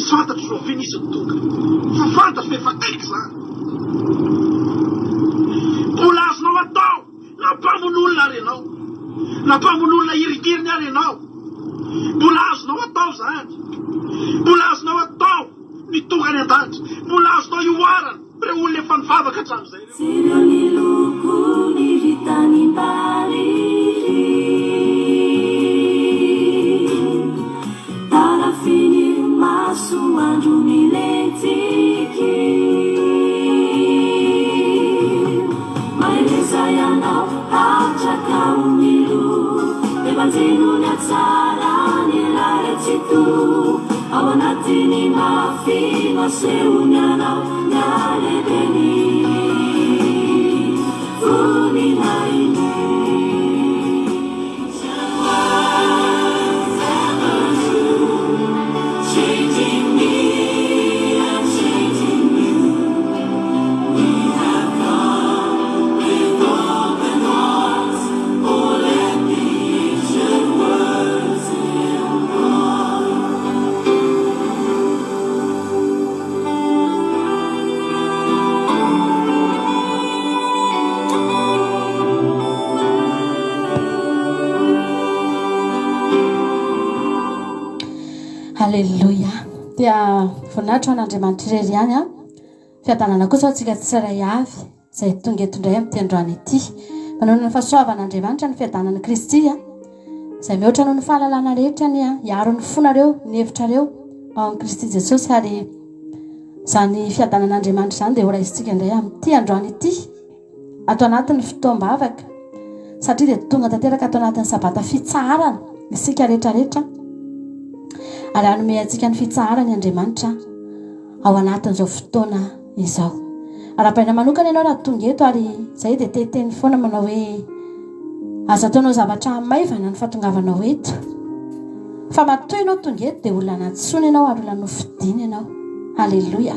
Tsy fantatro rahoviana izy no tonga. Fa fantatro fa efa akaiky izany. Mbola azonao atao na mpamono olona ary ianao. Na mpamono olona hirigiriny ary ianao. Mbola azonao atao izany. Mbola azonao atao ny tonga any an-danitra. Mbola azonao ihoarana ireo olona efa nivavaka hatramin'izay ireo. Jereo ny lokony ry tanimbary ry Tarafin'ny masoandro milentiky Mahereza ianao hatrakao ny loha Dia banjino ny hatsaran'ilay Tsitoha Ao anatin'ny mafy no asehony anao ny halehiben'ny voninahiny. Alléluia. Dia voninahitra ho an'Andriamanitra irery ihany an. Fiadanana kosa ho antsika tsirairay avy. Izay tonga eto indray amin'ity androany ity. Manohana ny fahasoavan'Andriamanitra ny fiadanan'i Kristy, izay mihoatra noho ny fahalalana rehetra anie, hiaro ny fonareo, ny hevitrareo ao amin'i Kristy Jesosy ary izany fiadanan'Andriamanitra izany dia horaisintsika indray amin'ity androany ity ato anatin'ny fotoam-bavaka satria dia tonga tanteraka ato anatin'ny sabata fitsaharana isika rehetrarehetra ary hanome antsika ny fitsaharany Andriamanitra ao anatin'izao fotoana izao. Arahabaina manokana ianao raha tonga eto ary izay dia te hiteny foana manao hoe aza ataonao zavatra maivana ny fahatongavanao eto. Fa matoa ianao tonga eto dia olona nantsoina ianao ary olona nofidina ianao. Aleloia.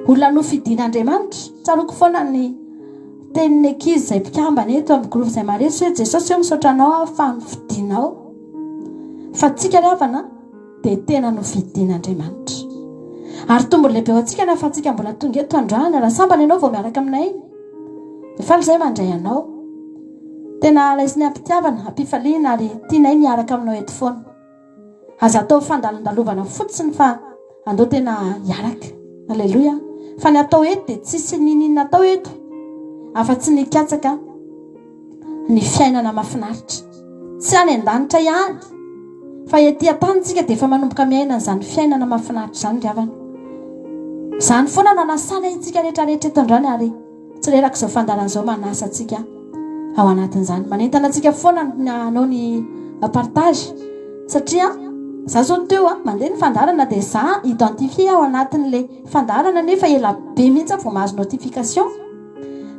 Olona nofidin'Andriamanitra. Tsaroako foana ny tenin'ny ankizy izay mpikambana eto amin'ny groupe izay maresy hoe Jesosy ô misaotra anao aho fa nofidinao. Fa tsika ry havana dia tena nofidin'Andriamanitra. Ary tombony lehibe ho antsika ny ahafahantsika mbola tonga eto androany. Raha sambany ianao vao miaraka aminay, dia faly izahay mandray anao. Tena raisinay am-pitiavana, am-pifaliana ary tianay ny hiaraka aminao eto foana. Aza atao fandalondalovana fotsiny fa andao tena hiaraka. Aleloia. Fa ny atao eto dia tsisy niniana atao eto afa-tsy ny hikatsaka ny fiainana mahafinaritra. Tsy any an-danitra ihany, fa ety an-tany tsika dia efa manomboka miaina an'izany fiainana mahafinaritra izany ry havana. Izany foana no anasana antsika rehetra rehetra eto androany ary tsy reraka izao fandaharana izao manasa antsika ao anatin'izany. Manentana antsika foana ny hanao ny partage satria za zao teo a mandeha ny fandaharana dia za identifier ao anatin'le fandaharana nefa ela be mihitsy aho vao mahazo notification.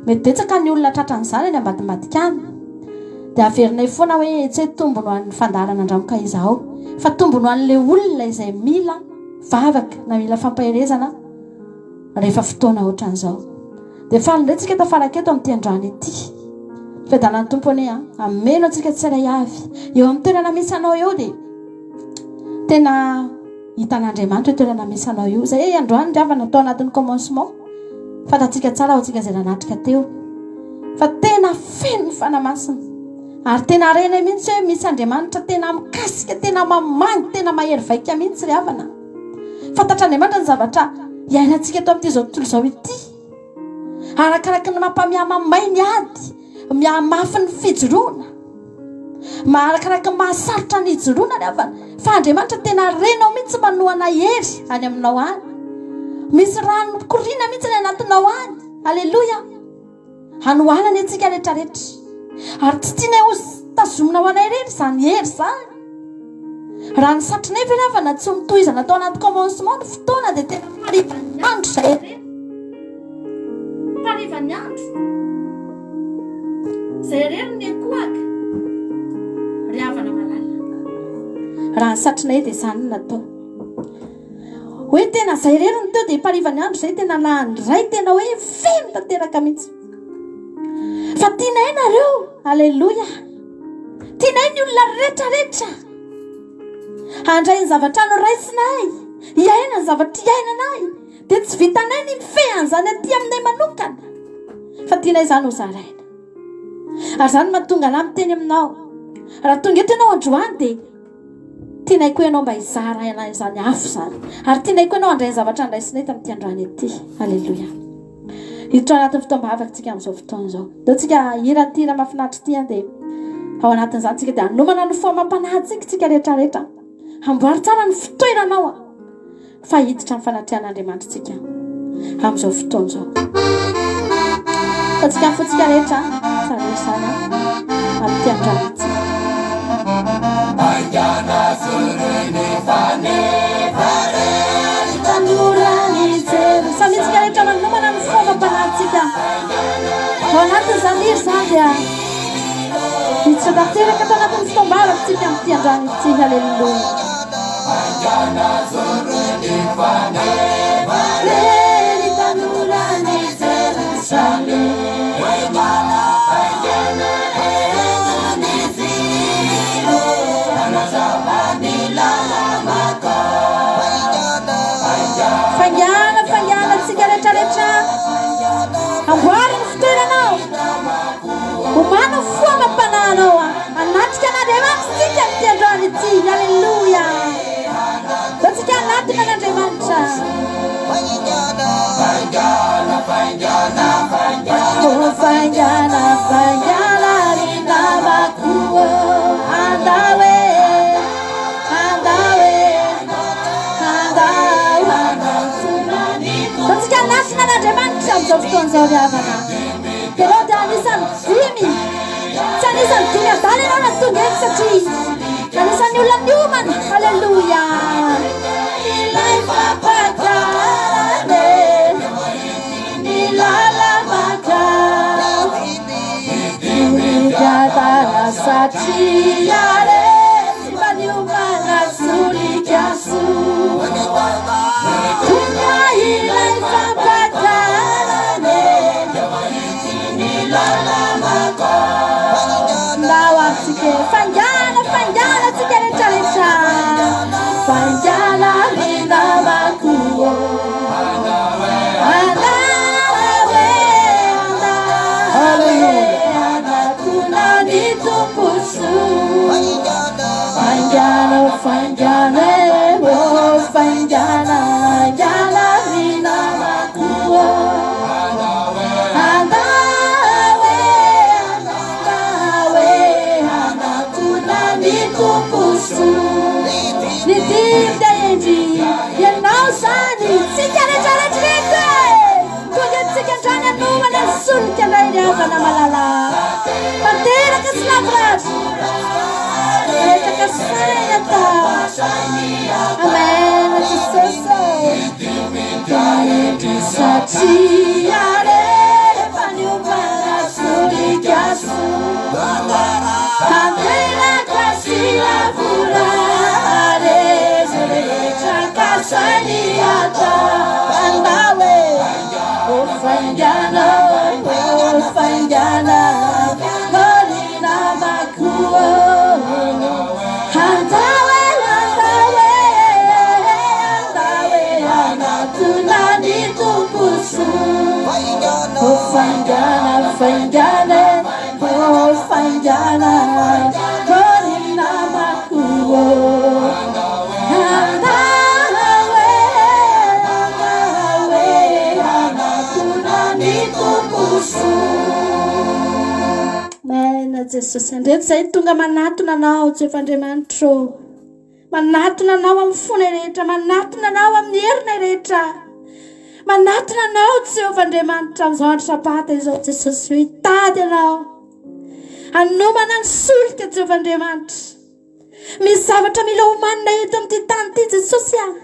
Mety betsaka ny olona tratran'izany any ambadimbadika any. Dia averinay foana hoe tsy hoe tombony ho an'ny fandaharana Andramoka izao, fa tombony ho an'ilay olona izay mila vavaka na mila fampaherezana rehefa fotoana ohatran'izao. Dia faly indray tsika tafaraka eto amin'ity androany ity. Fiadanan'ny Tompo anie an, hameno antsika tsirairay avy. Eo amin'ny toerana misy anao eo dia tena Hitan'Andriamanitra io toerana misy anao io. Izay androany ry havana tao anatin'ny commencement. Fantatsika tsara ho antsika izay nanatrika teo. Fa tena feno ny Fanahy Masina. Ary tena renay mihitsy hoe misy Andriamanitra tena mikasika, tena mamangy, tena mahery vaika mihitsy ry havana. Fantatr'Andriamanitra ny zavatra iainantsika eto amin'ity izao tontolo izao ity. Arakaraka ny mampamihamamay ny ady, mihamafy ny fijoroana. Arakaraka ny mahasarotra ny hijoroana ny havana. Fa Andriamanitra tena renao mihitsy manohana hery any aminao any. Misy rano mikoriana mihitsy any anatinao any. Aleloia. Hanohanana antsika rehetrarehetra. Ary tsy tianay ho tazomina ho anay irery izany hery izany. Raha ny satrinay ve ravana tsy ho notohizana tao anaty commencement ny fotoana dia tena harivan'ny andro izay irery. Harivan'ny andro. Izay irery no niankohaka. Ry havana malala. Raha ny satrinay dia izany no natao. Hoe tena zay irery no teo dia hiparivan'ny andro zay tena nandray tena hoe feno tanteraka mihitsy. Fa tianay nareo, aleloia. Tianay ny olona rehetra rehetra. Handray ny zavatra noraisinay. Hiaina ny zavatra iainanay. Dia tsy vitanay ny mifehy an'izany aty aminay manokana. Fa tianay izany ho zaraina. Ary izany no mahatonga anah miteny aminao. Raha tonga eto ianao androany dia tianay koa ianao mba hizara izany afo izany. Ary tianay koa ianao handray ny zavatra andraisinay tamin'ity androany ity. Aleloia. Hiditra ao anatin'ny fotoam-bavaka tsika amin'izao fotoana izao. Ndao tsika hihira an'ity hira mahafinaritra ity an dia ao anatin'izany tsika dia hanomana ny fo amam-panahintsika tsika rehetra rehetra. Amboary tsara ny fitoeranao an fa hiditra amin'ny fanatrehan'Andriamanitra tsika amin'izao fotoana izao. Fa tsika ny fontsika rehetra tsara izany an amin'ity androany ity. Samy isika rehetra manomana ny fomba-panahintsika. Ao anatin'izany hira izany dia hiditra tanteraka tao anatin'ny fotoam-bavaka isika amin'ity androany ity. Haleloia. Ry tanoran'i Jerosalema. Faingàna, faingàna tsika rehetra rehetra. Amboary ny fitoeranao. Omano ny fo amam-panahinao. Hanatrika an'Andriamanitra tsika amin'ity androany ity. Aleloia. Ndao tsika hanatona an'Andriamanitra. Oh, faingàna, faingàna ry namako. Andao e, andao e, andao hanantona ny Tompo. Ndao tsika hanatona an'Andriamanitra amin'izao fotoana izao ry havana. Ianao dia anisan'ny dimy. Tsy anisan'ny dimy adala ianao na tonga eto satria anisan'ny olona niomana. Aleloia. Ilay fampakarana ny lala-mankao. Migadana satria re tsy mba niomana solika soa. Tonga ilay fampakarana ny lala-mankao. Ndao ary tsika e. Faingàna, faingàna tsika rehetra rehetra. Faingàna ry namako ô. Andao e, andao e, hanatona ny Tompo soa. Faingàna, faingàna e, ô, faingàna, faingàna ry namako ô. Andao e, andao e, hanatona ny Tompo soa. Ny dimy dia hendry, ianao zany, tsika rehetra rehetra reto e! Tonga eto tsika androany hanomana ny solika indray ry havana malala. Tanteraka sy lavorary. Nametraka saina tao. Amen Jesosy ô. Dia hendry satria rehefa niomana solika soa. Tanteraka sy lavorary izay rehetra kasainy atao. Andao e, ô faingana, ô faingana, ô ry namako ô. Andao e, andao e, andao e, hanatona ny Tompo soa. Ô faingana, faingana e, ô faingana, ô ry namako ô. Andao e, andao e, hanatona ny Tompo soa. Amen Jesosy. Andreto izay tonga manatona Anao Jehovah Andriamanitro. Manatona Anao amin'ny fonay rehetra, manatona Anao amin'ny herinay rehetra. Manatona Anao Jehovah Andriamanitra amin'izao andro Sabata izao Jesosy hitady Anao. Hanomana ny solika Jehovah Andriamanitra. Misy zavatra mila omanina eto amin'ity tany ity Jesosy ah.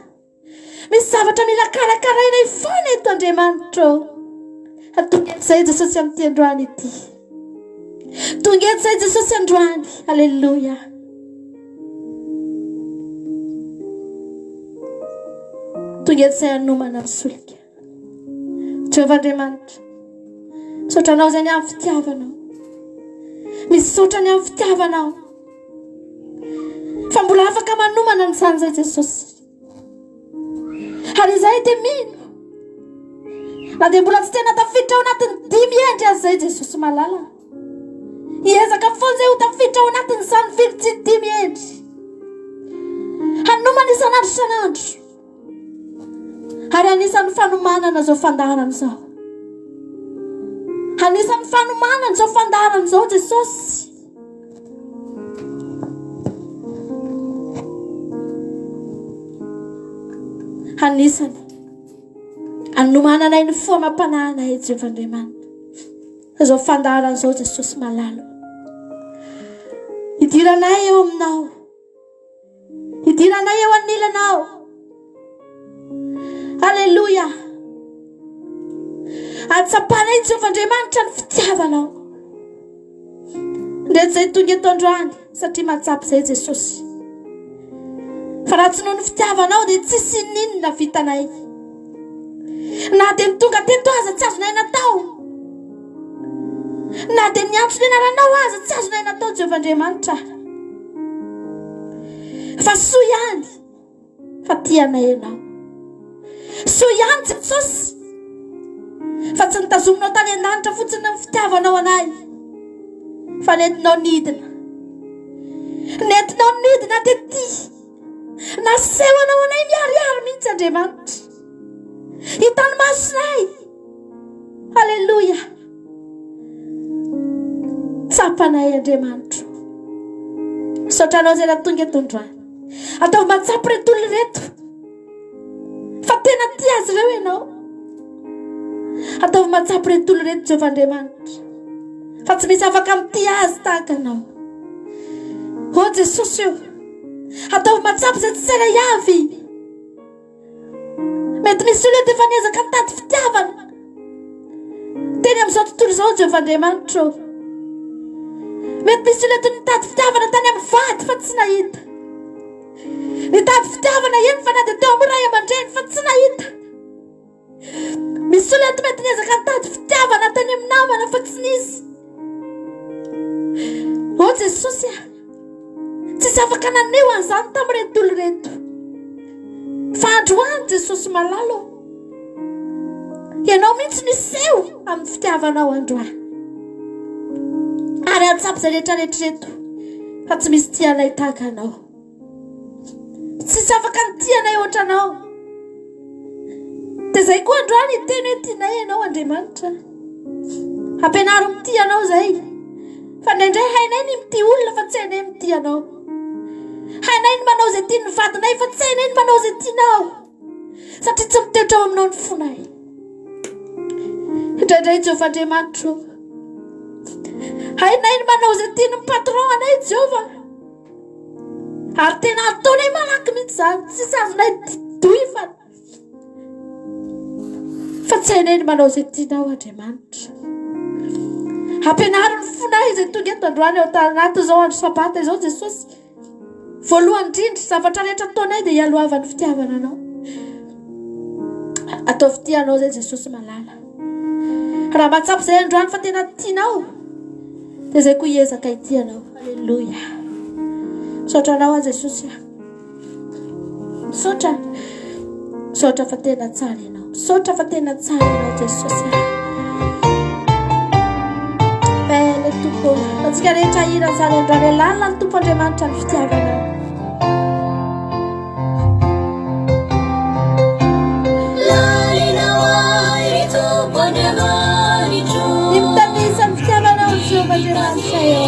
Misy zavatra mila karakarainay foana eto Andriamanitra ô. Tonga eto izay Jesosy amin'ity androany ity. Tonga eto izay Jesosy androany. Aleloia. Tonga eto izay hanomana ny solika. Jehovah Andriamanitra, misaotra anao izay ny amin'ny fitiavanao. Misaotra ny amin'ny fitiavanao. Fa mbola afaka manomana an'izany izay Jesosy. Ary izahay dia mino. Na dia mbola tsy tena tafiditra ao anatin'ny dimy endry aza izay Jesosy malala. Hiezaka foana izay ho tafiditra ao anatin'izany virjiny dimy endry. Hanomana isan'andro isan'andro. Ary anisan'ny fanomanana izao fandaharana izao. Anisan'ny fanomanana izao fandaharana izao Jesosy. Anisany anomananay ny fo amam-panahinay Jehovah Andriamanitra. Izao fandaharana izao Jesosy malala. Idiranay eo aminao. Hidiranay eo anilanao. Aleloia. Atsapanay Jehovah Andriamanitra ny fitiavanao. Ndreto izay tonga eto androany satria mahatsapa izay Jesosy. Fa raha tsy noho ny fitiavanao dia tsisy n'inona vitanay. Na dia ny tonga teto aza tsy azonay natao. Na dia niantso ny anaranao aza tsy azonay natao Jehovah Andriamanitra. Fa soa ihany fa tia anay ianao. Soa ihany Jesosy fa tsy nitazominao tany an-danitra fotsiny ny fitiavanao anay fa nentinao nidina. Nentinao nidina tety. Nasehonao anay miharihary mihitsy Andriamanitra. Hitan'ny masonay. Aleloia. Tsapanay Andriamanitro. Misaotra anao izay nahatonga eto androany. Ataovy mahatsapa ireto olona ireto fa tena tia azy ireo ianao. Ataovy mahatsapa ireto olona ireto Jehovah Andriamanitra fa tsy misy afaka mitia azy tahaka anao. Oh Jesosy ô, ataovy mahatsapa izay tsy tsara avy. Mety misy olona eto efa niezaka nitady fitiavana teny amin'izao tontolo izao Jehovah Andriamanitra ô. Mety misy olona eto nitady fitiavana tany amin'ny vady fa tsy nahita. Nitady fitiavana eny fa na dia teo amin'ny ray aman-dreny fa tsy nahita. Misy olona eto mety niezaka nitady fitiavana tany amin'ny namana fa tsy nisy. O Jesosy a! Tsisy afaka naneho an'izany tamin'ireto olona ireto. Fa androany Jesosy malala ô. Ianao mihitsy no hiseho amin'ny fitiavanao androany. Ary hatsapa izay rehetra rehetra ireto fa tsy misy tia anay tahaka anao. Tsisy afaka nitia anay ohatranao. Dia zay koa androany hiteny hoe tianay ianao Andriamanitra. Ampianaro mitia anao zay. Fa indraindray hainay ny mitia olona fa tsy hainay mitia anao. Hainay ny manao izay tian'ny vadinay fa tsy hainay ny manao izay tianao. Satria tsy mitoetra ao aminao ny fonay. Indraindray Jehovah Andriamanitro. Hainay ny manao izay tian'ny patron anay Jehovah. Ary tena ataonay malaky mihitsy izany, tsisy azonay dohifana. Fa tsy hainay ny manao izay tianao Andriamanitra. Ampianaro ny fonay izay tonga eto androany ao anatin'izao andro sabata izao Jesosy. Voalohany indrindra, zavatra rehetra ataonay dia ialohavan'ny fitiavana anao. Ataovy tia anao izay Jesosy malala. Raha mahatsapa izay androany fa tena tianao, dia izay koa hiezaka hitia anao. Alléluia. Misaotra anao aho Jesosy a. Misaotra. Misaotra fa tena tsara ianao. Misaotra fa tena tsara ianao Jesosy a. Belle Tompo. Antsika rehetra hira izany androany lalina ny Tompo Andriamanitra ny fitiavanao. Ny mitanisa ny fitiavanao Jehovah Andriamanitra eo.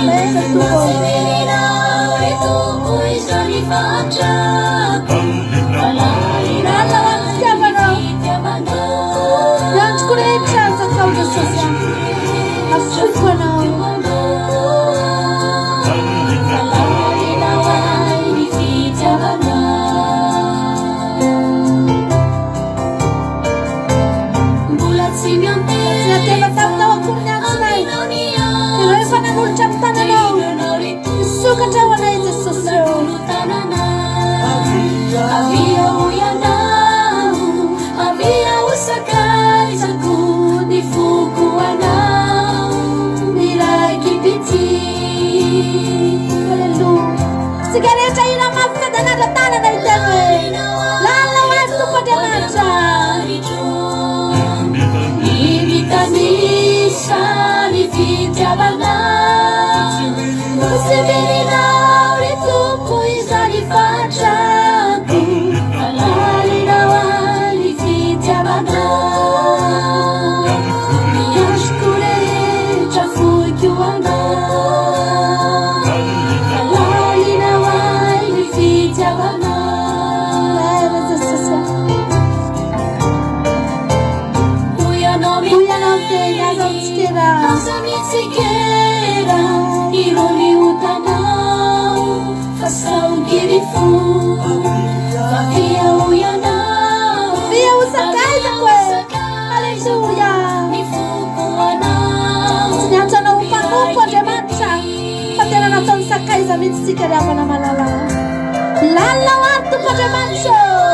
Amen, Tompo. Lalina ho an'ny fitiavanao. Ny androko rehetra anjakao Jesosy a. Afoiko anao. Tsy nateva taminao akory ny antsonay. Ireo efa nanolotra ny tananao. Misokatra ho anay Jesosy ô. Avia ho ianao, avia ho sakaizako, ny foko anao, miraiki-pitia. Alléluia. Tsika rehetra hira mafy fiadanana. Fa sao kivy fo Avia hoy ianao Avia ho sakaizako e. Alléluia. Ny foko anao Tsy niantso anao ho mpanompo Andriamanitra fa tena nataony sakaiza mihitsy tsika ry havana malala. Lalina ho ary Tompo Andriamanitra ô.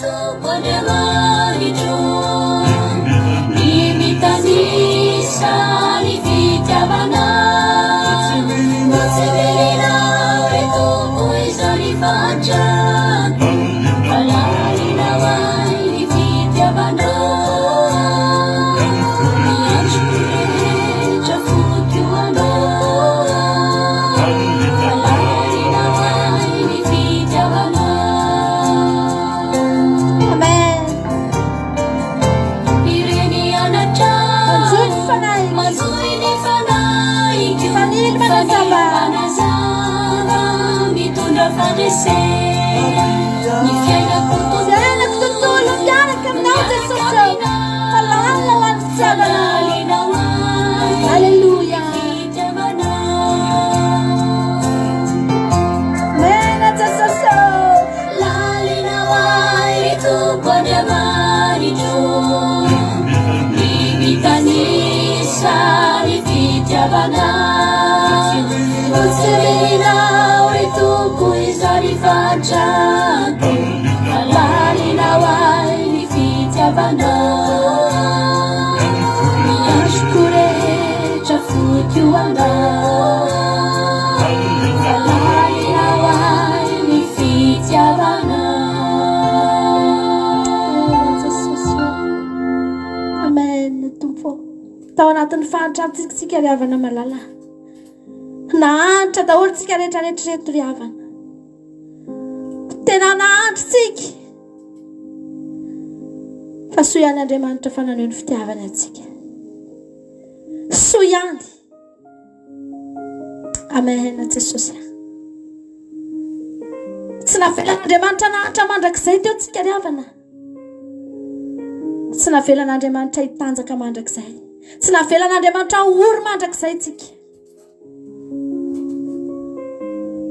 Tompo Andriamanitro Ny mitanisa ny fitiavanao Notsindrinao ry Tompo izany fahantrako Fa lalina ho ahy ny fitiavanao Ny androko rehetra foiko ho anao Fa lalina ho ahy ny fitiavanao Amen. Ireny anatra Manjohy ny fanahiko. Manjohy ny fanahiko Fanilo manazava. Manazava mitondra fandresena Ny fiainako tontolo Fiainako tontolo miaraka aminao Jesosy ô. Fa lalina ho an'ny fitiavanao. Lalina ho ahy Alléluia. fitiavanao Amen Jesosy ô. Lalina ho ahy ry Tompo Andriamanitro Ny mitanisa ny fitiavanao Notsindrinao ry Tompo izany fahantrako Fa lalina ho ahy ny fitiavanao Ny androko rehetra foiko ho anao Fa lalina ho ahy ny fitiavanao Jesosy ô. Amen Tompo. Tao anatin'ny fahantrantsika tsika ry havana malala. Nahantra daholo tsika rehetra rehetra reto ry havana. Tena nahantra tsika. Fa soa ihany Andriamanitra fa naneho ny fitiavany antsika. Soa ihany. Amen Jesosy. Tsy navelan'Andriamanitra nahantra mandrakizay teo tsika ry havana. Tsy navelan'Andriamanitra hitanjaka mandrakizay. Tsy navelan'Andriamanitra ho ory mandrakizay tsika.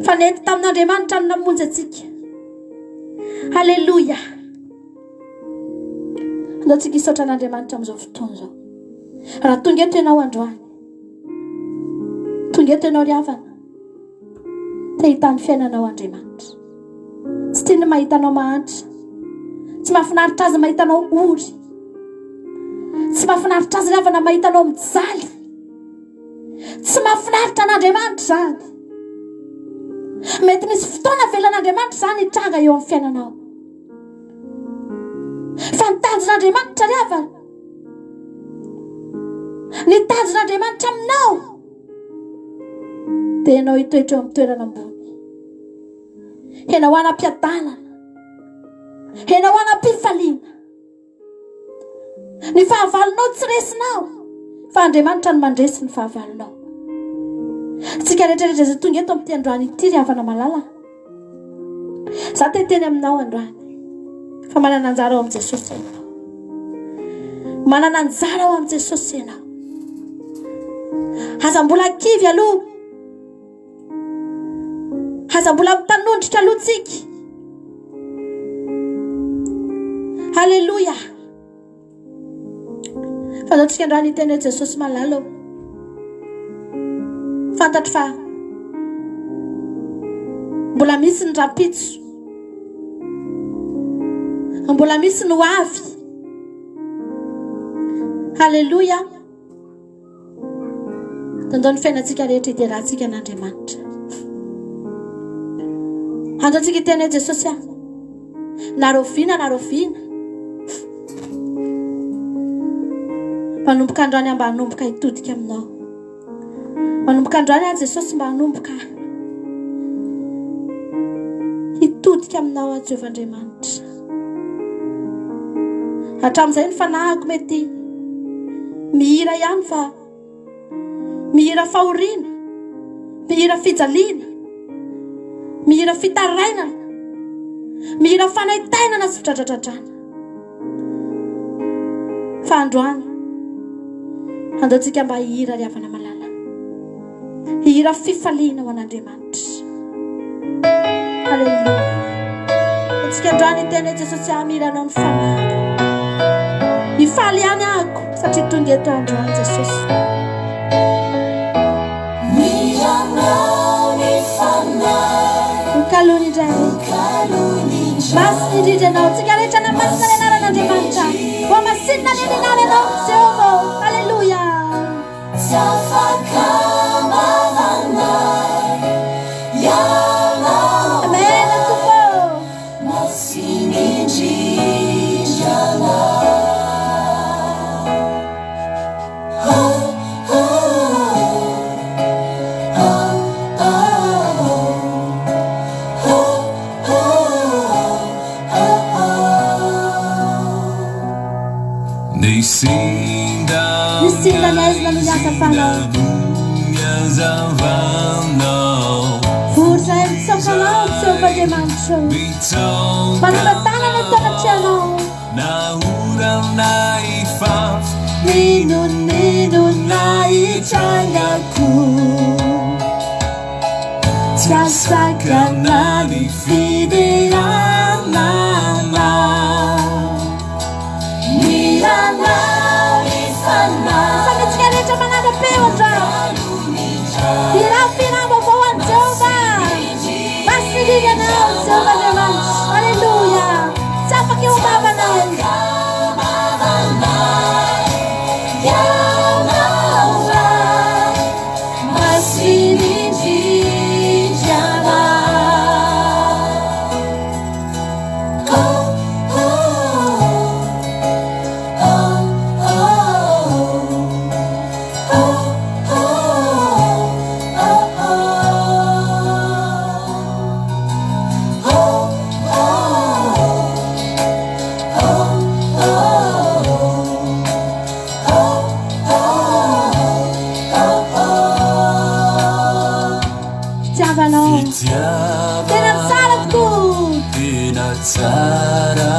Fa nety tamin'Andriamanitra ny namonjy antsika. Alléluia. Andao tsika hisaotra an'Andriamanitra amin'izao fotoana izao. Raha tonga eto ianao androany, tonga eto ianao ry havana, te hita ny fiainanao Andriamanitra. Tsy tiany mahita anao mahantra. Tsy mahafinaritra azy mahita anao ory. Tsy mahafinaritra azy ry havana mahita anao mijaly. Tsy mahafinaritra an'Andriamanitra izany. Mety misy fotoana avelan'Andriamanitra izany hitranga eo amin'ny fiainanao. Fa ny tanjon'Andriamanitra ry havana, ny tanjon'Andriamanitra aminao dia ianao hitoetra eo amin'ny toerana ambony. Ianao hanam-piadanana. Ianao hanam-pifaliana. Ny fahavalonao tsy resinao, fa Andriamanitra no mandresy ny fahavalonao. Tsika rehetra rehetra izay tonga eto amin'ity androany ity ry havana malala. Za te hiteny aminao androany fa manana anjara ao amin'i Jesosy ianao. Manana anjara ao amin'i Jesosy ianao. Aza mbola kivy aloha. Aza mbola mitanondrika aloha tsika. Alléluia. Fa zao tsika androany hiteny hoe Jesosy malala ô. Fantatro fa mbola misy ny rahampitso. Mbola misy ny ho avy. Alléluia. Andao ny fiainantsika rehetra hiderantsika an'Andriamanitra. Andao tsika hiteny hoe Jesosy ah. Na rahoviana na rahoviana. Manomboka androany aho mba hanomboka hitodika aminao. Manomboka androany aho Jesosy mba hanomboka hitodika aminao aho Jehovah Andriamanitra. Hatramin'izay ny fanahiko mety mihira ihany fa mihira fahoriana, mihira fijaliana, mihira fitarainana, mihira fanaintainana sy fidradradradrana. Fa androany, andao tsika mba hihira ry havana malala. Hihira fifaliana ho an'Andriamanitra. Aleloia. Antsika androany hiteny hoe Jesosy aho mila anao ny fanahiko. Hifaly ihany ahako satria tonga eto androany Jesosy. Mila anao ny fanahy. Ho kalony indray. Ho kalony indray. Masina indrindra ianao. Tsika rehetra na masina ny anaran'Andriamanitra. Ho masinina ny anaranao Jehovah. Aleloia. Tsy afaka am-bavanay ianao. Amen Tompo. Masina indrindra anao. Oh, oh, oh, oh, oh, oh, oh. Nisinda Nisinda ny aizina noho ny hazavanao. Hazavanao. Vory izahay mitsaoka anao, Jehovah Andriamanitro. Manolo-tanana eto anatrehanao. Na orana hifafy. N'inon'inona hitranga koa. Tsy hahasakana ny fiderana anao. Mila anao ny fanahy. Samy antsika rehetra manara-peo androany. Hirao fihiram-baovao ho an'i Jehovah. Masina indrindra ianao, Jehovah Andriamanitra. Aleloia. Tsy afaka eo am-bavanay. Fitiavanao. Tena tsara tokoa. Tena tsara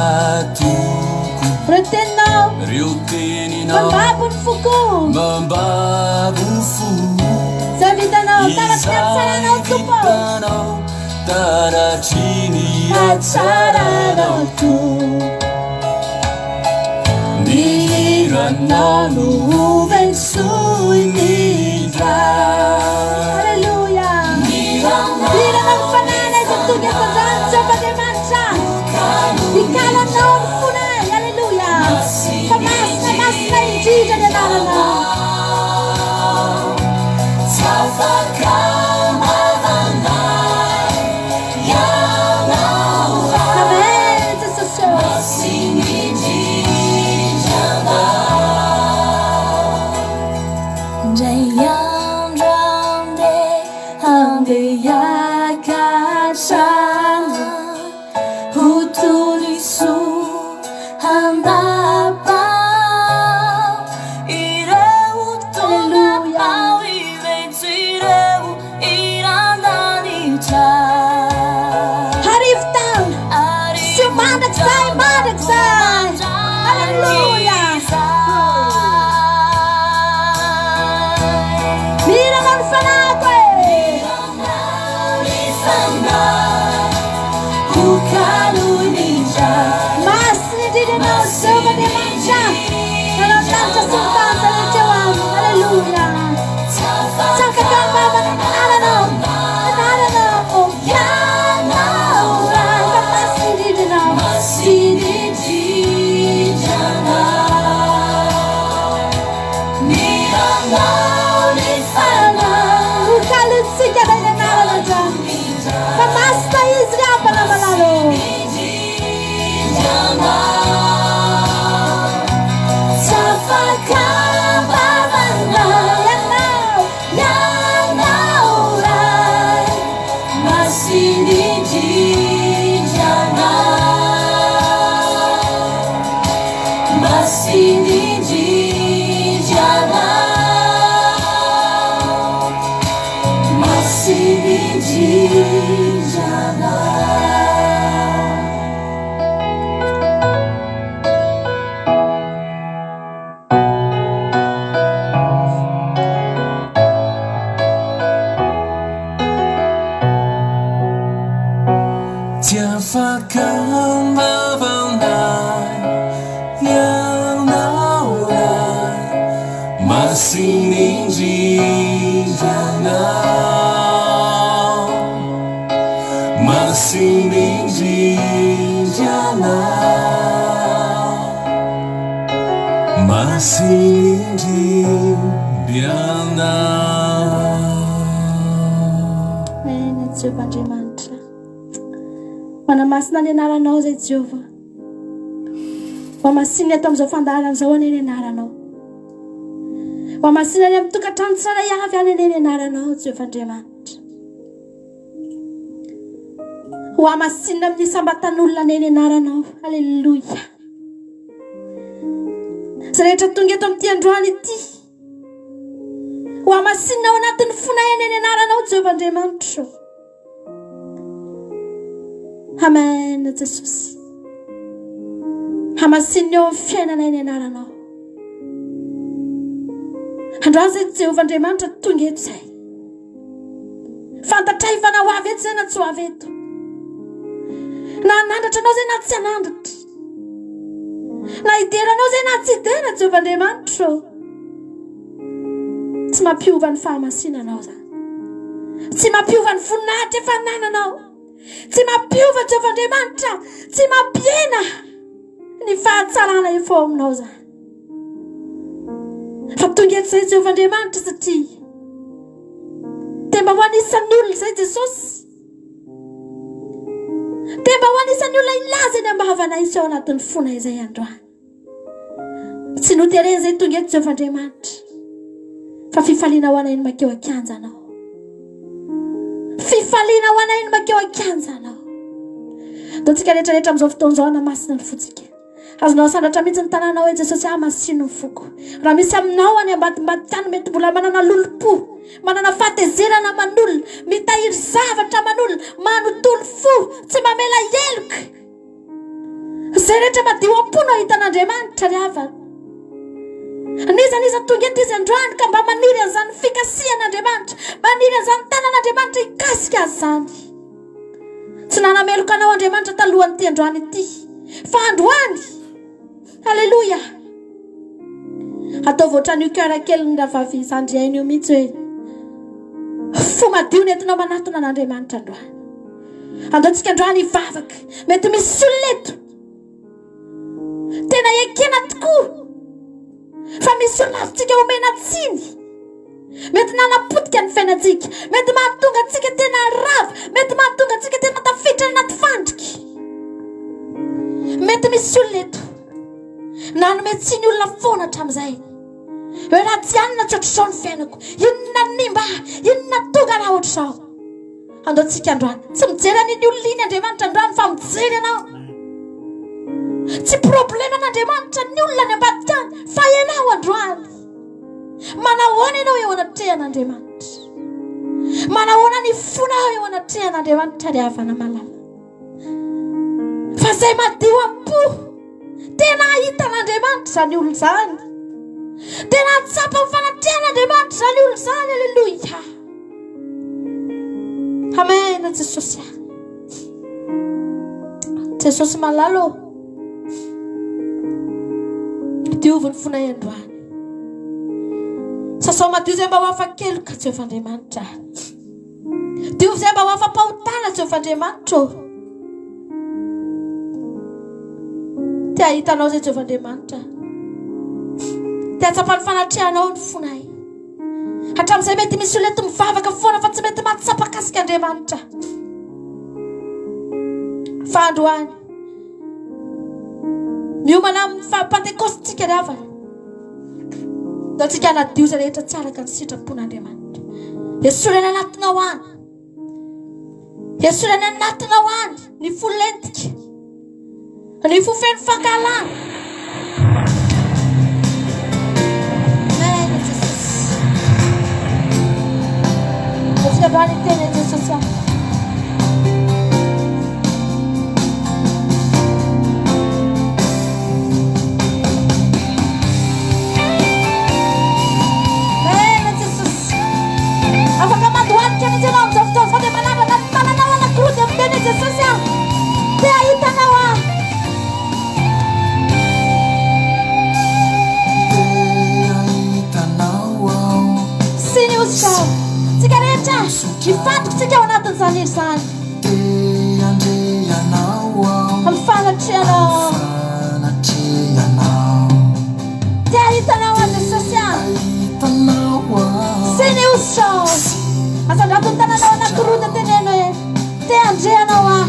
tokoa. Ireo teninao. Ireo teninao. Mambabo ny foko. Mambabo fo. Izay vitanao. Taratry ny hatsaranao Tompo. Vitanao. Taratry ny hatsaranao Tompo. Ny hiranao no hovensoin'indra. Aleloia. Hiranao ny fanahinay izay tonga eto androany, Jehovah Andriamanitra. Hikalo anao ny fonay. Aleloia. Fa masina, masina indrindra ny anaranao. Tsy afaka am-bavanay ianao. Amen, Jesosy ô. Masina indrindra anao. Indray andro andeha andeha hiakatra ho toy ny soa an-dapa. Ireo tonga ao ivetso ireo hiran-danitra. Arivo taona sy ho mandrakizay, mandrakizay. Aleloia. Mihira anao ny fanahiko e. Masina indrindra ianao, Jehovah Andriamanitra. Nanao ny lanitra sy ny tany izay rehetra eo aminy. Aleloia. Tsy afaka am-bavana ny anaranao. Anaranao. Fa masina indrindra ianao. Masina indrindra anao. Mila anao ny fanahy. Ho kalontsika ilay ny anarana androany. Fa masina izy ry havana malala ô. Tsy afaka am-bavanay Ianao. Ianao Ray. Masina indrindra anao. Masina indrindra Anao, Masina indrindra Anao, Masina indrindra Anao. Amen, Jehovah Andriamanitra. Manamasina ny anaranao izay Jehovah. Hohamasinina eto amin'izao fandaharana izao anie ny anaranao. Hohamasinina any amin'ny tokantrano tsirairay avy any anie ny anaranao, Jehovah Andriamanitra. Hohamasinina amin'ny isam-batan'olona anie ny anaranao. Alléluia. Izay rehetra tonga eto amin'ity androany ity. Hohamasinina ao anatin'ny fonay anie ny anaranao, Jehovah Andriamanitra. Amen Jesosy. Hamasinina eo amin'ny fiainanay ny anaranao. Androany izay Jehovah Andriamanitra tonga eto izay. Fantatray fa na ho avy eto izay na tsy ho avy eto. Na hanandratra anao izay na tsy hanandratra. Na hidera anao izay na tsy hidera Jehovah Andriamanitra. Tsy mampiova ny fahamasinanao izany. Tsy mampiova ny voninahitra efa anananao. Tsy mampiova Jehovah Andriamanitra. Tsy mampihena ny fahatsarana efa ao aminao izany. Fa tonga eto izay Jehovah Andriamanitra satria dia mba ho anisan'ny olona izay Jesosy. Dia mba ho anisan'ny olona hilaza eny am-bavanay sy ao anatin'ny fonay izay androany. Tsy noterena izay tonga eto Jehovah Andriamanitra. Fa fifaliana ho anay ny makeo an-kianja anao. Fifaliana ho anay ny makeo an-kianja anao. Ataontsika rehetra rehetra amin'izao fotoana izao hanamasina ny fontsika. Azonao asandratra mihitsy ny tananao hoe Jesosy hamasino ny foko. Raha misy aminao any ambadimbadika any mety mbola manana lolompo, manana fahatezerana aman'olona, mitahiry zavatra aman'olona, manontolo fo, tsy mamela heloka. Izay rehetra madio am-po no hahita an'Andriamanitra ry havana. N'iza n'iza tonga eto izy androany ka mba maniry an'izany fikasihan'Andriamanitra, maniry an'izany tanan'Andriamanitra hikasika azy izany. Tsy nanameloka anao Andriamanitra talohan'ity androany ity, fa androany. Aleloia. Ataovy ohatran'io cœur kelin'ny rahavavy zandry aina io mihitsy hoe fo madio ny entinao manatona an'Andriamanitra androany. Andaontsika androany hivavaka. Mety misy olona eto. Tena ekena tokoa fa misy olona azontsika omena tsiny. Mety nanapotika ny fiainantsika. Mety mahatonga antsika tena rava. Mety mahatonga antsika tena tafiditra any anaty fandrika. Mety misy olona eto nanome tsiny olona foana hatramin'izay. Hoe raha tsy anona tsy ohatr'izao ny fiainako. Inona nimba ahy? Inona tonga raha ohatr'izao? Andao tsika androany. Tsy mijery an'iny olona iny Andriamanitra androany fa mijery anao. Tsy problème an'Andriamanitra ny olona any ambadika any fa ianao androany. Manahoana ianao eo anatrehan'Andriamanitra? Manahoana ny fonao eo anatrehan'Andriamanitra ry havana malala? Fa izay madio am-po, tena hahita an'Andriamanitra izany olona izany. Tena hahatsapa ny fanatrehan'Andriamanitra izany olona izany. Aleloia. Amen, Jesosy. Jesosy malala ô. Diovy ny fonay androany. Sasao madio izay mba ho afa-keloka, Jehovah Andriamanitra. Diovy izay mba ho afa-pahotana, Jehovah Andriamanitra ô. Te hahita anao izay, Jehovah Andriamanitra. Te hahatsapa ny fanatrehanao ny fonay. Hatramin'izay mety misy olona eto mivavaka foana fa tsy mety mahatsapa kasika Andriamanitra. Fa androany, miomana amin'ny faha-Pantekostintsika ry havana. Ataontsika hanadio izay rehetra tsy araka ny sitrapon'Andriamanitra. Esory any anatinao any. Esory any anatinao any ny fo lentika. Ny fo feno fankahalana. Amen, Jesosy. Atsika androany hiteny an'i Jesosy aho. Amen, Jesosy. Afaka mandohalika mihitsy ianao amin'izao fotoana izao dia manandrana ny tananao anankiroa dia miteny hoe Jesosy aho, te hahita anao aho. Te hahita anao aho. Hifantoka isika ao anatin'izany hira izany. Amin'ny fanatrehanao. Te hahita anao aho Jesosy ah. Sy ny hosotrao. Asandrato ny tananao anankiroa dia teneno hoe te handre anao aho.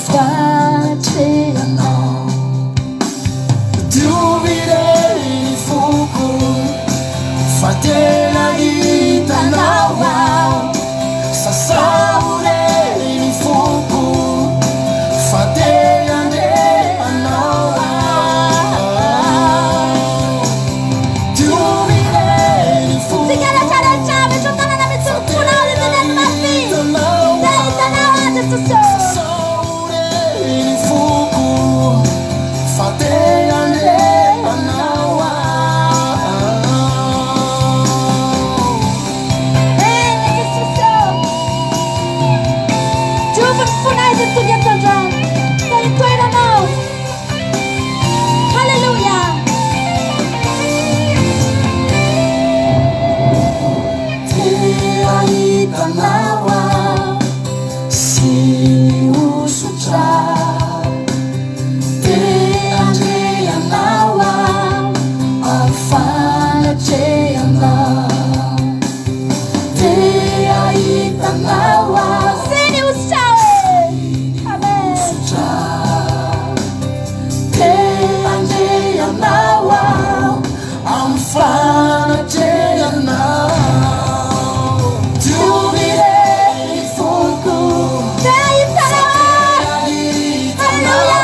Fanatrehanao. Diovy irery ny foko fa tena hitanao aho. Sasao irery ny foko fa te handre anao aho. Diovy irery ny foko. Tsika rehetra rehetra ametrao tanana mihitsy ny fonao dia teneno mafy. Te hitanao aho Jesosy ô. Sasao irery ny foko fa te handre anao aho. Eny Jesosy ô. Diovy ny fonay izay tonga eto androany. Te hitoeranao. Haleloia. Te hahita anao aho sy ny hosotra. Te handre anao aho amin'ny fanatrehanao. Te hahita anao aho Sy ny hosotra e. Amen. hosotra. Te handre anao aho amin'ny fanatrehanao. Diovy irery ny foko. Te hahita anao aho. Haleloia.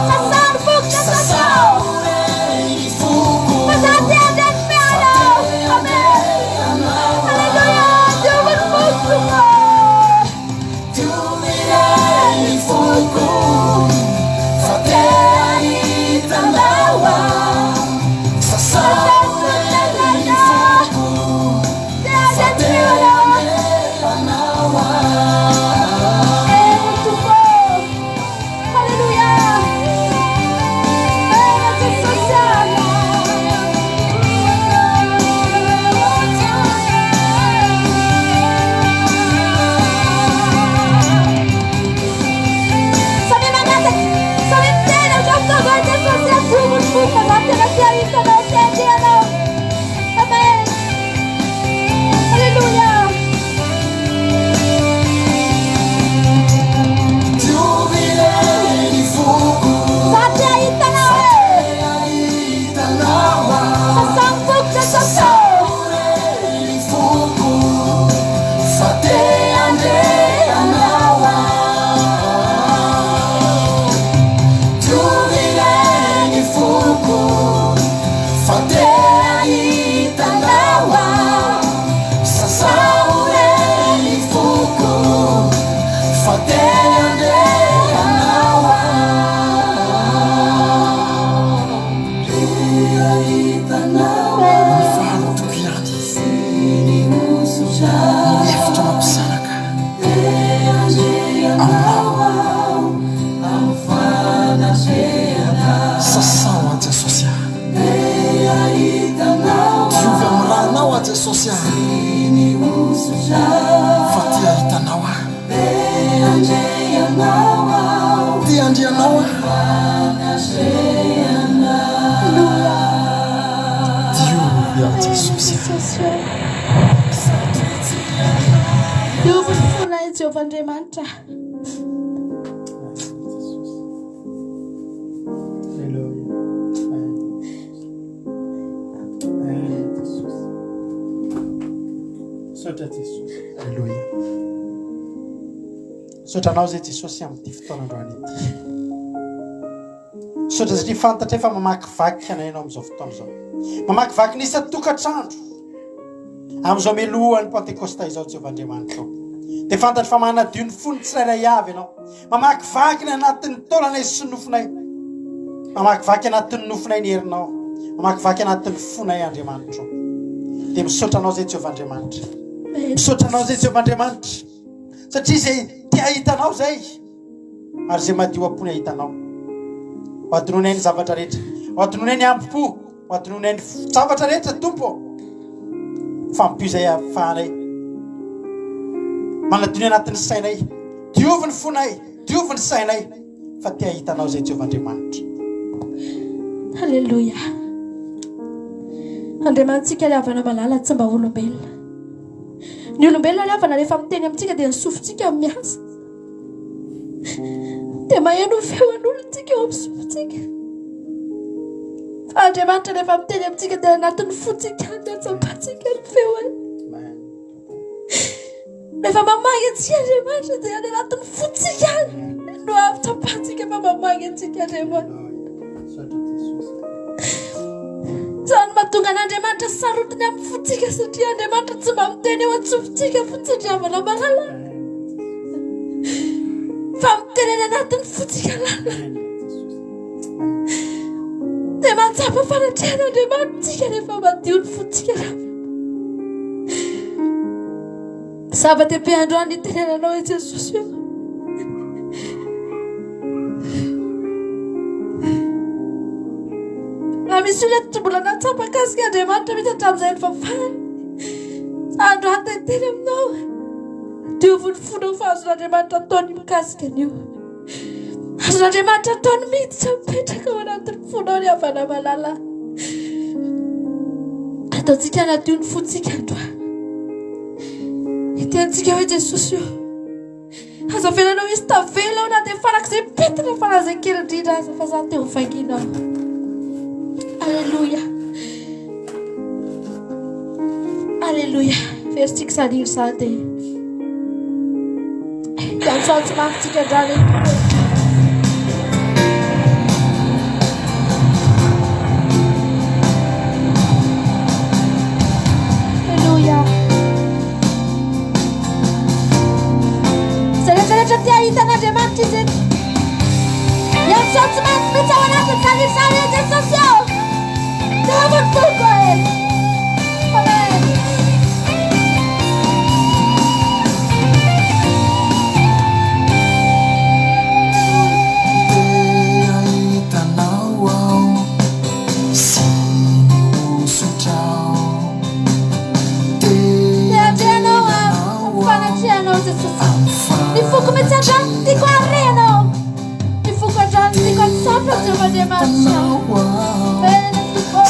Sasao ny foko Jesosy ô. Fa za te handre ny feonao. Amen. Haleloia. Diovy ny foko Tompo. Te handre ny feonao. Eny Tompo. Haleloia. Eny Jesosy. Samy mangataka, samy miteny amin'izao fotoana izao Jesosy diovy ny foko fa za tena te hahita anao, te handre anao. Amen. Haleloia. Za te hahita anao e. Sasao ny foko Jesosy ô. Fa te handre anao aho. Diovy irery ny foko fa te hahita anao aho. Sasao irery ny foko fa te handre anao aho. Te hahita anao aho. Valo toko ihany. Ny hevitra mampisaraka aminao. Sasao aho Jesosy ah. Diovy amin'ny ranao aho Jesosy ah. Fa te hahita anao aho. Te handre anao aho. Diovy aho Jesosy ah. Jesosy ô. Diovy ny fonay Jehovah Andriamanitra. Alléluia. Amen. Jesosy. Misaotra Jesosy. Alléluia. Misaotra anao izay Jesosy amin'ity fotoana androany ity. Misaotra satria fantatray fa mamakivaky anay ianao amin'izao fotoana izao. Mamakivaky ny isan-tokantrano amin'izao melohan'ny Pentekosta izao Jehovah Andriamanitra ô. Dia fantatro fa manadio ny fon'ny tsirairay avy ianao. Mamakivaky ny anatin'ny taolanay sy ny nofonay. Mamakivaky anatin'ny nofonay ny herinao. Mamakivaky anatin'ny fonay Andriamanitra ô. Dia misaotra anao izay Jehovah Andriamanitra. Misaotra anao izay Jehovah Andriamanitra. Satria izay te hahita anao izay. Ary izay madio am-pony hahita anao. Ho adinoinay ny zavatra rehetra. Ho adinoinay ny ambo-po. Ho adinoinay ny zavatra rehetra Tompo ô. Fa ampio izay ahafahanay manadio ny anatin'ny sainay. Diovy ny fonay, diovy ny sainay, fa te hahita Anao izay Jehovah Andriamanitra. Aleloia. Andriamanitsika ry havana malala tsy mba olombelona. Ny olombelona ry havana rehefa miteny amintsika dia ny sofintsika no miasa. Dia maheno ny feon'olona tsika eo amin'ny sofintsika. Fa Andriamanitra rehefa miteny amintsika dia anatin'ny fontsika any atsapantsika ny feony. Rehefa mamagy antsika Andriamanitra dia any anatin'ny fontsika any no ahatsapantsika fa mamagy antsika Andriamanitra. Izany mahatonga an'Andriamanitra sarotiny amin'ny fontsika satria Andriamanitra tsy mba miteny eo an-tsofintsika fotsiny ry havana malala. Fa miteny any anatin'ny fontsika lalina. Dia mahatsapa fanatrehan'Andriamanitra tsika rehefa madio ny fontsika ry havana. Zava-dehibe androany ny tenenanao i Jesosy io. Raha misy olona tsy mbola nahatsapa kasika Andriamanitra mihitsy hatramin'izay nivavahany, androany dia teny aminao. Diovy ny fonao fa azon'Andriamanitra atao ny mikasika an'io. Azon'Andriamanitra atao ny miditra mipetraka ao anatin'ny fonao ry havana malala. Ataontsika hanadio ny fontsika androany. Hitentsika hoe Jesosy o. Aza avelanao hisy tavela ao na dia farak'izay pentina faran'izay kely indrindra aza fa za te ho vanginao. Alléluia. Alléluia. Verintsika izany hira izany dia hiantsoantso mafy tsika androany. Alléluia. Izay rehetra rehetra te hahita an'Andriamanitra izy eto. Miantsoantso mafy mihitsy ao anatin'izany hira izany hoe Jesosy ô. Tena ny foko e. Amen. Te hahita anao aho sy ny hosotrao. Te Te handre anao aho, amin'ny fanatrehanao Jesosy. Ny foko mihitsy androany tiako hare anao. Ny foko androany tiako hatsapa Jehovah Andriamanitra. Amen, Tompo.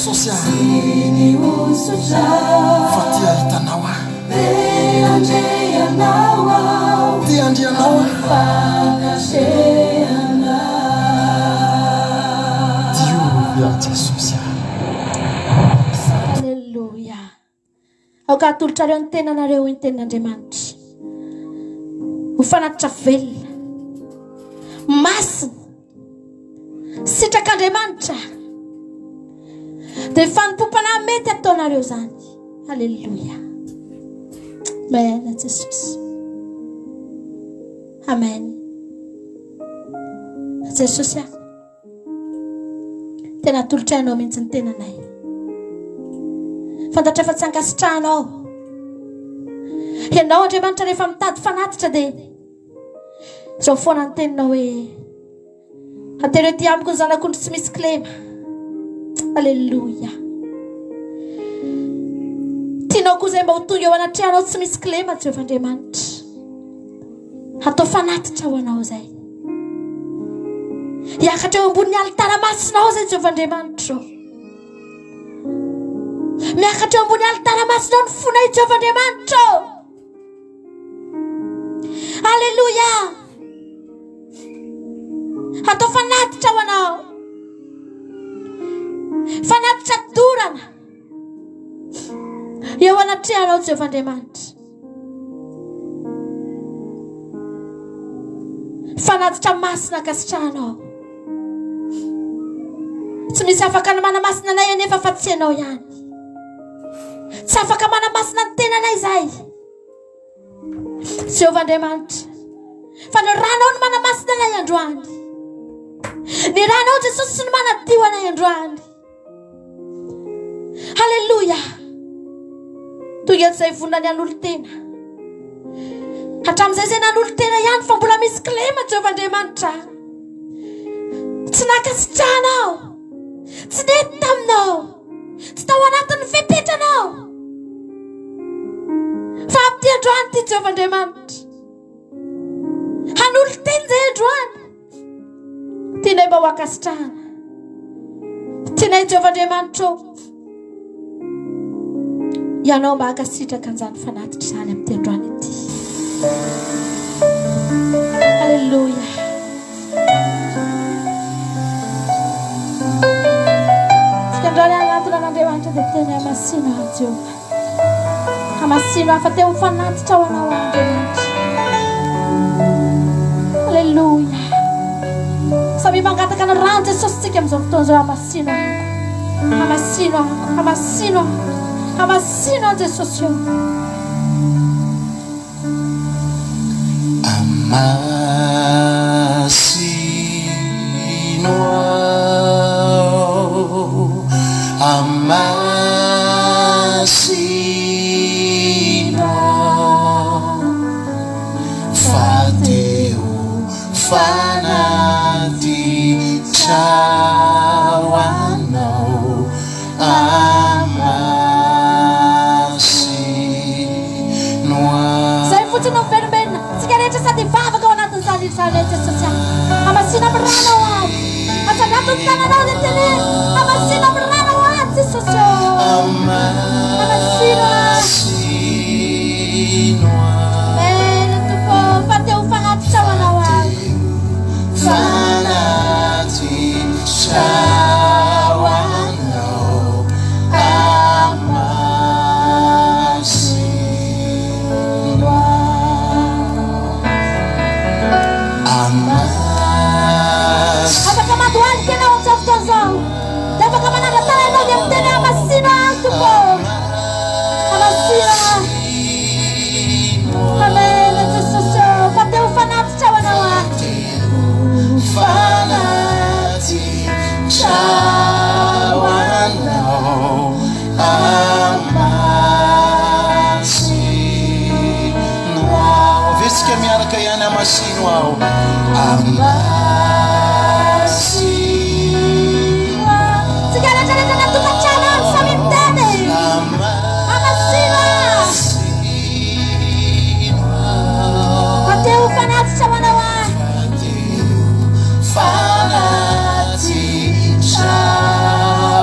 Jesosy ah. Fa te hahita Anao aho. Te handre Anao aho. Diovy aho Jesosy ah. Alléluia. Aoka hatolotrareo ny tenanareo hoy ny tenin'Andriamanitra. Ho fanatitra velona, masina, sitrak'Andriamanitra. Dia fanompoam-panahy mety ataonareo izany. Alléluia. Amen Jesosy. Amen. Jesosy ah. Tena atolotray anao mihitsy ny tenanay. Fantatra fa tsy ankasitrahanao. Ianao Andriamanitra rehefa mitady fanatitra dia izao foana ny teninao hoe atero ety amiko ny zanak'ondry tsy misy kilema. Aleloia. Tianao koa izay mba ho tonga eo anatrehanao tsy misy kilema Jehovah Andriamanitra. Hatao fanatitra ho anao izay. Hiakatra eo ambonin'ny alitara masinao izay Jehovah Andriamanitro. Miakatra eo ambony alitara masinao ny fonay Jehovah Andriamanitro. Alléluia. Hatao fanatitra ho anao. Fanatitra dorana. Eo anatrehanao Jehovah Andriamanitra. Fanatitra masina ankasitrahanao. Tsy misy afaka ny manamasina anay anefa fa tsy ianao ihany. Tsy afaka manamasina ny tenanay izahay. Jehovah Andriamanitra. Fa ny ranao no manamasina anay androany. Ny ranao Jesosy no manadio anay androany. Haleloia! Tonga eto izay vonona ny hanolo-tena. Hatramin'izay izay nanolo-tena ihany fa mbola misy kilema Jehovah Andriamanitra. Tsy nankasitrahanao. Tsy nety taminao. Tsy tao anatin'ny fepetranao. Fa amin'ity androany ity Jehovah Andriamanitra. Hanolo-tena izay androany. Tianay mba ho ankasitrahana. Tianay Jehovah Andriamanitra ô. Ianao mba hankasitraka an'izany fanatitra izany amin'ity androany ity. Alléluia. Tsika androany hanatona an'Andriamanitra dia teny hamasina aho Jehovah. Hamasino aho fa te ho fanatitra ho anao aho Andriamanitra. Aleloia. Samia mangataka ny rano Jesosy tsika amin'izao fotoana izao hamasino aho. Hamasino aho. Hamasino aho. Hamasino aho Jesosy io. Amasino aho, amasino aho, fa te ho fanatitra ho anao. Amasino aho. Zay fotsiny no miverimberina. Tsika rehetra sady hivavaka ao anatin'izany izany hoe Jesosy ah. Hamasino amin'ny ranao aho. Atsangato ny tananao dia teneno. Hamasino amin'ny ranao aho Jesosy ô. Hamasino aho. Amasino aho. Amen Tompo ô. Fa te ho fanatitra ho anao aho. Fanatitra ho anao Amasino aho Afaka mandohalika ianao amin'izao fotoana izao. Dia afaka manandratra ianao dia miteny hoe Amasino aho Tompo ô. Amasino aho. Amen Jesosy ô. Fa te ho fanatitra ho anao aho. Fanatitra ho anao Amasino aho. Avesika miaraka ihany Amasino aho. Amasino aho. Tsika rehetra rehetra any an-tokantrano any samy miteny. Amasino aho. Amasino aho. Fa te ho fanatitra ho anao aho. Fanatitra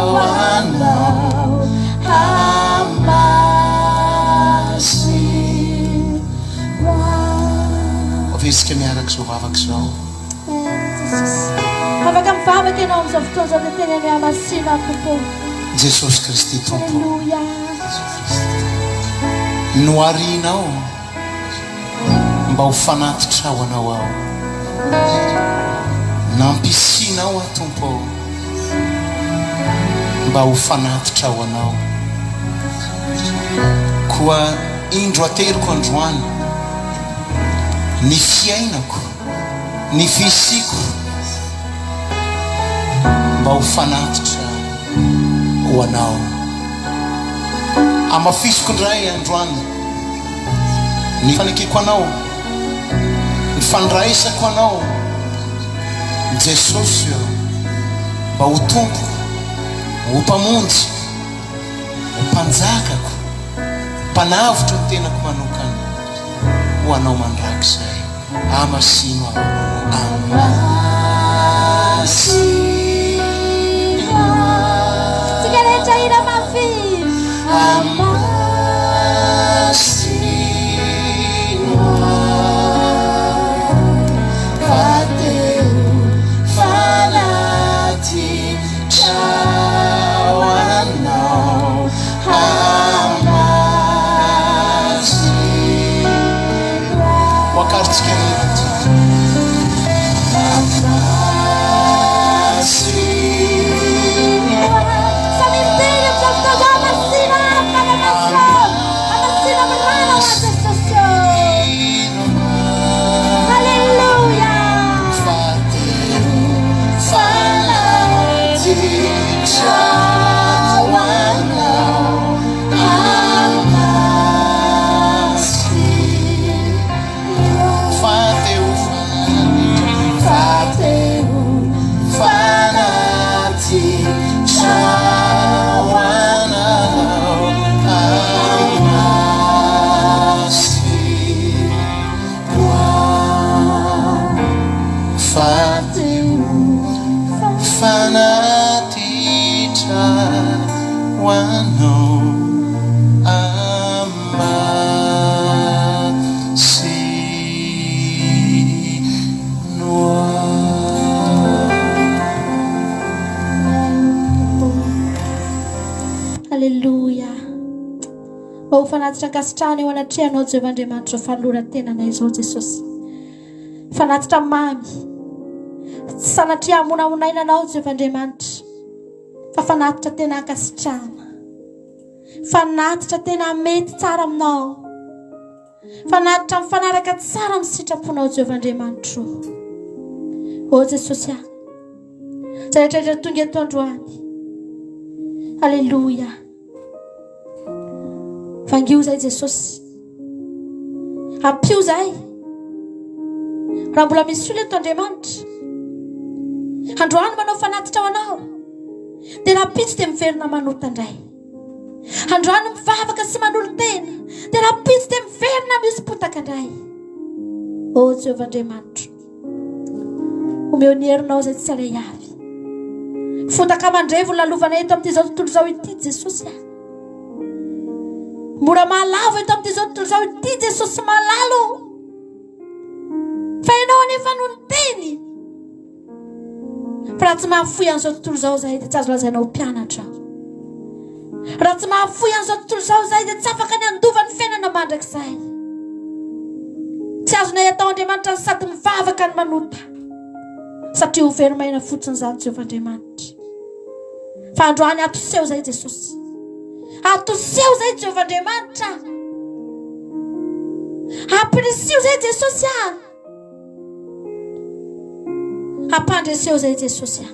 ho anao. araka izao vavaka izao. Afaka mivavaka ianao amin'izao fotoana izao dia teneno hoe hamasino aho Tompo. Jesosy Kristy Tompo. Alléluia. Noharinao mba ho fanatitra ho anao aho. Nampisianao aho Tompo ô mba ho fanatitra ho anao. Koa indro ateriko androany ny fiainako, ny fisiako mba ho fanatitra ho anao. Hamafisiko indray androany ny fanekeko anao, ny fandraisako anao, Jesosy ô, mba ho Tompoko, ho Mpamonjy, ho Mpanjakako, Mpanavotra ny tenako manokana ho anao mandrakizay. Hamasino aho. Hamasino aho. Tsika rehetra hira mafy. Hamasino aho. Fa te ho fanatitra ho anao. Hamasino aho. Ho akarintsika ny hira. Hamasino aho. Samy miteny amin'izao fotoana izao, Hamasino aho, Fanahy Masina ô. Hamasino amin'ny ranao aho, Jesosy ô. Alléluia. Fa te ho fanatitra ho anao. Hamasino. Fa te ho fanatitra, fa te ho fanatitra ho anao. Hamasino aho. Fa te ho fanatitra ho anao. Hamasino aho. Aleloia. Mba ho fanatitra ankasitrahana eo anatrehanao Jehovah Andriamanitra izao fanoloran-tenanay izao Jesosy. Fanatitra mamy. Tsy sanatria hamonamonaina anao Jehovah Andriamanitra. Fa fanatitra tena ankasitrahana. Fanatitra tena mety tsara aminao. Fanatitra mifanaraka tsara amin'ny sitraponao Jehovah Andriamanitro. Ô Jesosy ah. Izay rehetra rehetra tonga eto androany. Aleloia. Vangio izay Jesosy. Ampio izahay. Raha mbola misy olona eto Andriamanitra. Androany manao fanatitra ho anao. Dia rahampitso dia miverina manota indray. Androany mivavaka sy manolo-tena. Dia rahampitso dia miverina mihoso-potaka indray. Oh Jehovah Andriamanitro. Omeo ny herinao izay tsy alay avy. Fotaka mandrevo lalovana eto amin'ity izao tontolo izao ity Jesosy ah. Mora mahalavo eto amin'ity izao tontolo izao ity Jesosy malalo. Fa ianao anefa no niteny. Fa raha tsy mahafoy an'izao tontolo izao izahay dia tsy azo lazaina ho mpianatra. Raha tsy mahafoy an'izao tontolo izao izahay dia tsy afaka ny handova ny fiainana mandrakizay. Tsy azonay atao Andriamanitra ny sady mivavaka ny manota. Satria ho very maina fotsiny izany Jehovah Andriamanitra. Fa androany atoseho izay Jesosy. Atoseho izay Jehovah Andriamanitra. Ampirisiho izay Jesosy ah. Ampandreseo izay Jesosy ah.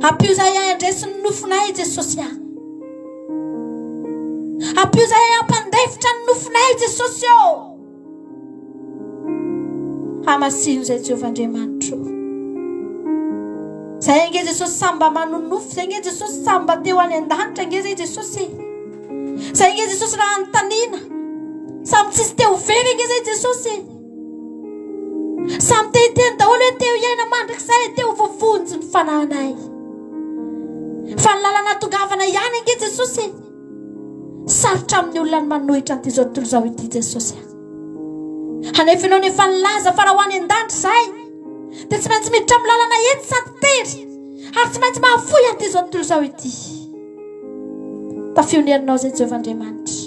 Ampio izay ahy handresy ny nofonay Jesosy ah. Ampio izay ahy hampandefitra ny nofonay Jesosy ô. Hamasino izay Jehovah Andriamanitro. Zay ange Jesosy samy mba manonofy, zay ange Jesosy samy mba teo any an-danitra ange zay Jesosy. Zay ange Jesosy raha anontaniana. Samy tsisy te ho very ange zay Jesosy. Samy te hiteny daholo hoe te ho hiaina mandrakizay, te ho voavonjy ny fanahinay. Fa ny lalana tongavana ihany ange Jesosy. Sarotra amin'ny olona ny manohitra an'ity izao tontolo izao ity Jesosy. Anefa ianao no efa nilaza fa raha ho any an-danitra izahay dia tsy maintsy miditra amin'ny lalana ety sady tery ary tsy maintsy mahafoy an'ity izao tontolo izao ity. Tafio ny herinao izay Jehovah Andriamanitra.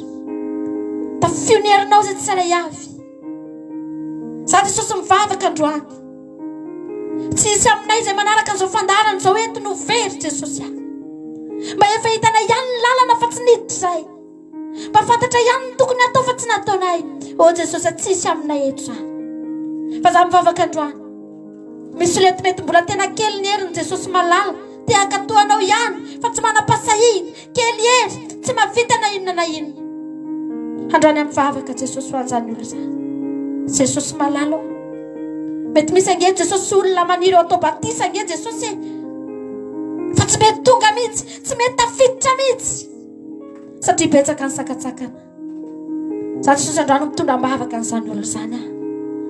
Tafio ny herinao izay tsirairay avy. Za Jesosy mivavaka androany. Tsy hisy aminay izay manaraka an'izao fandaharana izao eto no very Jesosy ah. Mba efa hitanay ihany ny lalana fa tsy niditra izahay. Mba fantatra ihany ny tokony hatao fa tsy nataonay. Oh Jesosy ah, tsy hisy aminay eto izany. Fa za mivavaka androany. Misy olona mety mbola tena kely ny heriny Jesosy malala. Te hankatò anao ihany fa tsy manam-pahasahiana. Kely hery, tsy mahavita na inona na inona. Androany amin'ny vavaka Jesosy ho an'izany olona izany. Jesosy malala ô. Mety misy ange Jesosy olona maniry ho atao batisa ange Jesosy e. Fa tsy mety tonga mihitsy, tsy mety tafiditra mihitsy. Satria betsaka ny sakatsakana. Za Jesosy androany mitondra am-bavaka an'izany olona izany aho.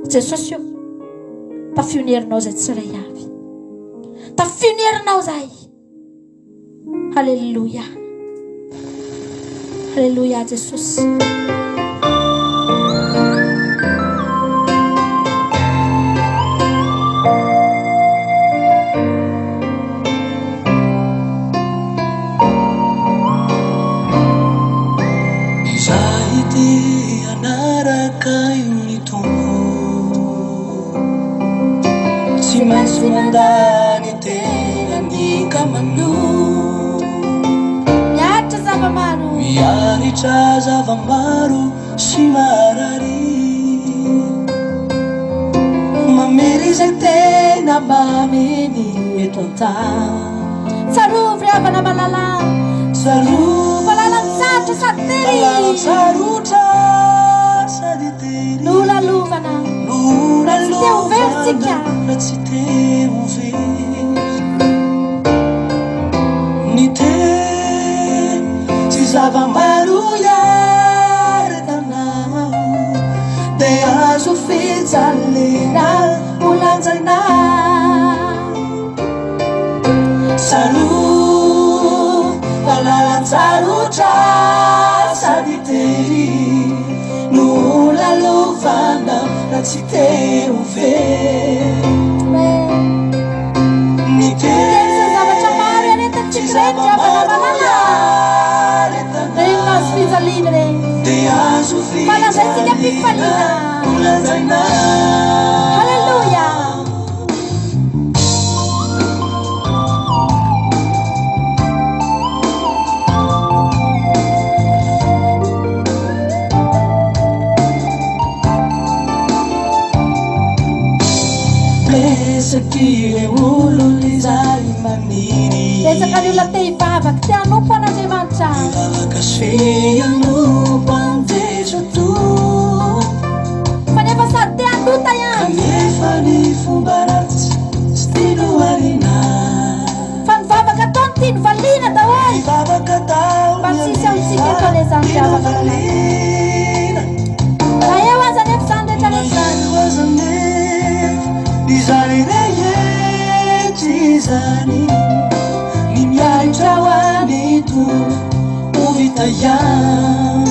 Jesosy ô, tafio ny herinao izay tsiray avy. Tafio ny herinao izay. Alléluia. Alléluia Jesosy. Izaho ity hanaraka ny Tompo. Tsy maintsy mandà ny tenany ka manoa. Miaritra zava-maro. Miaritra zava-maro sy marary. Mamery izay tena maminy eto an-tany. Tsarovy ry havana malala. Tsarovy fa lalan-tsarotra sady tery. Fa lalan-tsarotra sady tery. Nolalovana. Raha tsy te ho very tsika. Raha tsy te ho very. Ny teny sy zava-maro iaretana dia azo fijaliana ho lanjaina. Tsarovy fa lalan-tsarotra sady tery no lalovanao raha tsy te ho very. Ny teny sy zavatra maro iaretantsika ireny ry havana malala. Ireny hazo fijaliana ireny. Fa lazaintsika am-pifaliana. Haleloia. Betsaka ny olona te hivavaka, te hanompo an'Andriamanitra. Fa nefa sady te hanota ihany. Kanefa ny fomba ratsy tsy tiany ho ariana. Fa ny vavaka ataony tiany valiana daholo. Ny vavaka ataony Mba tsy hisy amintsika eto anie izany tiany ry havana malala. valiana. Na eo aza anefa izany rehetra Na rehetra izany. eo aza anefa izany rehetra izany, ny miaritra ho an'ny Tompo ho vita ihany.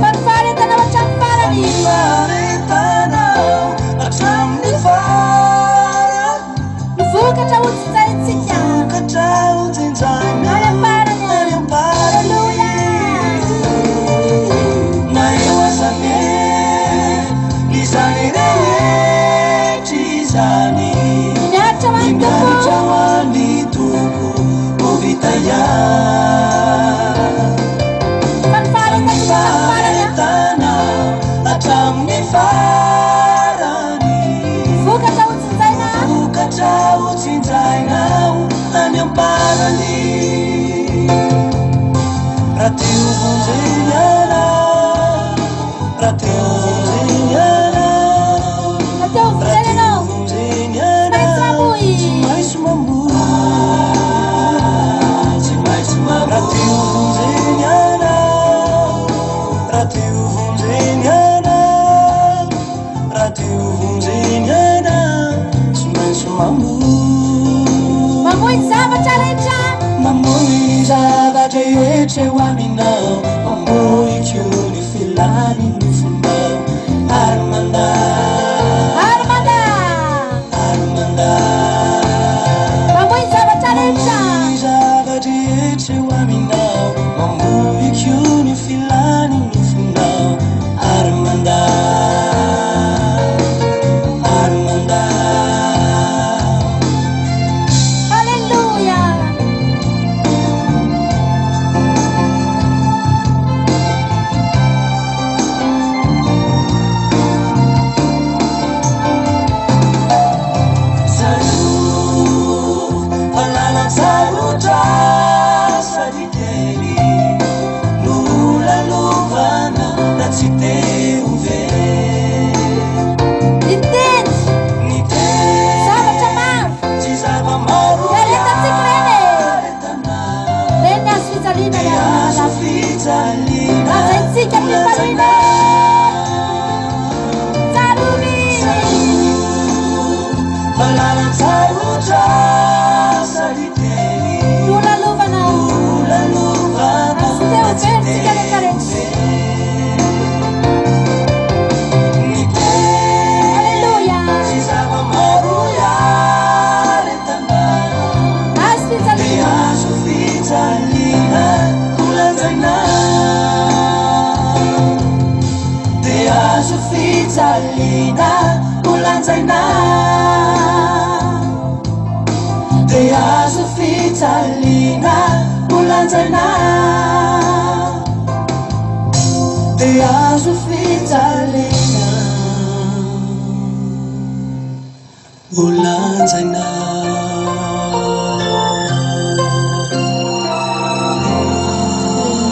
Fa ny faharetanao hatramin'ny farany. Ny faharetanao hatramin'ny farany. Ny vokatra ho jinjaintsika. Vokatra ho jinjaina. Any am-parany. Any am-parany. Aleloia. Na eo aza anefa izany rehetra izany. Ny miaritra ho Ny an'ny Tompo. miaritra ho an'ny Tompo ho vita ihany. Fa ny faharetantsika hatramin'ny farany. Faharetana hatramin'ny farany. Vokatra ho jinjaina. Vokatra ho jinjaina any am-parany. Raha te ho vonjena ianao, raha te ho vonjena ianao, Raha te ho raha vonjena te ho ianao, vonjena tsy maintsy ianao, mamoy. tsy maintsy mamoy. Tsy maintsy mamoy. Raha te ho vonjena ianao, raha te ho vonjena ianao, raha te ho vonjena ianao, tsy maintsy mamoy. Mamoy ny zavatra rehetra. Mamoy ny zavatra rehetra eo aminao, mamoy koa ny filan'ny nofonao, ary mandà Hatahotra sady hiteny. Nolalovana. Nolalovana. Tsy te ho very tsika rehetra rehetra. Ny teny Aleloia. sy zava-maro iaretana. Hazo fijaliana. Dia hazo fijaliana holanjaina. Dia hazo fijaliana holanjaina. Dia hazo fijaliana holanjaina. Dia hazo fijaliana holanjaina.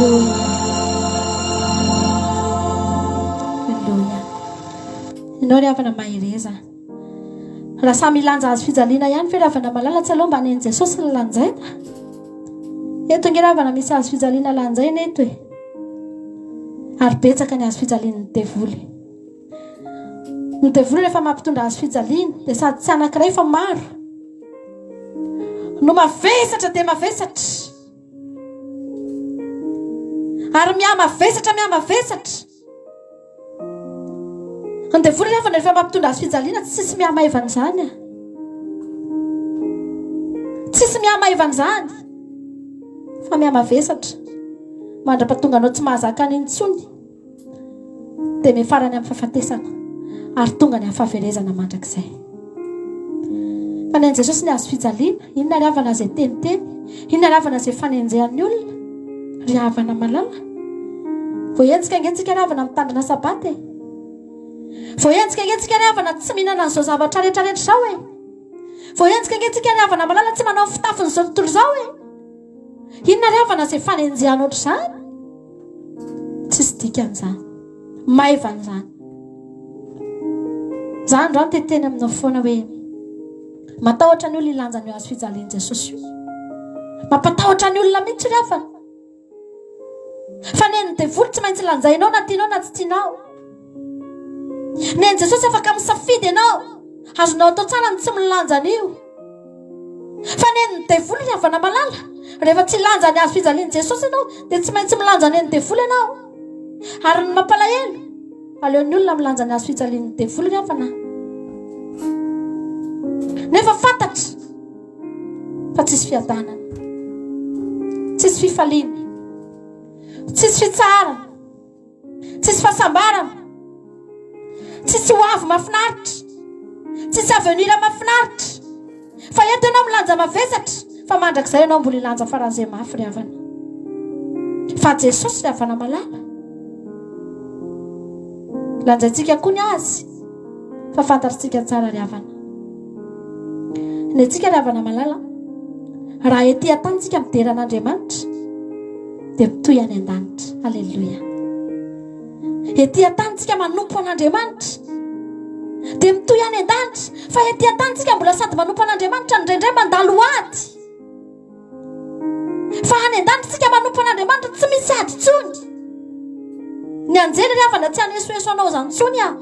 Aleloia. Aleloia. Ianao ry havana mahereza. Raha samy hilanja hazo fijaliana ihany ve ry havana malala tsy aleo mba nen'i Jesosy ny lanjaina? Eto ange ry havana misy hazo fijaliana lanjaina eto e. Ary betsaka ny hazo fijalian'ny devoly. Ny devoly rehefa mampitondra hazo fijaliana dia sady tsy anankiray fa maro. No mavesatra dia mavesatra. Ary mihamavesatra mihamavesatra. Ny devoly anefa rehefa mampitondra azy fijaliana tsisy mihamaivana izany a. Tsisy mihamaivana izany. Fa mihamavesatra. Mandra-pahatonga anao tsy mahazaka any intsony. Dia miafarany amin'ny fahafatesana ary tonga ny amin'ny fahaverezana mandrakizay. Fa ny an'i Jesosy ny hazo fijaliana, inona ry havana izay teniteny? Inona ry havana izay fanenjehan'ny olona? Ry havana malala. Voahenjika ange tsika ry havana mitandrina sabata e. Voahenjika ange tsika ry havana tsy mihinana an'izao zavatra rehetra rehetra izao e. Voahenjika ange tsika ry havana malala tsy manao ny fitafin'izao tontolo izao e. Inona ry havana izay fanenjehana ohatr'izany? Tsisy dikany izany. Maivana izany. Za androany te teny aminao foana hoe matahotra ny olona hilanja an'io hazo fijalian'i Jesosy io. Mampatahotra ny olona mihitsy ry havana. Fa nen'ny devoly tsy maintsy lanjainao na tianao na tsy tianao. Nen'i Jesosy afaka misafidy ianao. Azonao atao tsara ny tsy milanja an'io. Fa nen'ny devoly ry havana malala. Rehefa tsy hilanja ny hazo fijalian'i Jesosy ianao dia tsy maintsy milanja nen'ny devoly ianao. Ary ny mampalahelo, aleon'ny olona milanja ny hazo fijalian'ny devoly ry havana. Nefa fantatra fa tsisy fiadanana, tsisy fifaliana, tsisy fitsaharana, tsisy fahasambarana, tsisy ho avy mahafinaritra, tsisy avenir mahafinaritra. Fa eto ianao milanja mavesatra, fa mandrakizay ianao mbola hilanja faran'izay mafy ry havana. Fa Jesosy ry havana malala, lanjaintsika koa ny azy, fa fantatritsika tsara ry havana. Ny antsika ry havana malala, raha ety an-tany tsika midera an'Andriamanitra, dia mitohy any an-danitra. Aleloia. Ety an-tany tsika manompo an'Andriamanitra, dia mitohy any an-danitra. Fa ety an-tany tsika mbola sady manompo an'Andriamanitra, indraindray mandalo ady. Fa any an-danitra tsika manompo an'Andriamanitra, tsy misy ady intsony. Ny anjely ry havana tsy hanesoeso anao izany intsony ah.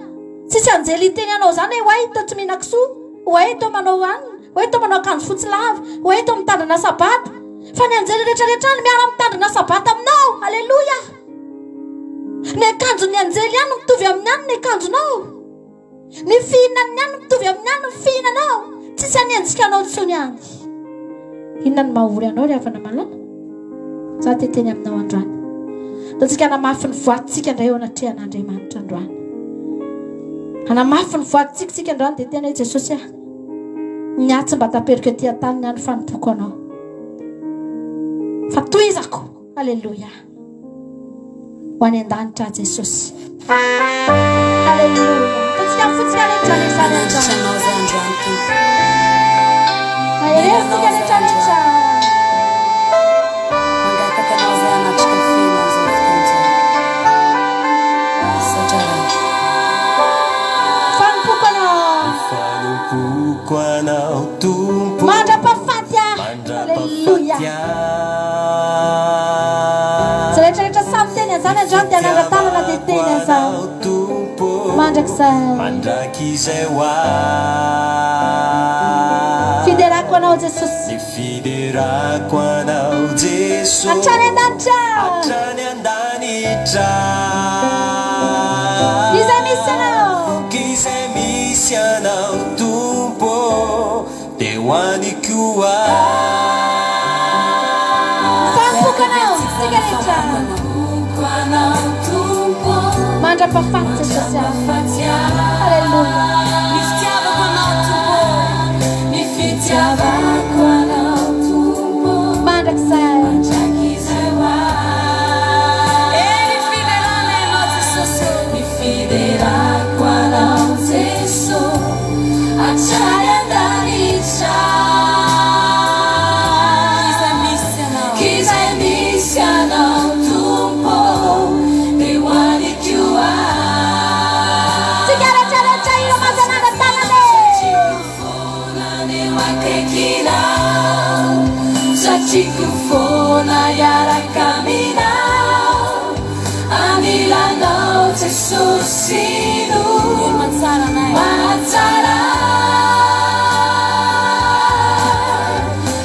Tsisy anjely hiteny anao izany hoe oay toa tsy mihinan-kisoa, oay toa manao anona, oay toa manao akanjo fotsy lava, oay toa mitandrina sabata. Fa ny anjely rehetrarehetra any miara-mitandrina sabata aminao. Aleloia. Ny akanjon'ny anjely ihany no mitovy amin'ny any ny akanjonao. Ny fihinan'ny any mitovy amin'ny any ny fihinanao. Tsisy hanenjika anao intsony any. Inona no mahory anao ry havana malala? Za te teny aminao androany. Ataontsika hanamafy ny voadintsika indray eo anatrehan'Andriamanitra androany. Hanamafy ny voadintsika isika androany dia tena hoe Jesosy ah. Ny ahy tsy mba taperiko ety an-tany ny ahy ny fanompoako anao. Fa tohizako. Aleloia. Ho any an-danitra aho Jesosy. Aleloia. Ataontsika amin'ny fontsika rehetra rehetra rehetra. Manatitra anao izay androany Tompo. Mahereza tsika rehetra rehetra. Mangataka anao izay hanatrika feno amin'izao fotoana izao. Misaotra Ray. Fanompoako anao. Fanompoako anao Tompo. Mandra-pahafaty ahy. Mandra-pahafaty Aleloia. ahy. Izay rehetra rehetra samy teny an'izany androany dia hanandratanana dia teny an'izany. Tompo. Mandrakizay. Mandrakizay ho ahy. anao Jesosy. Ny fiderako anao Jeso. Hatrany an-danitra. Hatrany an-danitra. Izay misy anao. K'izay misy anao Tompo dia ho any koa. Fanompoako anao isika rehetra. Mandra-pahafaty Jesosy aho. Alléluia. Ny fitiavako anao Tompo, ny fitiavako anao Tompo. Mandrakizay. Mandrakizay ho ahy. Eh, ny fiderana anao Jesosy, ny fiderako anao Jesosy. Hatrany an-danitra. K'izay misy anao. K'izay misy anao Tompo, dia ho any koa. Tsika rehetra rehetra hira manjananga tanana e. Foana ny eo akaikinao, satriko foana hiaraka aminao, anilanao Jesosy no mahatsara.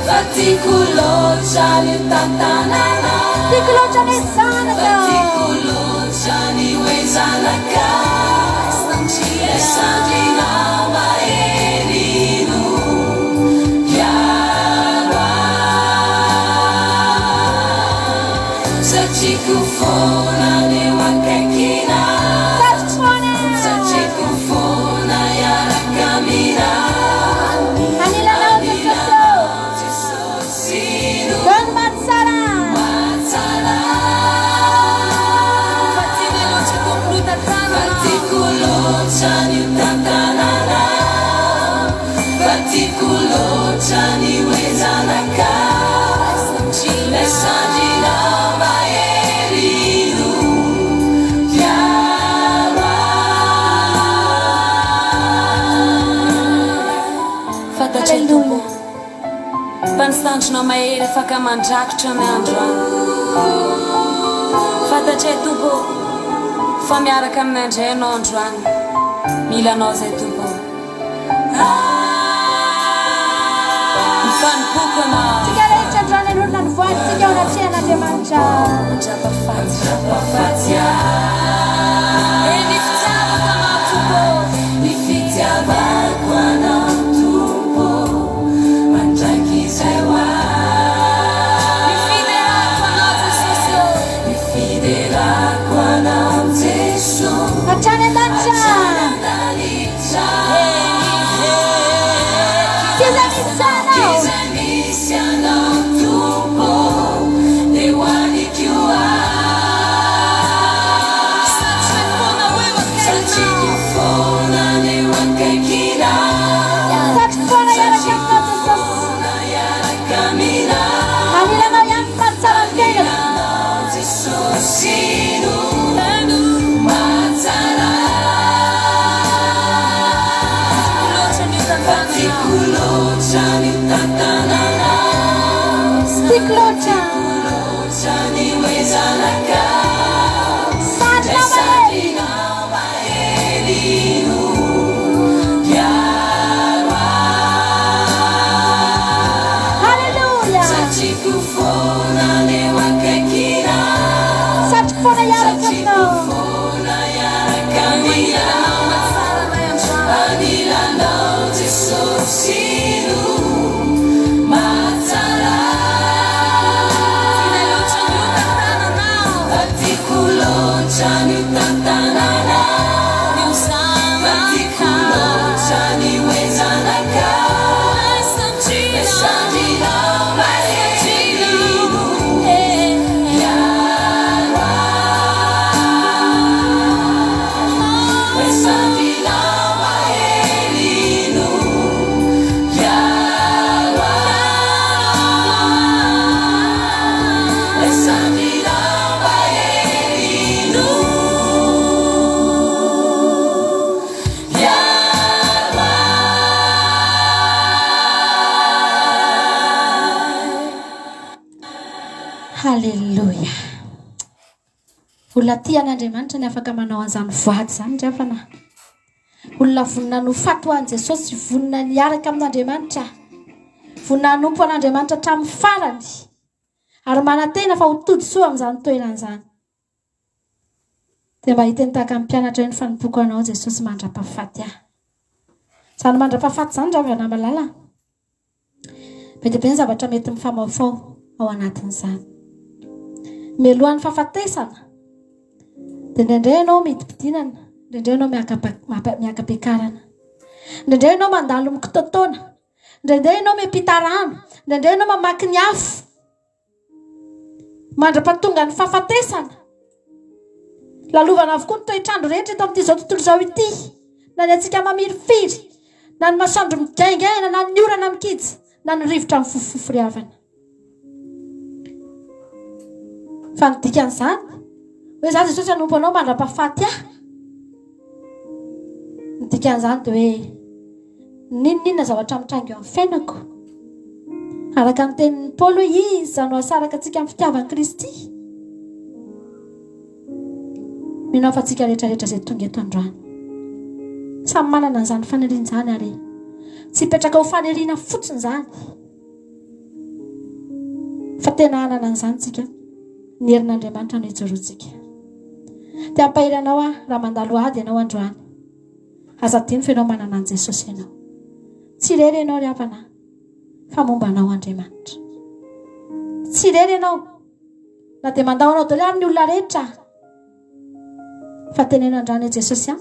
Fa tiako loatra ny tantananao, Tiako loatra ny zanaka. fa tiako loatra ny hoe zanaka. Sandrinao mahery no mpiaro ahy. Satriko foana ny eo akaikinao. Satriko foana. Satriko foana hiaraka aminao. Anilanao Jesosy. Jesosy no Eo ny mahatsara. mahatsara. Fa tiako loatra ny tantananao. Fa tiako loatra ny hoe zanaka. Ilay sandrinao mahery no mpiaro ahy. Fantatray Tompo fa ny sandrinao mahery afaka mandrakotra ny andro any. Fantatray Tompo fa miaraka aminay indray ianao androany. Mila anao izay Tompo. Ny fanompoko anao. Tsika rehetra androany hanorina ny voadintsika eo anatrehan'Andriamanitra. Mandra-pahafaty. Eh, ny fitiavako anao Tompo. Ny fitiavako anao Tompo, mandrakizay ho ahy. Ny fiderako anao Jesosy. Ny fiderako anao Jeso. Hatrany an-danitra. An-danitra. K'izay misy anao. K'izay misy anao Tompo, dia ho any koa. Satriko foana ho eo Satriko akaikinao. foana ny eo akaikinao. Satriko foana hiaraka aminao Jesosy. Foana hiaraka aminao. Anilanao ihany ny mahatsara ny fiainako. Anilanao Jesosy no mahatsara. Loatra ny Fa tiako tantananao. loatra ny tantananao. Tiako loatra. Loatra ny hoe zanaka. Sandrinao mahery. Sandrinao mahery no mpiaro ahy. Alléluia. Satriko foana ny eo akaikinao. Satriko foana hiaraka Satriko aminao. foana hiaraka aminao. Anilanao Jesosy no mahatsara. Tianay loatra ny ho tantananao. Fa tiako loatra ny tantananao. Ny ho Fa tiako zanaka. loatra ny hoe zanaka. Sandrinao. Sandrinao mahery no Eh. mpiaro ahy. Sandrinao mahery no mpiaro ahy. Sandrinao mahery no mpiaro ahy. Halleloia. Olona tia an'Andriamanitra ny afaka manao an'izany voady izany ry havana. Olona vonona no faty ho an'i Jesosy, vonona ny hiaraka amin'Andriamanitra. Vonona hanompo an'Andriamanitra hatramin'ny farany ary manantena fa ho tody soa amin'izany toerana izany. Dia mba hiteny tahaka ny mpianatra hoe ny fanompoako anao Jesosy mandra-pahafaty ahy. Izany mandra-pahafaty izany ry havana malala. Be dia be ny zavatra mety mifamaofao ao anatin'izany. Mialohan'ny fahafatesana dia indraindray ianao midim-pidinana, indraindray ianao miaka-piakarana. Indraindray ianao mandalo mikitaotaona, indraindray ianao miampita rano, indraindray ianao mamaky ny afo. Mandra-pahatonga ny fahafatesana. Lalovana avokoa ny toetr'andro rehetra eto amin'ity izao tontolo izao ity, na ny hatsiaka mamirifiry, na ny masoandro migaingaina, na ny orana mikija, na ny rivotra mifofofofo ry havana. Fa ny dikan'izany, hoe izaho Jesosy hanompo anao mandra-pahafaty ahy. Ny dikan'izany dia hoe n'inon'inona zavatra mitranga eo amin'ny fiainako. Araka ny tenin'i Paoly hoe iza no hahasaraka antsika amin'ny fitiavan'i Kristy? Mino aho fa antsika rehetra rehetra izay tonga eto androany. Samy manana an'izany faniriana izany ary tsy hipetraka ho faniriana fotsiny izany. Fa tena hanana an'izany tsika. Ny herin'Andriamanitra no ijoroantsika. Te hampahery anao aho raha mandalo ady ianao androany. Aza adino fa ianao manana an'i Jesosy ianao. Tsy irery ianao ry havana fa momba anao Andriamanitra. Tsy irery ianao na dia mandao anao daholo ary ny olona rehetra. Fa teneno androany hoe Jesosy an.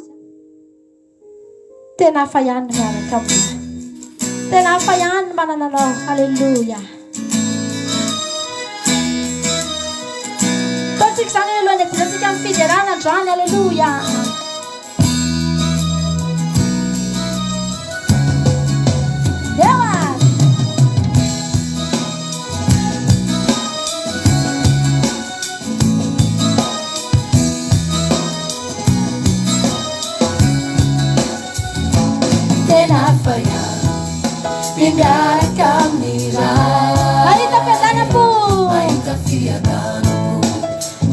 Tena hafa ihany ny miaraka aminao. Tena hafa ihany ny manana anao. Alléluia. Ataontsika izany alohan'ny hidirantsika amin'ny fiderana androany. Alléluia. Eo ary. Tena hafa ihany ny miaraka amin'ny Ray. Mahita fiadanam-po. Mahita fiadanam-po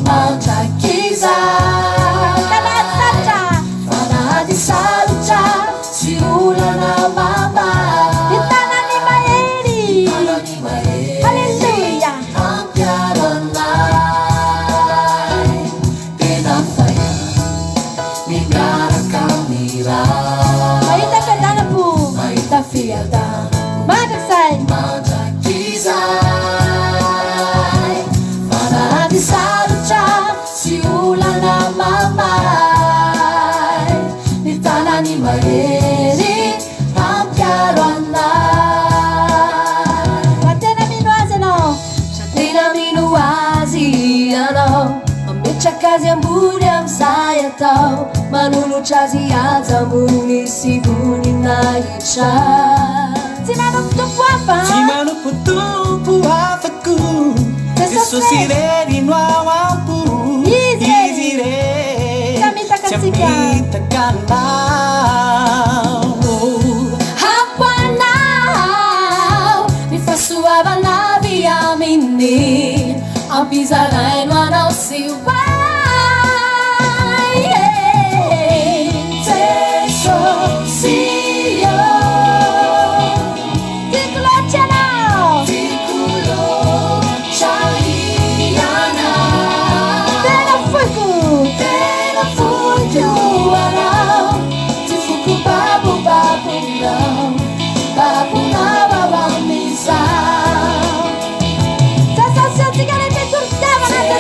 mandrakizay. Fa na ady sarotra. Fa na ady sarotra sy olana mamay. Ny tanany mahery. Ny tanany mahery. Haleloia. Hampiaro anay. Tena hafa ihany ny miaraka amin'ny Ray. Mahita fiadanam-po. Mahita fiadanam-po. Mandrakizay. Mandrakizay. Fa na ady sarotra sy olana mamay, ny tanany mahery hampiaro anay. Raha tena mino azy ianao. Raha tena mino azy ianao, mametraka azy ambony amin'izay atao, manolotra azy haja ambony sy voninahitra. Tsy manompo tompo hafa. Tsy manompo tompo hafa koa. Jesosy Jesosy irery no ao am-po. Izy irery. Izy irery. Tsy hamitaka Tsy antsika. hamitaka anao. Ampy anao ny fahasoavana avy aminy, ampizaraino anao sy ho ahy. Jesosy ô, Tiako loatra ianao. tiako loatra ianao. Tena foiko. Tena foiko anao, ty foko babobabonao, babonao ao amin'izao. Jesosy antsika rehetra hitory fitiavana androany.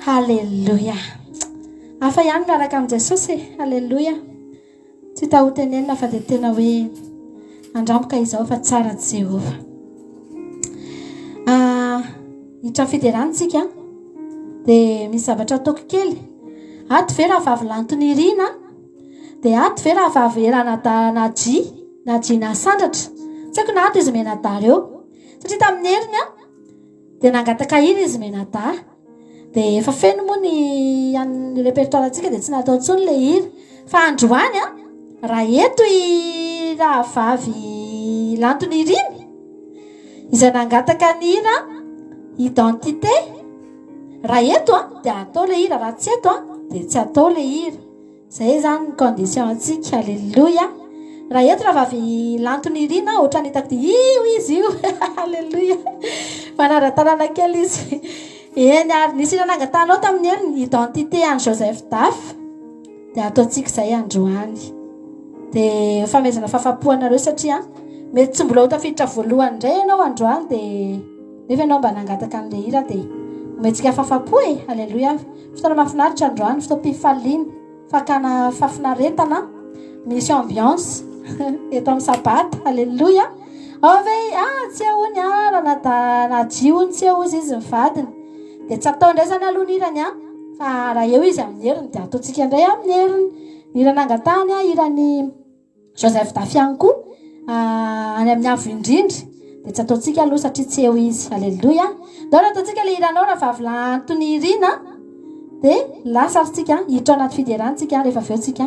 Haleloia. Hafa ihany miaraka amin'i Jesosy e. Haleloia. Tsy hita ho tenenina fa dia tena hoe andramboka izao fa tsara Jehovah. Ah, hiditra fiderana tsika dia misy zavatra ataoko kely. Ato ve rahavavy Lantonirina? Dia ato ve rahavavy Eranadahy Najia? Najia Nasandratra? Tsy haiko na ato izy mianadahy ireo. Satria tamin'ny heriny an, dia nangataka hira izy mianadahy. Dia efa feno moa ny an'ny répertoire antsika dia tsy natao intsony ilay hira. Fa androany an, raha eto i rahavavy Lantonirina, izay nangataka ny hira Identité, raha eto an, dia atao ilay hira, raha tsy eto an, dia tsy atao ilay hira. Zay zany ny condition antsika, aleloia. Raha eto rahavavy Lanto Nirina, ohatran'ny hitako dia io izy io, aleloia. Manara-tanana kely izy. Eny ary, nisy hira nangatahanao tamin'ny heriny, identité an'i Joseph Daf. Dia ataontsika izay androany. Dia ho fanomezana fahafapo anareo satria mety tsy mbola ho tafiditra voalohany indray ianao androany dia nefa ianao mba nangataka an'ilay hira dia omentsika fahafapo e, aleloia. Fotoana mahafinaritra androany, fotoam-pifaliana, fakana fahafinaretana, misy ambiance eto amin'ny sabata, aleloia. Ao ve, ah tsy eo hono ah, ranadahy Nadia hono tsy eo hozy izy ny vadiny. Dia tsy atao indray izany aloha ny hirany ah, fa raha eo izy amin'ny heriny dia ataontsika indray amin'ny heriny. Ny hira nangatahany ah, hiran'i Joseph Dafy ihany koa any amin'ny avo indrindra dia tsy ataontsika aloha satria tsy eo izy. Aleloia. Ndao raha ataontsika ilay hiranao rahavavy Lantonirina dia lasa ary tsika hiditra ao anaty fiderana tsika rehefa avy eo tsika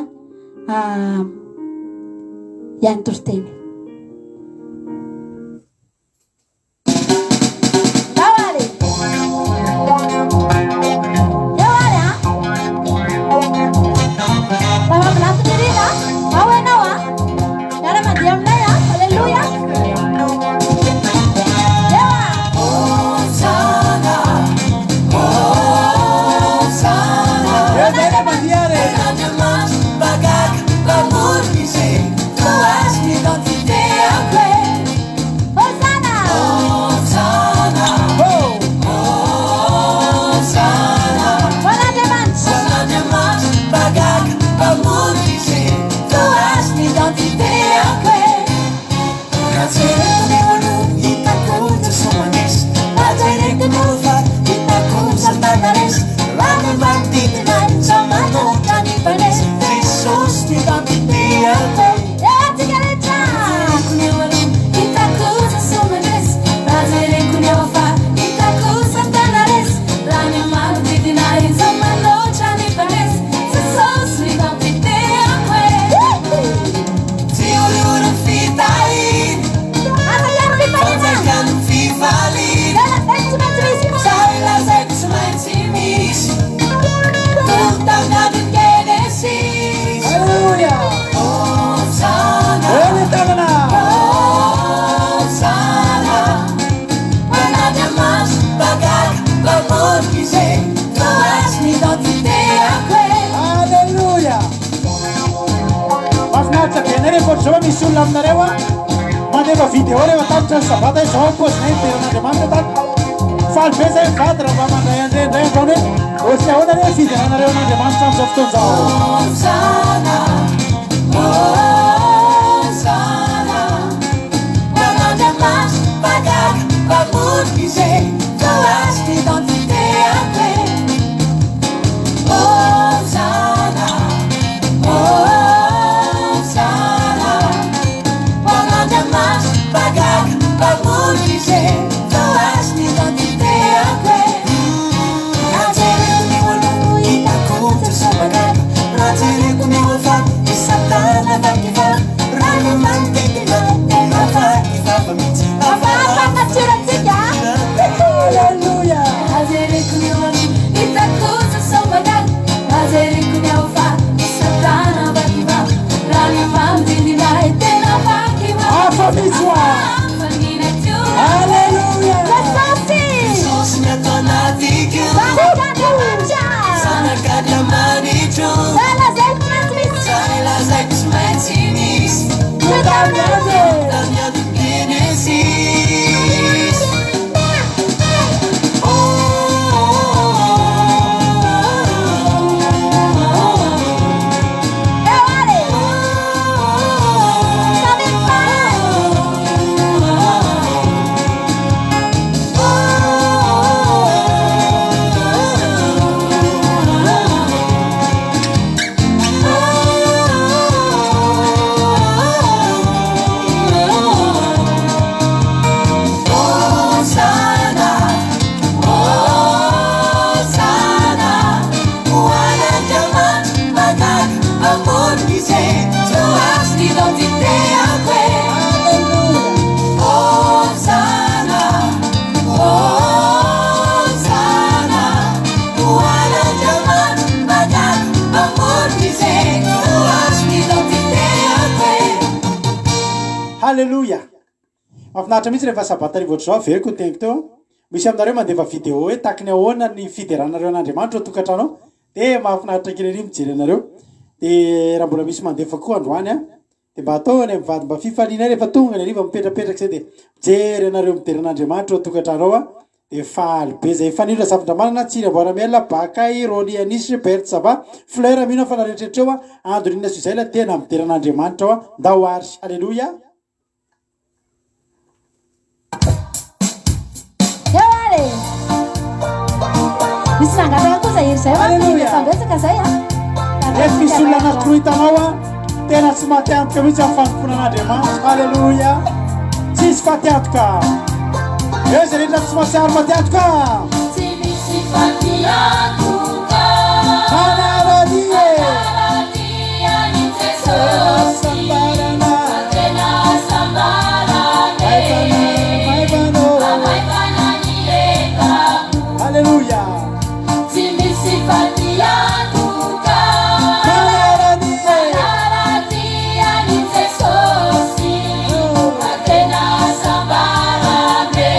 hihaino toriteny. Ndao ary! Eo ary a! Rahavavy Lantonirina, ao ianao a! Miara-mandeha aminay a! Aleloia! Eo a! Hosanna, Hosanna. Eo miara-mandeha ary. Andriamanitra mpagaga, mpamorona izay toa azy ny identité ako e. Hosana! Hosana, Hosana. Ho an'Andriamanitra! Ho an'Andriamanitra, mpagaga, mpamorona Izy, toa azy ny identité ako e. Raha jereko ny eo aloha, hitako Jesoa mandresy. Raha jereko ny eo afara, hitako Satana resy. Raha ny manodidina ahy, samy manohitra ny mpanesy. Jesosy ny identité ako e. Eo antsika rehetra! Jereko ny eo aloha, hitako Jesoa mandresy. Raha jereko ny eo afara, hitako Satana resy. Raha ny manodidina ahy, samy manoatra ny mpanesy. Jesosy no identité ako e. Tsy oriory ny fitahiana, Aza hiaro fifaliana! fanjakan'ny fifaliana. Zay lazaiko tsy maintsy misy koa! Zay lazaiko tsy maintsy misy. Tory tamin'ny andron'ny Genesisy. Alléluia. Hosana. Eo ny tanana. Hosana. Ho an'Andriamanitra, mpagaga, mpamorona Izy, toa azy ny identité ako e. Alléluia. Mahafinaritra be anay rehefa ohatr'izao misy olona aminareo a mandefa vidéo rehefa tapitra ny sabata hoe izao ny paozinay midera an'Andriamanitra tato. Faly be zay mivady raha mba mandray an'ireny indray androany hoe ohatry ny ahoana re ny fideranareo an'Andriamanitra amin'izao fotoana izao. Hosana, Hosana. Ho an'Andriamanitra, mpagaga, mpamorona Izy, toa azy ny identité ako e. Hosana, Hosana. Ho an'Andriamanitra, mpagaga, mpamorona Izy, toa azy ny identité ako e. Raha jereko ny eo aloha, hitako Jesoa magaga. Raha jereko ny eo afara, i Satana vaky vava. Raha ny manodidina ahy, dia hafa ny vava mihitsy. Hafahafa natiorantsika! Aleloia! Mahafinaritra mihitsy rehefa sabata hariva ohatr'izao, averiko ny teniko teo an! Misy aminareo mandefa video hoe tahaky ny ahoana ny fideranareo an'Andriamanitra ao an-tokantrano ao, dia mahafinaritra kely ery mijery anareo. Dia raha mbola misy mandefa koa androany an, dia mba atao any amin'ny vady mba fifaliana rehefa tonga ny hariva mipetrapetraka izay dia mijery anareo midera an'Andriamanitra ao an-tokantrano ao an, Dia faly be zay. Fanilo Razafindramanana, Tsiry Amboaramiel, Bakay, Rolly Anisy, Berthe ça va, Fleur mino aho fa nareo rehetra eo a, Andorina Suzaila tena midera an'Andriamanitra ao a, ndao ary. Aleloia. Eo ary e! Misy nangataka koa zay hira zay manko Alléluia. efa betsaka zay a. Rehefa misy olona anankiroa hitanao a, Tena tsy maty antoka mihitsy amin'ny fanompoana an'Andriamanitra. Alléluia. Tsisy faty antoka. Eo izay rehetra tsy mahatsiaro maty antoka. Tsy misy faty antoka. Manaradia e. Manaradia an'i Tena Jesosy. sambarana. Tena sambarana e. Maivana, maivana. Maivana ny entako. Alléluia. Tsy misy fatiantoka. Manaradia Manaradia an'i Jesosy. Fa tena sambarana e.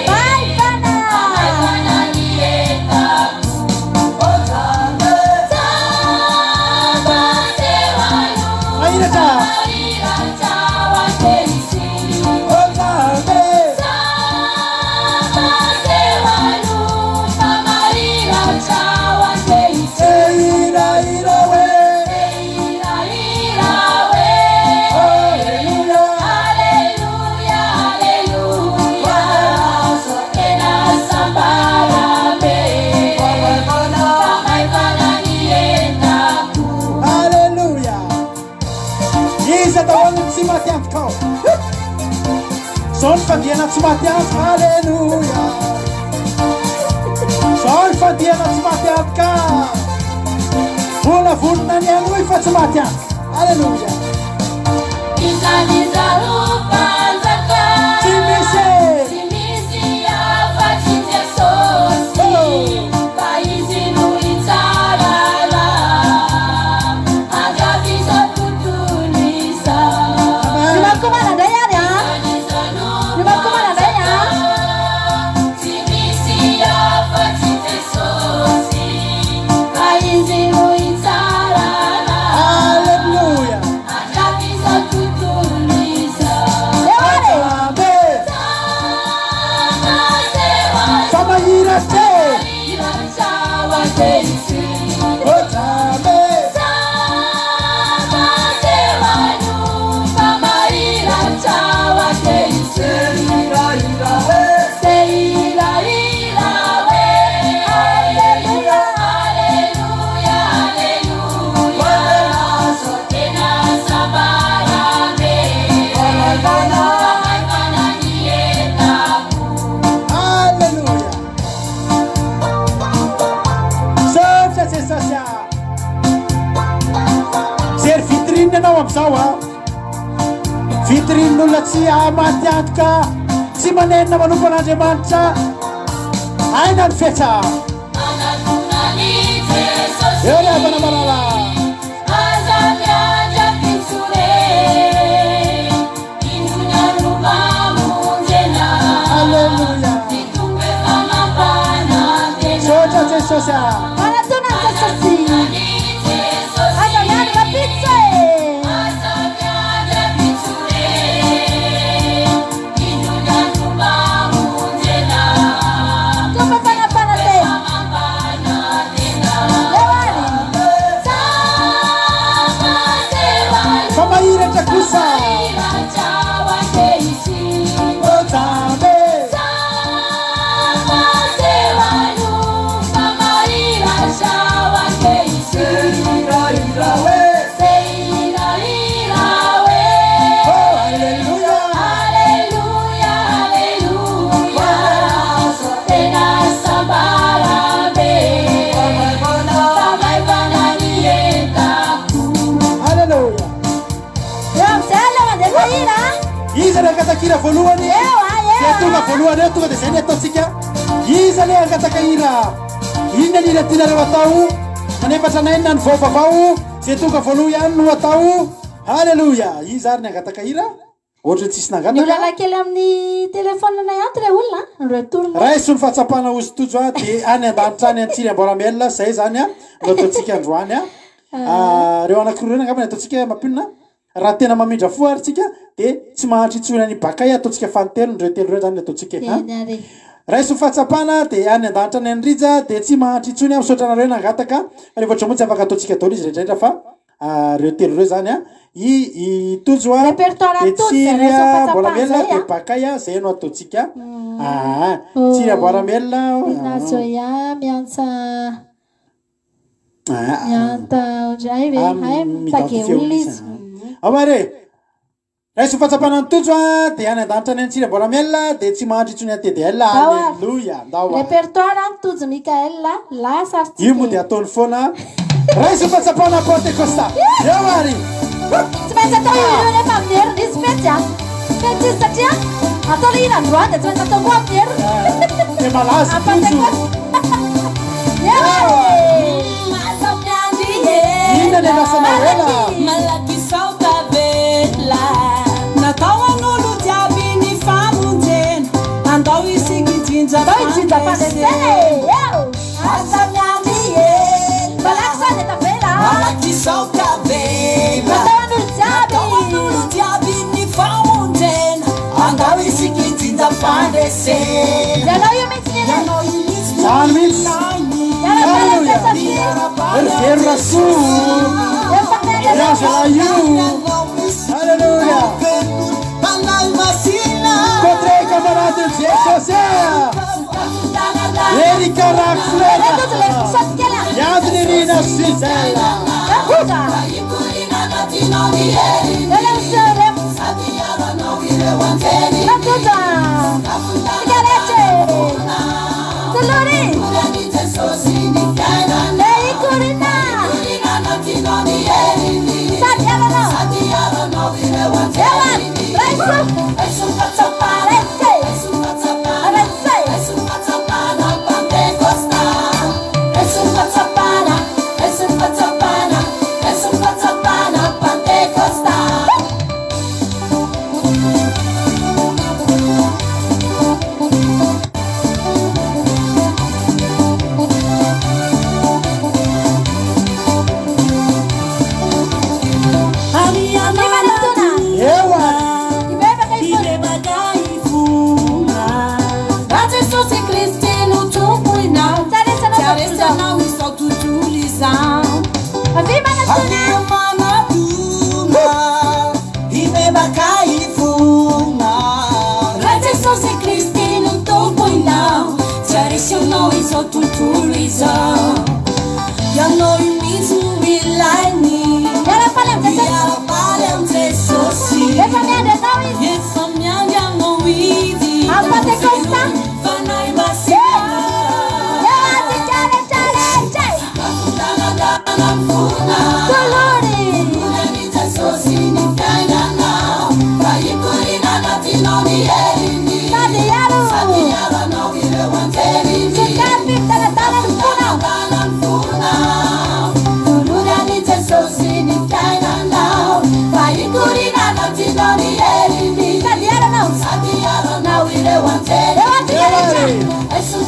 Maivana. Maivana ny entako. Tsapa teo aloha. Mahiratra. Mahiratra ho ankehitriny. Otabe. Tsapa teo aloha fa mahiratra ho ankehitriny. Ehira hira hoe. Ehira hira hoe. Aleloia. Aleloia, aleloia. Tena sambara be. Fa maivana ny entako. Aleloia. Iza daholo ny tsy maty antoka ao? Zao ny fandihana tsy maty antoka. Aleloia. Zao ny fandihana tsy maty antoka. Mbola vonona ny hanohy fa tsy maty antoka. Aleloia. Iza n'iza ho mpanjaka. Tsy misy e. Tsy misy afa-tsy Jesosy. Oh. Fa Izy no hitsarana. Handrava izao tontolo izao. Ny makomana indray ary a. Iza n'iza no Ny makomana indray a. Tsy misy afa-tsy Jesosy. Fa Izy no hitsarana. Aleloia. Handrava izao tontolo izao. Eo ary e. Amen. Fa mahiratra e. Otabe. Aleloia. Saotra Jesosy a. Jery vitrine ianao amin'izao a. Vitrine-n'olona tsy maty antoka, tsy manenina manompo an'Andriamanitra. Aina ny fetra. Eo ry havana malala. Aza miandry ampitsone, inona no mamonjena? Aleloia. Ny Tompo efa mampanantena. Saotra Jesosy a. Manatona an'i Jesosy. Aza miandry rahampitso e. Aza miandry ampitsone, inona no mamonjena? Tompo efa nampanantena. Mampanantena. Eo ary. Tsapa teo aloha. Fa mahiratra kosa. Mahiratra ho ankehitriny. Otabe. Tsapa teo aloha fa mahiratra ho ankehitriny. Sehira hira hoe. Oh, aleloia. Aleloia, aleloia. Tena sambara be. Fa maivana ny entako. Aleloia. Eo amin'izay aleo mandefa hira a. Iza ny hangataka hira voalohany? Eo a, eo Dia tonga a. voalohany eo, tonga dia izay ny ataontsika. Iza le hangataka hira? Inona ny hira tianareo atao? Na ny efatra na enina ny vaovao, izay tonga voalohany ihany no atao. Aleloia. Iza ary ny hangataka hira? Ohatry ny tsisy Ny nangataka. olana kely amin'ny téléphone-nay ato re olona a, ny retour-nay. Raiso ny fahatsapana hozy Tojo a, dia any an-danitra any Antsily Amboaramiel, zay zany a no ataontsika androany a. Ireo anankiroa ireo angamba ny ataontsika mampionona. Raha tena mamindra fo ary tsika dia tsy mahantra intsony any Bakay ataontsika fanintelony ireo telo ireo zany ny ataontsika e. Eny ary e. Raiso ny fahatsapana dia any an-danitra any Rija dia tsy mahantra intsony aho misaotra anareo nangataka fa rehefa ohatran'ny moa tsy afaka ataontsika daholo izy rehetra rehetra fa ireo telo ireo zany a i i Tojo a Répertoire dia Tojo izay Tsiry raiso ny fahatsapana Amboaramelona izay dia a. Bakay a zay no ataontsika aa Tsiry Amboaramelona Ina Zoya miantsa mianta ohatry hay ve hay mitage olona izy. Ao ary e! Raiso ny fahatsapana ny Tojo a, dia any an-danitra any Antsira Amboaramiel dia tsy mahantra intsony any TDL, Ndao ary. Alléluia, ndao ary. Répertoire an Tojo Michael lasa ary Io moa tsika dia e. ataony foana. Raiso ny fahatsapana Pentekosta. Eo ary. Tsy maintsy atao io io nefa amin'ny heriny izy fetsy a. Fetsy izy satria atao ilay hira androany dia tsy maintsy atao koa amin'ny heriny. Dia malaza Amin'ny Tojo. Pentekosta. Eo ary. Aza miandry ela. Inona ny andrasanao ela? Malaky sao tavela. Natao an'olo jiaby ny famonjena. Andao isika hijinja Andao hijinja fandresena. fandresena e. Eo. Aza miandry ela. Malaky sao dia tavela. Malaky sao tavela. Natao an'olo jiaby. Natao an'olo jiaby ny famonjena. Andao isika hijinja fandresena. Ianao io mihitsy ny Ianao io mihitsy no Zany mihitsy. ilainy. Miara-paly amin'i Jesosy. Ry Vero Rasoa. Efa miandry Ry anao. Angela io. Alléluia. Contre camarade Jesosy. Erika Raflera. Reto tsy le misaoty kely a. Yadri Rina Gisela. Rakotra. Ela miseho remo. Rakotra. Sigarete. Tolory. Le ikorina. Sady aranao. Ewa. Raiso. Raise. Raise. Ewa. Ibebaka ifona. Ibebaka ifona. Raha Jesosy Kristy no tompoinao, Tsy tsy aresanao aresanao izao tontolo izao. Avia manatona. Avia manatona, ibebaka ifona. Raha Jesosy Kristy no tompoinao, tsy aresanao izao tontolo izao. Ianao io mihitsy no ilainy. Miara-paly amin'i Jesosy. Miara-paly amin'i Jesosy. Efa miandry anao izy. Efa miandry anao izy. Amin'ny Pentekosta. Fanahy Masina. Ewa tsika rehetra rehetra. Tolory. Sady hiaro. Sokafy mitalatala ny fonao. Sady hiaro anao. Ewa tsika rehetra. Raiso. Raiso ny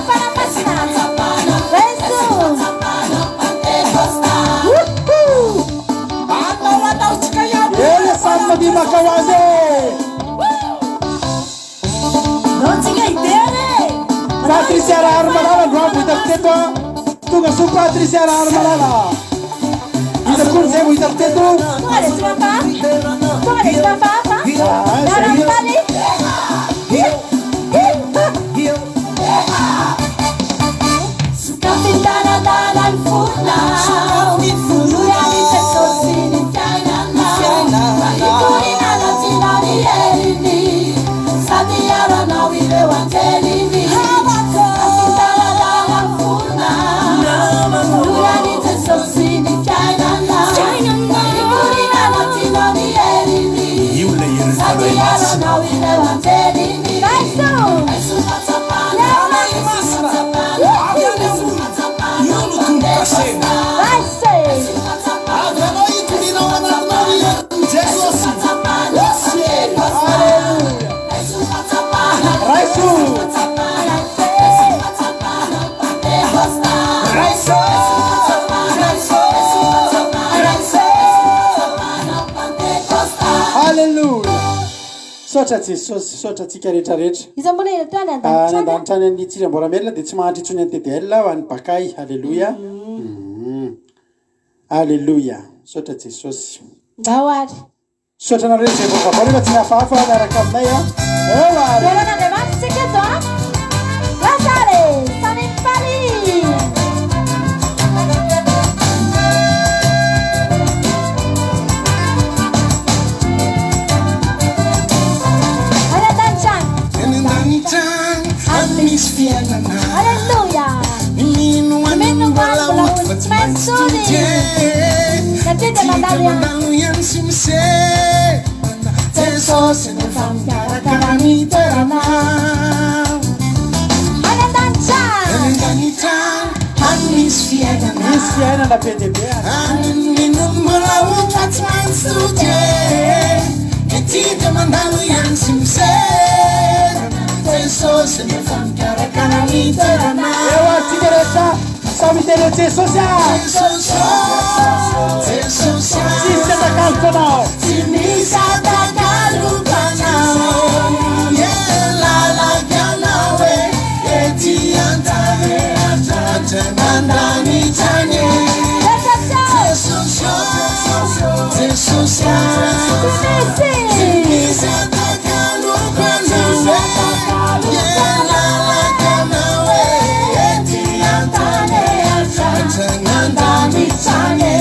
Fanahy Masina. Raiso. Wouhou. Andao ataontsika ihany. Ela samy mandihy makao azy e. Antsika hidera e. Patricia Raharimalala androany vao hitako teto a. Tonga soa Patricia Raharimalala. Iza koa izay vao hitako teto? Tonga dia tsy mampahafa. Tonga dia tsy mampahafa. Ah, zay mihitsy. Miara-mifaly. Sokafy tanadana ny fonao. Foroy an'i Jesosy ny fiainanao. Ikorina anatinao ny heriny. Sady hiaro anao ireo anjeliny. Sokafy tanadana ny fonao. Foroy an'i Jesosy ny fiainanao. Ikorina anatinao ny heriny. Io ilay herin'ny Sady Fanahy hiaro Masina. anao ireo anjeliny. Raiso. Fanahy Masina, avy any ambony. Io no Tompo. Misaotra Jesosy, misaotra antsika rehetra rehetra. Iza moa ilay teo any Any an-danitra any? an-danitra any amin'ny Tsiramboramelona dia tsy mahantra intsony any TDL aho, any Bakay. Aleloia. Aleloia. Misaotra Jesosy. Ndao ary. Misaotra anareo izay vao vaovao nefa tsy mihafahafa miaraka aminay a. Eo ary. Dera an'Andriamanitra isika eto a. Lasa ary e. Samy mifaly. Any an-danitra any. Any an-danitra any, any misy fiainana. Alléluia. Ny mino any Mino mbola mbola ho fa tsy maintsy tody e. Satria dia mandalo ihany. Mandalo ihany sy misedana. Jesosy no efa mikarakara ny toerana. Any an-danitra. Any an-danitra any, any misy fiainana. Misy fiainana be dia be any. Any ny mino mbola ho fa tsy maintsy tody e. Ety dia mandalo ihany sy misedana. Jesosy no efa mikarakara ny toerana. Eo ary tsika rehetra samy hiteny hoe Jesosy a. Jesosy ô, Jesosy ô. Tsisy atakaloko anao. Tsy misy atakaloko anao. Yeah, lalako anao e, ety an-tany hatrany an-danitra any e. Jesosy ô, Jesosy ô. Tsy misy atakaloko anao e. Yeah, lalako anao e, ety an-tany hatrany an-danitra any e.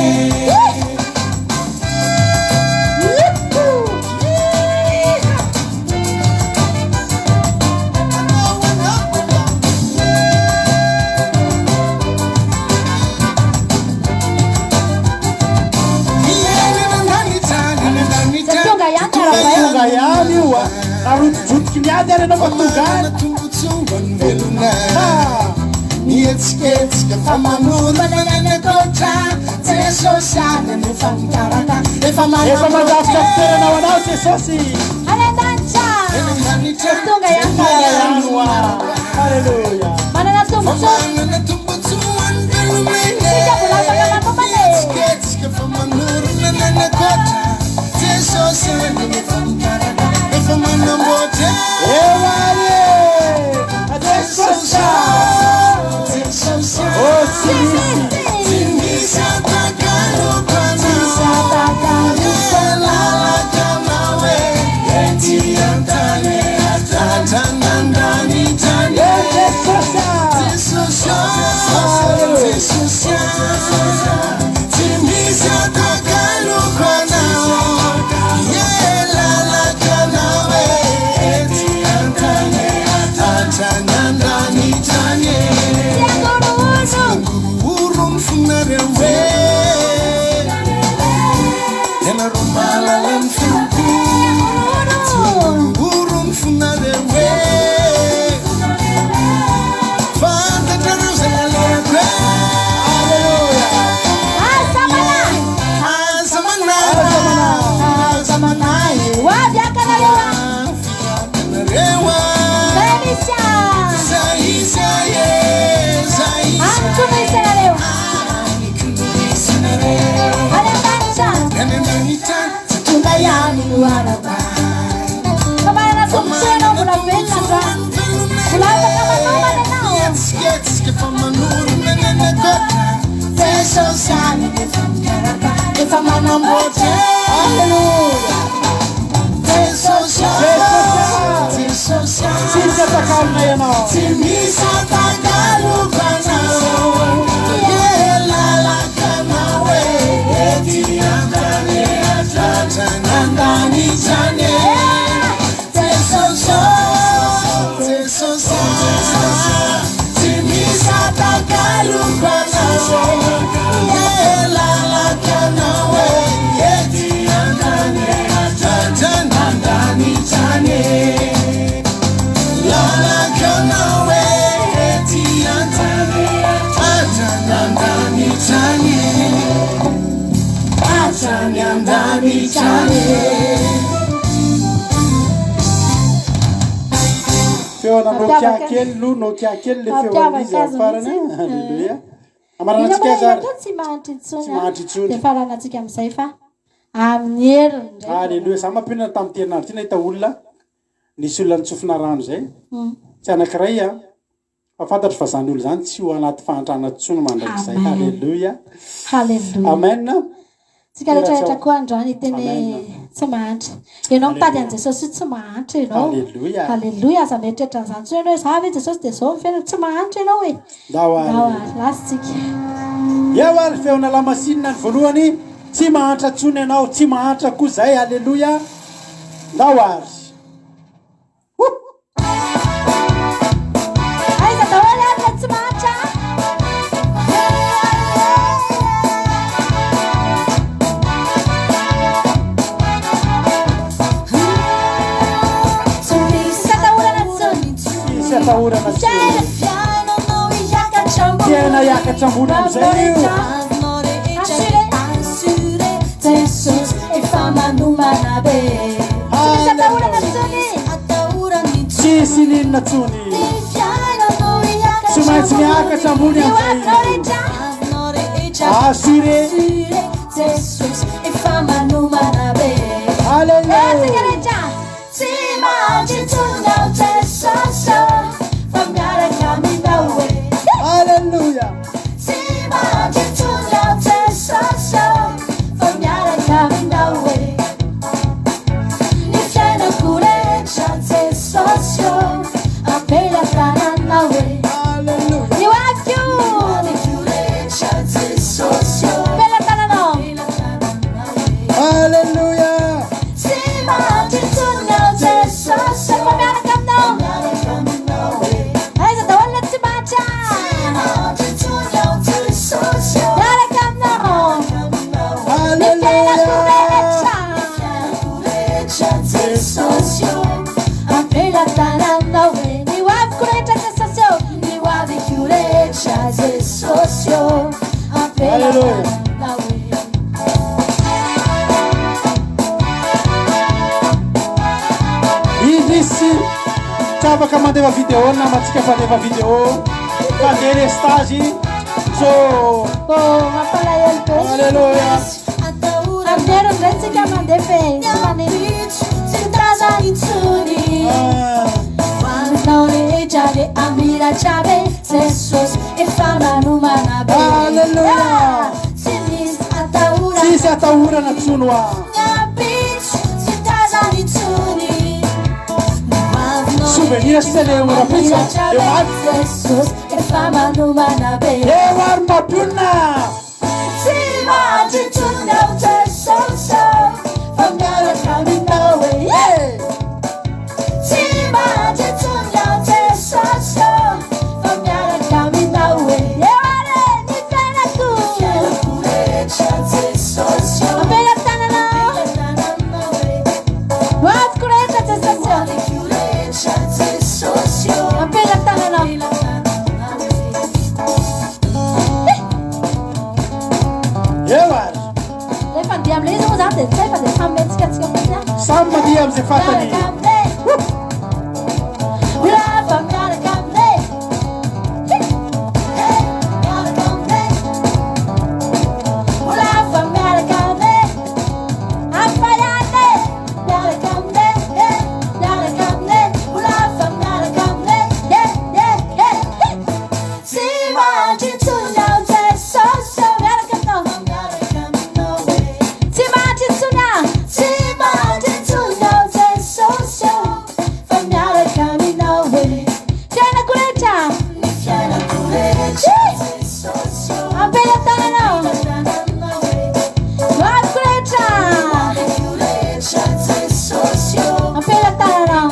Tonga ihany arabaina. Tonga ihany io a. Na rotidrotiky ny ady ary ianao fa tonga any. Ah. Mihetsiketsika fa manorina ny ankoatra Jesosy any no efa mikaraka efa Efa mandrafitra fitoerana ho anao Jesosy. Any an-danitra. an-danitra Tonga ihany Tonga ihany ho a. Alléluia. Manana tombontsoa. Manana tombontsoa ny velomene Tsika mbola afaka manomana e. Mihetsiketsika fa manorina ny ankoatra Jesosy any no efa mikaraka efa manamboatra Eo ary e. Jesosy a. Jesosy Oh, tsy misy. Tsy misy atakaloko anao Lalaka anao e Ety an-tany hatrany an-danitra any Eh, Jesosy a. Jesosy ô, Jesosy ô, tsy misy atakaloko anao Yeah, lalaka anao e Ety an-tany hatrany an-danitra any Tsy angorohoro. Oro ny fonareo e Ianareo mahalala ny foko Angorohoro. Oro ny fonareo e Fantatrareo izay alehako e Aza manahy. Aza manahy Aza manahy Ho avy hakanareo a. Fiakanareo a Zay misy a. Zay izy a e Zay izy Any koa misy anareo. Any koa misy anareo Any an-danitra. Any an-danitra tsy tonga ihany no arabay Fa manana tombontsoa ianao mbola velona androany. Mbola afaka manomana ianao. Mihetsiketsika fa manorina ny ankoatra Jesosy any efa mikaraka efa manamboatra Alléluia. Jesosy Jesosy. Jesosy Tsisy atakalona ianao. Tsy misy atakaloko anao Yeah, lalaka anao e Ety an-tany hatrany an-danitra any e Jesosy ô, Jesosy ô, tsy misy atakaloko anao Yeah, lalaka anao e Ety an-tany hatrany an-danitra any e Lalaka anao e Ety an-tany hatrany an-danitra any e Hatrany an-danitra any e Feona Nokia Mampiavaka. kely lo Nokia kely le feo Mampiavaka an'izy azy amin'ny farany. mihitsy. Alléluia. Ina Amaranantsika moa azy ary. atao tsy mahantra intsony. Tsy a. mahantra intsony. Dia faranantsika amin'izay fa amin'ny heriny indray. Alléluia. Za mampionona tamin'ny herinandro ity nahita olona. Nisy olona nitsofina rano izay. Tsy anankiray an. Fa fantatro fa izany olona izany tsy ho anaty fahantrana intsony mandrakizay. Haleloia. Haleloia. Amen. Tsika rehetra rehetra koa androany hiteny hoe tsy mahantra. Ianao mitady an'i Jesosy io tsy mahantra ianao. Haleloia. Haleloia. Aza mieritreritra an'izany intsony ianao hoe za ve Jesosy dia izao ny fiainako. Tsy mahantra ianao e. Ndao ary. Ndao ary. Lasa tsika. Eo ary feona lamasinina ny voalohany. Tsy mahantra intsony ianao. Tsy mahantra koa zay. Haleloia. Ndao ary. Aiza daholo ary ilay tsy mahantra? Tsisy atahorana intsony. Tsisy atahorana intsony. Fiainana hiakatra ambony amin'izay io. Assuré. Tsy misy atahorana intsony. Tsisy n'inona tsony. Tsy maintsy miakatra ambony Ny ho avinao amin'izay. rehetra. Assuré. Eo Alléluia. tsika rehetra. Alléluia. Alléluia. Ny ho aviko. Pelatananao. Alléluia. Efa miaraka aminao. Aiza daholo ilay tsy mahantra? Miaraka aminao. Ny fiainako Alléluia. rehetra. Ny ho aviko rehetra Jesosy ô. Ny ho aviko rehetra Jesosy ô. Alléluia. Indrisy tsy afaka mandefa vidéo ny namantsika mpandefa vidéo fa délestage so Oh, mampalahelo be. Alléluia. Amin'ny heriny indray tsika mandefa e. Tsy manino. Tsy tazana intsony. Ah. Alléluia. Tsisy atahorana tsony hoa. Souvenir sy le ora-pizza eo ary. Eo ary mampionona. Eo ary. Rehefa andeha amin'ilay izy moa zany dia tsy hay fa dia samy mihetsiketsika fotsiny ah. Samy mandeha amin'izay fantany. Miaraka aminay. Lava miaraka aminay. Miaraka aminay. Lava miaraka aminay. Ampahany. Miaraka aminay. Miaraka aminay. Lava miaraka aminay. Tsy mandry intsony aho Jesosy. Miaraka aminao. Tsy mandry intsony aho. Tsy mandry intsony aho Jesosy. Fa miaraka aminao e. Fiainako rehetra. Ampelatananao. Hoaviko rehetra. Ampelatananao.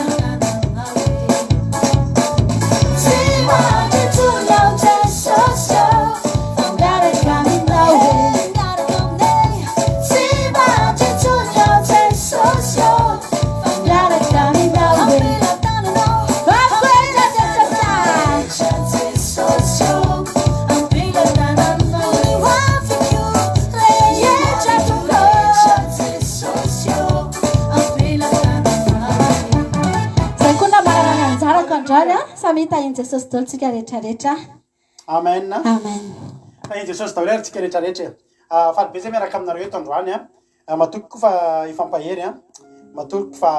Zay koa namarana ny anjarako androany a. Samy hitahian'i Jesosy daholo tsika rehetrarehetra. Amen. Amen. Tahian'i Jesosy daholo ary tsika rehetrarehetra e. Ah, faly be zay miaraka aminareo eto androany a. Ah, matoky koa fa hifampahery a. Matoky fa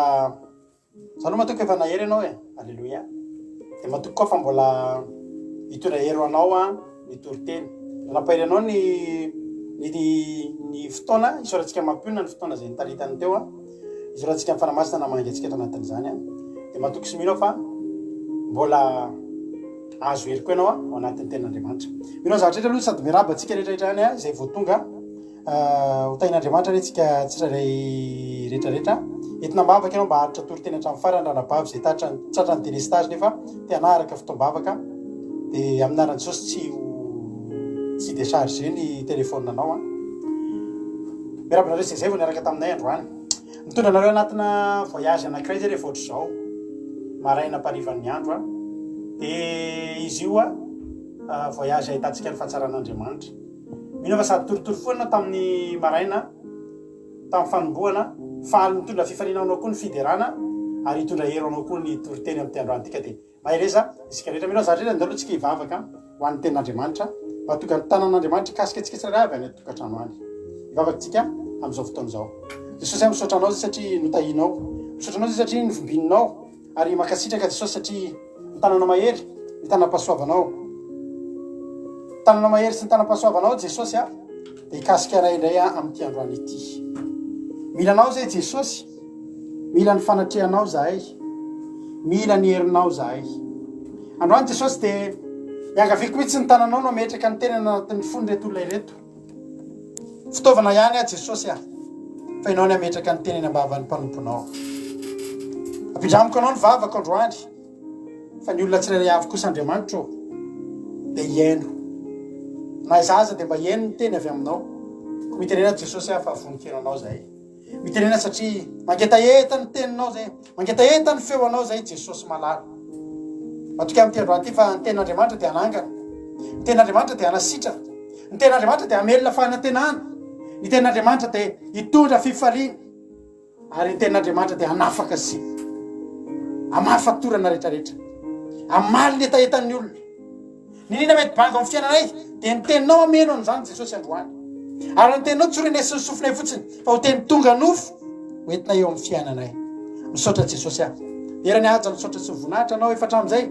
Za aloha matoky efa nahery ianao e! Aleloia! Dia matoky koa fa mbola hitondra hery ho anao an ny toriteny. Nampahery anao ny ny ny fotoana, isaorantsika mampionona ny fotoana izay nitaritany teo an. Isaorantsika ny Fanahy Masina namangy antsika eto anatin'izany an. Dia matoky sy mino aho fa mbola ahazo hery koa ianao ao anatin'ny tenin'Andriamanitra. Mino aho zavatra rehetra aloha sady miarahaba antsika rehetra rehetra ihany an izay vao tonga. Ho tahin'Andriamanitra anie tsika tsirairay rehetra rehetra. Entina am-bavaka ianao mba haharitra toriteny hatramin'ny farany ranabavy izay tratran'ny tratran'ny délestage nefa te hanaraka fotoam-bavaka dia amin'ny anaran'i Jesosy tsy ho tsy décharger ny téléphone anao an. Miarahaba anareo izay izay vao niaraka taminay androany. Mitondra anareo anatina voyage anankiray izay rehefa ohatr'izao maraina amparivan'ny andro an. Dia izy io an voyage ahitantsika ny fahatsaran'Andriamanitra. Mino aho fa sady torotoro foana ianao tamin'ny maraina, tamin'ny fanombohana, faly nitondra fifaliana ho anao koa ny fiderana, ary hitondra hery ho anao koa ny toriteny amin'ity androany ity. Ka dia mahereza isika rehetra. Mino aho zavatra rehetra, andao aloha tsika hivavaka ho an'ny tenin'Andriamanitra, mba hahatonga ny tanan'Andriamanitra hikasika antsika tsirairay avy any an-tokantrano any. Hivavaka tsika amin'izao fotoana izao. Jesosy a, misaotra Anao izay satria notahianao. Misaotra Anao izay satria novimbininao. Ary mankasitraka Jesosy satria ny tananao mahery, ny tanam-pahasoavanao. Ny tananao mahery sy ny tanam-pahasoavanao Jesosy a, dia hikasika anay indray amin'ity androany ity. Mila anao izay Jesosy, mila ny fanatrehanao izahay, mila ny herinao izahay. Androany Jesosy dia iangaviako mihitsy ny tananao no hametraka ny tenany anatin'ny fon'ireto olona ireto. Fitaovana ihany aho Jesosy ah, fa Ianao ny hametraka ny teny eny am-bavan'ny mpanomponao. Ampindramiko Anao ny vavako androany, fa ny olona tsirairay avy kosa Andriamanitra ô, dia hihaino. Na izaho aza dia mba hihaino ny teny avy Aminao. Koa mitenena Jesosy ah fa vonon-keno Anao izahay. Mitenena satria mangetaheta ny teninao zay, mangetaheta ny feo anao zay Jesosy malala. Matokia amin'ity androany ity fa ny tenin'Andriamanitra dia hanangana. Ny tenin'Andriamanitra dia hanasitrana. Ny tenin'Andriamanitra dia hamelona fanantenana. Ny tenin'Andriamanitra dia hitondra fifaliana. Ary ny tenin'Andriamanitra dia hanafaka sy hamaha fatorana rehetrarehetra. Hamaly ny hetahetan'ny olona. Niniana mety banga ao amin'ny fiainanay dia ny teninao hameno an'izany Jesosy androany. Ary ny teninao tsy ho renesin'ny sofinay fotsiny fa ho teny tonga nofo ho entina eo amin'ny fiainanay. Misaotra Jesosy aho. Dera ny haja misaotra sy voninahitra anao efa hatramin'izay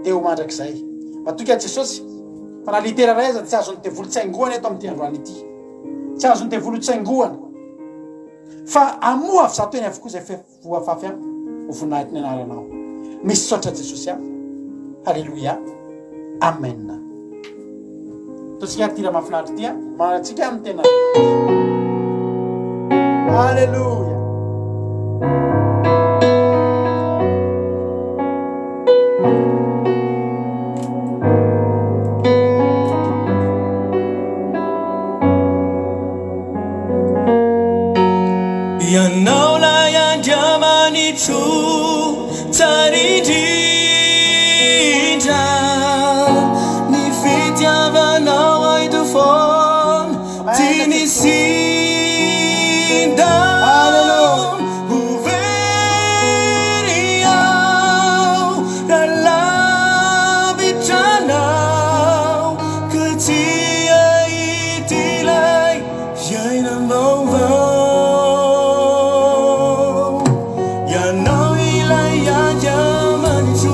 dia ho mandrakizay. Matoky aho Jesosy fa na litera iray aza tsy azon'ny devoly tsaingohana eto amin'ity androany ity. Tsy azon'ny devoly ho tsaingohana. Fa hamoha avy zato eny avokoa izay Voafafy aho ho voninahitry ny anaranao. Misaotra Jesosy aho. Haleloia. Amen. Ataontsika ary ity hira mahafinaritra ity a. Manana antsika amin'ny tena Andriamanitra. Haleloia. Ianao lay Andriamanitro tsara indrindra Ny fitiavanao ahy foana tsy nisinda Ho very aho raha lavitra anao Ka tsy hahita ilay Fiainam-baovao Ianao ilay Andriamanitro.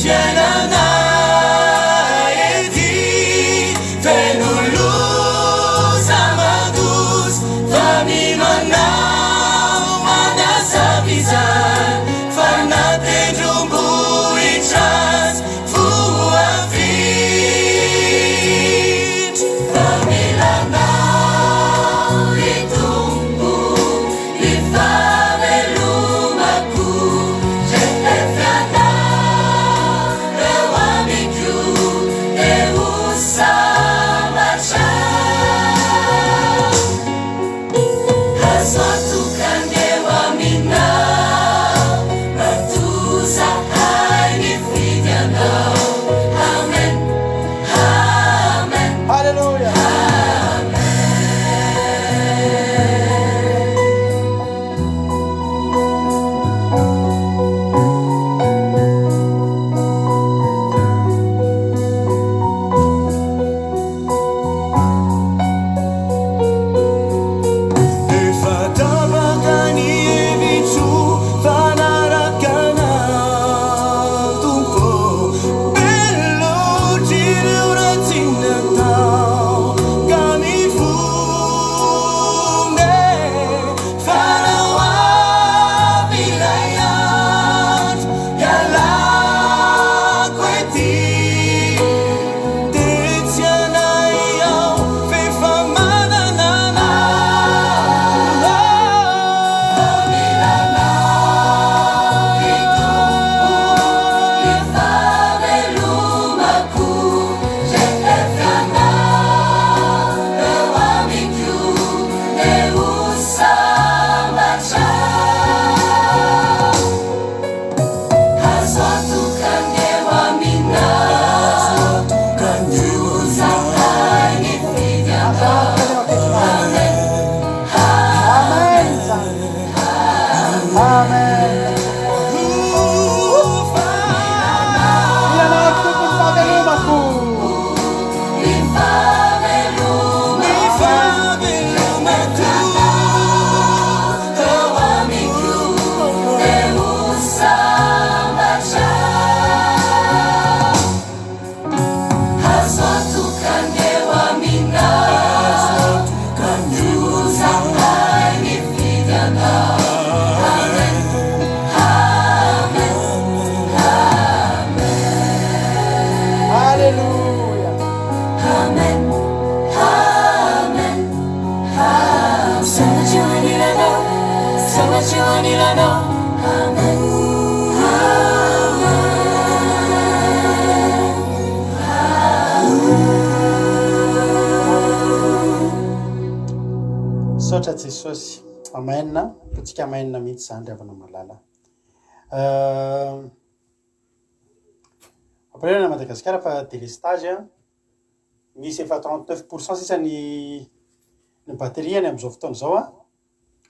fiainana ety feno loza aman-doza fa mimanao manazava izany fa na tendrombohitra aza voafindra. Fa mila anao ry Tompo ny fahavelomako rehefa ianao eo amiko dia ho sambatra. Azo antoka ny eo aminao matoa zahay nifidy anao. Amen, amen, Haleloia. Efa tapaka ny hevitro fa hanaraka Anao Tompo Be loatra ireo ratsy natao ka mifona e Fa raha ho avy ilay andro hialako ety Dia tsy hanahy aho f'efa manana Anao. Mila Anao ry Tompo ny fahavelomako rehefa Ianao eo amiko dia ho sambatra. Azo antoka ny eo aminao matoa zahay nifidy anao. Amen, Amen zany. Amen. Mila anao ry Tompo ny fahavelomako. Ny fahavelomako eo amiko dia ho sambatra. Azo antoka ny eo aminao matoa zahay nifidy anao. Amen, amen, Haleloia. amen, amen, amen. Sambatra eo anilanao, sambatra eo anilanao. Amen, amen. Misaotra Jesosy. Amen. Ataontsika amen mihitsy izany ry havana malala. Euh, Mampalahelo an'i Madagasikara fa délestage an. Misy efa 39% sisa ny ny batterie-ny amin'izao fotoana izao an.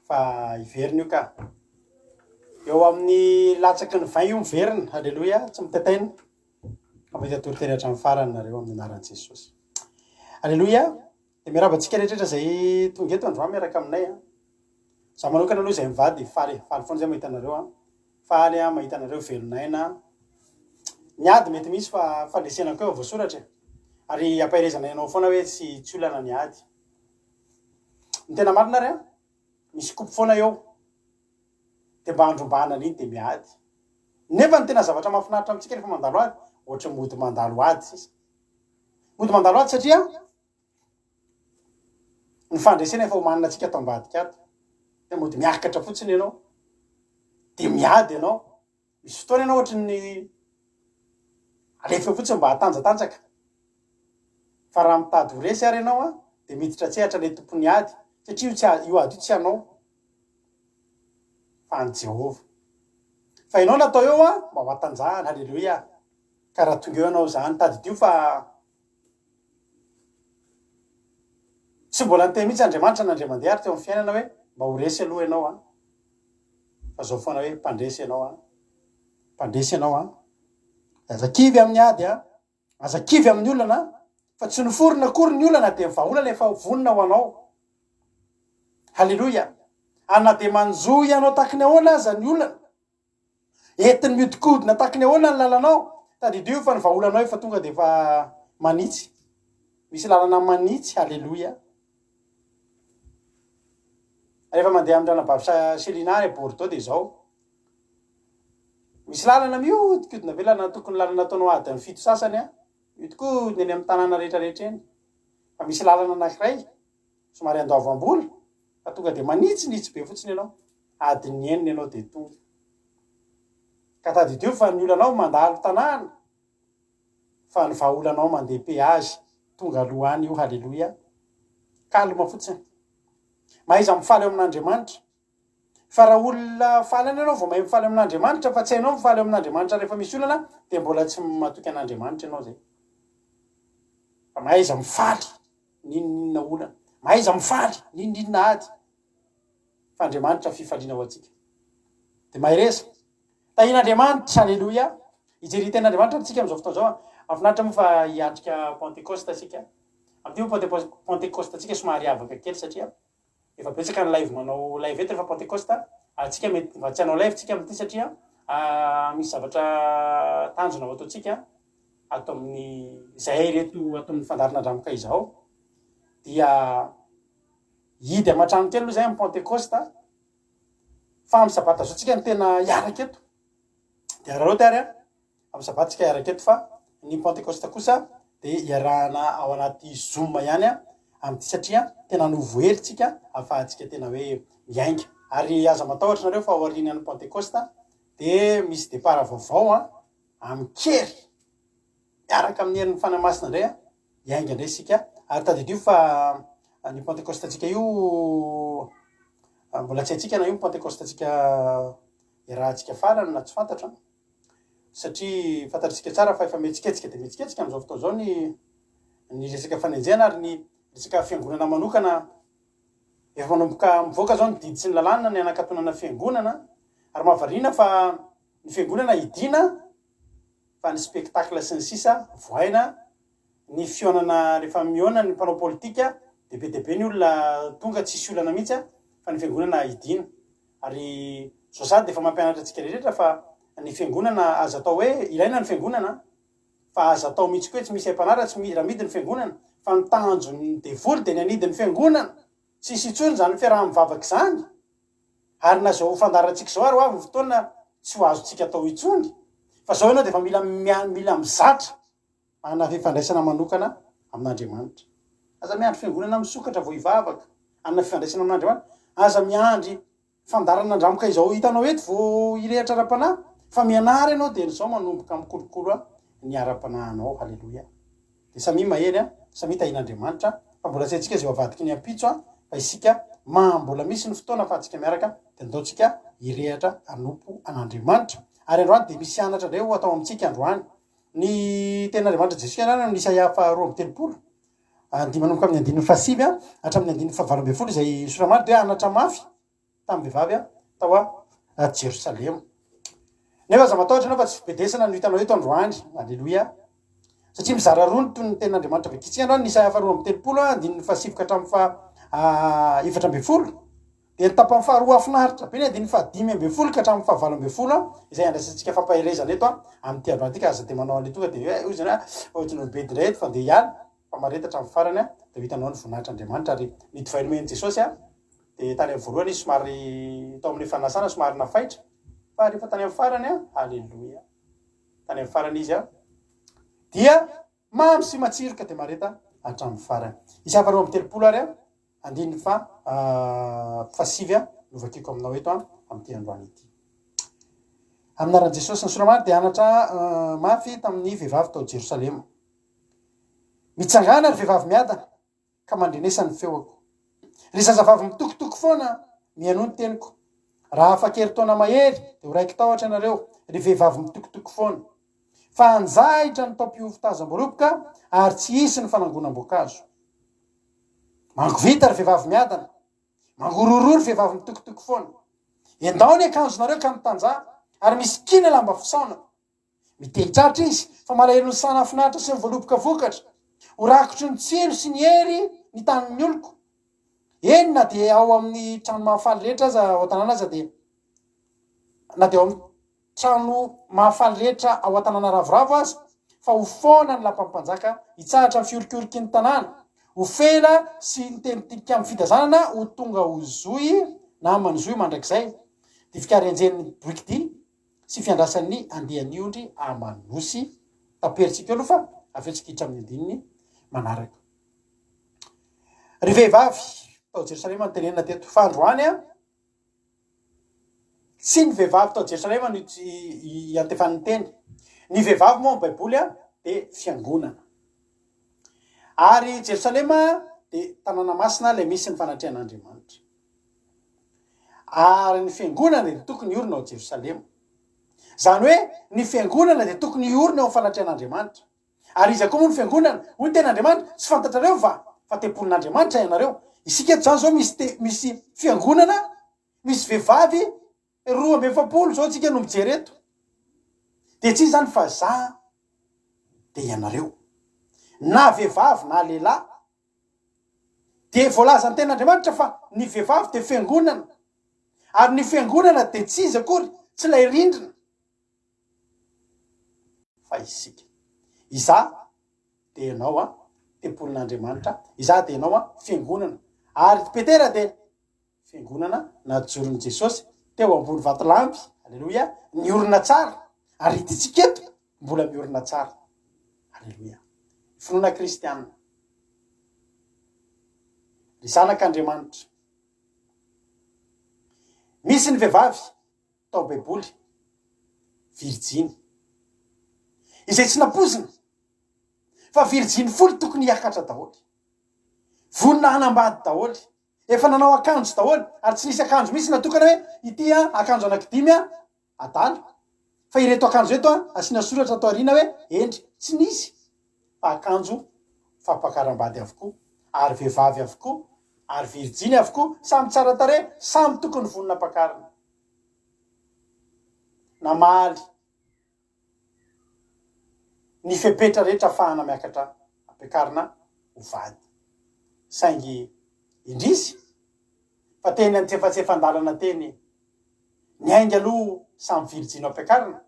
Fa hiverina io ka. Eo amin'ny latsaky ny 20 io miverina. Alléluia, tsy mitaintaina. Fa mety hatory-teny hatramin'ny farany nareo amin'ny anaran'i Jesosy. Alléluia. Dia miarahaba antsika rehetra izay tonga eto androany miaraka aminay an. Za manokana aloha izay mivady faly e, faly foana zay mahita anareo an. Faly aho mahita anareo velon'aina. Ny ady mety misy fa fandresena koa efa voasoratra e. Ary ampaherezana ianao foana hoe tsy tsy olana ny ady. Ny tena marina ary an, misy kopy foana eo dia mba andrombahana an'iny dia miady. Nefa ny tena zavatra mahafinaritra amintsika rehefa mandalo ady, ohatry ny mody mandalo ady sisa. Mody mandalo ady satria Ny fandresena efa omanina antsika ato ambadika ato. Dia mody miakatra fotsiny ianao. Dia miady ianao. Misy fotoana ianao ohatry ny alefa eo fotsiny mba hatanjatanjaka. Fa raha mitady ho resy ary ianao an, dia miditra an-tsehatra ilay tompon'ny ady. Satria io tsy io ady io tsy anao fa an'i Jehovah. Fa ianao natao eo an, mba ho hatanjahana. Haleloia. Ka raha tonga eo ianao izany, tadidio fa Tsy mbola niteny mihitsy Andriamanitra na Andriamandeha ary teo amin'ny fiainana hoe mba ho resy aloha ianao an! Fa zao foana hoe mpandresy ianao an! Mpandresy ianao an! Aza kivy amin'ny ady an! Aza kivy amin'ny olana an! Fa tsy noforona akory ny olana dia ny vahaolana efa vonona ho anao. Haleloia! Ary na dia manjohy anao taky ny ahoana aza ny olana, Entiny mihodinkodina tahaka ny ahoana ny lalanao? Tadidio fa ny vahaolanao efa tonga dia efa manitsy. Misy lalana manitsy, haleloia. Rehefa mandeha amin-dRanabavy Selina any Bordeaux dia izao. Misy lalana mihodinkodina be, lalana tokony lalana ataonao adiny fito sasany an, mihodinkodina eny amin'ny tanàna rehetra rehetra eny. Fa misy lalana anankiray somary andoavam-bola fa tonga dia manitsinitsy be fotsiny ianao, adiny enina ianao dia tonga. Ka tadidio fa ny olanao mandalo tanàna fa ny vahaolanao mandeha péage tonga aloha any io haleloia. Calme fotsiny. Mahaiza mifaly eo amin'Andriamanitra. Fa raha olona faly any ianao vao mahay mifaly amin'Andriamanitra fa tsy hainao mifaly eo amin'Andriamanitra rehefa misy olana dia mbola tsy matoky an'Andriamanitra ianao zay. Fa mahaiza mifaly n'inon'inona olana. Mahaiza mifaly n'inon'inona ady. Fa Andriamanitra fifaliana ho antsika. Dia mahereza. Tahian'Andriamanitra, Aleloia. Hijery ny tenin'Andriamanitra ary tsika amin'izao fotoana izao. Mahafinaritra moa fa hiatrika Pentekosta isika. Amin'ity moa Pentekosta tsika somary hiavaka kely satria efa betsaka ny live manao live eto rehefa Pentekosta. Ary tsika mety mba tsy hanao live tsika amin'ity satria misy zavatra tanjona ho ataontsika ato amin'ny izahay ireto ato amin'ny fandaharana Andramoka izao dia hidy aman-trano kely aloha izahay amin'ny Pentekosta. Fa amin'ny sabata zao tsika no tena hiaraka eto. Dia araraoty ary an, amin'ny sabata tsika hiaraka eto fa ny Pentekosta kosa dia hiarahana ao anaty Zoom ihany an, amin'ity satria tena hanovo hery tsika ahafahantsika tena hoe miainga. Ary aza matahotra nareo fa aorianan'ny Pentekosta dia misy départ vaovao an, amin-kery, miaraka amin'ny herin'ny Fanahy Masina indray an. Hiainga indray isika. Ary tadidio fa ny Pentekostantsika io, mbola tsy haintsika na io ny Pentekostantsika iarahantsika farany na tsy fantatra, satria fantatsika tsara fa efa mihetsiketsika dia mihetsiketsika amin'izao fotoana izao ny ny resaka fanenjehana ary ny resaka fiangonana manokana. Efa manomboka mivoaka izao ny didy sy ny lalàna ny hanakatonana fiangonana, ary mahavariana fa ny fiangonana hidiana fa ny spectacle sy ny sisa vohaina, ny fihaonana rehefa mihaona ny mpanao politika dia be dia be ny olona tonga tsisy olana mihitsy fa ny fiangonana hidiana ary zao sady efa mampianatra antsika rehetra fa ny fiangonana aza atao hoe ilaina ny fiangonana fa aza atao mihitsy koa hoe tsy misy aim-panahy raha tsy raha mihidy ny fiangonana fa ny tanjon'ny devoly dia ny hanidy ny fiangonana tsisy intsony izany fiaraha-mivavaka izany Ary na izao fandaharantsika izao ary ho avy ny fotoana tsy ho azontsika atao intsony, fa izao ianao dia efa mila mila mizatra manana fifandraisana manokana amin'Andriamanitra. Aza miandry fiangonana misokatra vao hivavaka, hanana fifandraisana amin'Andriamanitra. Aza miandry fandaharana andramoka izao hitanao eto vao hirehatra ara-panahy, fa mianara ianao dia izao manomboka mikolokolo ny ara-panahinao. Haleloia. Dia samia mahery an, samia tahian'Andriamanitra, fa mbola tsy haintsika izay ho avadiky ny ampitso an, fa isika maha mbola misy ny fotoana afahantsika miaraka dia ndao tsika hirehatra hanompo an'Andriamanitra. Ary androany dia misy anatra indray ho atao amintsika androany. Ny tenin'Andriamanitra Jesosy androany amin'ny Isaia faha 32, andihy manomboka amin'ny andininy fahasivy hatramin'ny andininy fahavalo ambin'ny folo izay sora-marina dia hoe anatra mafy tamin'ny vehivavy tao Jerosalema. Nefa aza matahotra ianao fa tsy fibedesana no hitanao eto androany. Aleloia. Satria mizara roa ny toy ny tenin'Andriamanitra vakintsika androany, ny Isaia faha 32, andininy fahasivy ka hatramin'ny faha 14. Dia ny tapany faharoa hahafinaritra be ny andininy faha 15 ka hatramin'ny faha 18, izay andraisantsika fampaherezana eto amin'ity androany ity, ka aza dia manao an'ilay tonga dia hoe hoy izy hoe ohatry ny ho bedy indray eto fa andeha hiala, fa mahareta hatramin'ny farany dia ho hitanao ny voninahitr'Andriamanitra. Ary ny divay nomen'i Jesosy Dia tany amin'ny voalohany izy somary tao amin'ilay fanasana somary nafaitra, fa rehefa tany amin'ny farany an, aleloia, tany amin'ny farany izy an, dia mamy sy matsiro ka dia mahareta hatramin'ny farany. Isa faha 32 ary an, andininy faha fahasivy an, no vakiko aminao eto an, amin'ity androany ity. Amin'ny anaran'i Jesosy, ny Sora-marina dia anatra mafy tamin'ny vehivavy tao Jerosalema. Mitsangàna ry vehivavy miadana, ka mandrenesa ny feoko. Ry zazavavy mitokitoky foana, mihainoa ny teniko. Raha afa-kerintaona mahery, dia ho raiki-tahotra ianareo, ry vehivavy mitokitoky foana. Fa hanjahitra ny taom-pihovitazam-boaloboka, ary tsy hisy ny fanangonam-boankazo. Mangovita, ry vehivavy miadana! Mangorohoro, ry vehivavy mitokitoky foana! Endaho ny akanjonareo ka mitanjaha, ary misikina lamba fisaonana. Mitehi-tratra izy, fa malahelo ny saha nahafinaritra sy ny voaloboka vokatra. Ho rakotry ny tsilo sy ny hery ny tanin'ny oloko. Eny, na dia ao amin'ny trano mahafaly rehetra aza ao an-tanàna aza dia, na dia ao amin'ny. trano mahafaly rehetra ao an-tanàna ravoravo aza, fa ho foana ny lapan'ny mpanjaka, hitsahatra ny fiorikoriky ny tanàna, ho fela sy ny teny fitazanana ho tonga ho zohy na aman-johy mandrakizay, dia fikarenjen'ny borikidia sy fiandrasan'ny andian'ny ondry aman'osy. Taperintsika eo aloha fa avy eo tsika hiditra amin'ny andininy manaraka. Ry vehivavy tao Jerosalema no tenenina teto, fa androany an, Tsy ny vehivavy tao Jerosalema no iantefan'ny teny. Ny vehivavy moa ao Baiboly dia fiangonana. Ary Jerosalema dia tanàna masina ilay misy ny fanatrehan'Andriamanitra. Ary ny fiangonana dia tokony hiorina ao Jerosalema. Izany hoe ny fiangonana dia tokony hiorina eo amin'ny fanatrehan'Andriamanitra. Ary iza koa moa ny fiangonana? Hoy ny tenin'Andriamanitra, Tsy fantatrareo va fa tempolin'Andriamanitra ianareo? Isika eto izany izao misy te, misy fiangonana, misy vehivavy 42 izao tsika no mijery eto. Dia tsy iza izany fa za dia ianareo. Na vehivavy na lehilahy, dia voalazan'ny tenin'Andriamanitra fa ny vehivavy dia fiangonana. Ary ny fiangonana dia tsy iza akory, tsy ilay rindrina. fa isika. Izaho dia ianao an, tempolin'Andriamanitra, izaho dia ianao an, fiangonana. Ary Petera dia fiangonana najoron'i Jesosy teo ambony vatolampy, aleloia, niorina tsara. Ary ity tsika eto mbola miorina tsara. Aleloia. Finoana kristianina. Ry zanak'Andriamanitra. Misy ny vehivavy tao Baiboly, virjiny. Izay tsy nampoizina fa virjiny folo tokony hiakatra daholo. Vonona hanambady daholo. Efa nanao akanjo daholo ary tsy nisy akanjo mihitsy natokana hoe ity an akanjo anankidimy an adala fa ireto akanjo ireto an asiana soratra ato aoriana hoe hendry. Tsy nisy fa akanjo fampakaram-bady avokoa ary vehivavy avokoa ary virjiny avokoa, samy tsara tarehy, samy tokony vonona ampakarina. Namaly ny fepetra rehetra afahana miakatra ampiakarina ho vady. Saingy indrisy fa teny antsefatsefan-dalana teny niainga aloha samy virjiny ho ampiakarina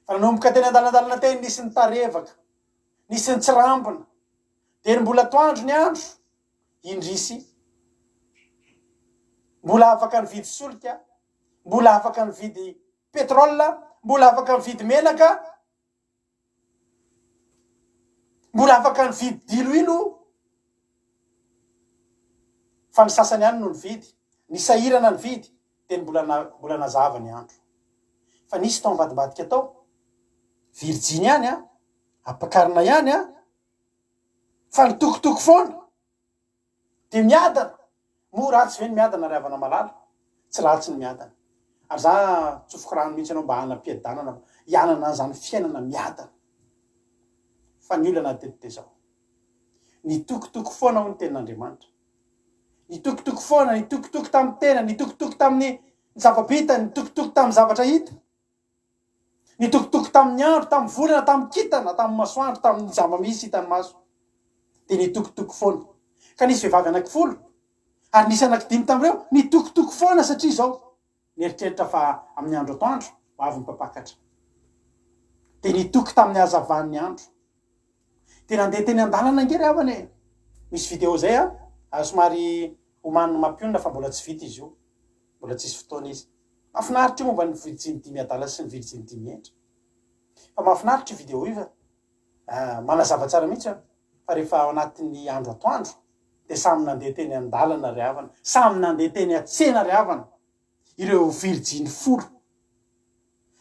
fa nanomboka teny andalandalana teny nisy nitarevaka, nisy nitsirambina, dia ny mbola atoandro ny andro, indrisy mbola afaka nividy solika, mbola afaka nividy pétrole, mbola afaka nividy menaka, mbola afaka nividy diloilo, fa ny sasany ihany no nividy, ny sahirana nividy, dia ny mbola mbola nazava ny andro. Fa nisy tao ambadimbadika tao, virjiny ihany an, ampakarina ihany an, fa nitokotoko foana. Dia miadana! Moa ratsy ve ny miadana ry havana malala? Tsy ratsy ny miadana. Ary za tsofiko rano mihitsy ianao mba hanam-piadanana, hianana an'izany fiainana miadana. Fa ny olana teto dia izao. Nitokotoko foana hoy ny tenin'Andriamanitra. Nitokotoko foana, nitokotoko tamin'ny tena, nitokotoko tamin'ny zava-bita, nitokotoko tamin'ny zavatra hita. Nitokotoko tamin'ny andro, tamin'ny volana, tamin'ny kintana, tamin'ny masoandro, tamin'ny zava-misy hitan'ny maso. Dia nitokotoko foana. Ka nisy vehivavy anankifolo, ary nisy anankidimy tamin'ireo, nitokotoko foana satria izao, nieritreritra fa amin'ny andro atoandro ho avy ny mpampakatra. Dia nitoky tamin'ny hazavan'ny andro. Dia nandeha teny an-dalana ange ry havana e! Misy vidéo izay an, ary somary omanina mampionona fa mbola tsy vita izy io. Mbola tsisy fotoana izy. Mahafinaritra io momba ny virjiny dimy adala sy ny virjiny dimy hendry. Fa mahafinaritra io vidéo io fa manazava tsara mihitsy an, fa rehefa ao anatin'ny andro atoandro dia samy nandeha teny an-dalana ry havana, samy nandeha teny an-tsena ry havana ireo virjiny folo.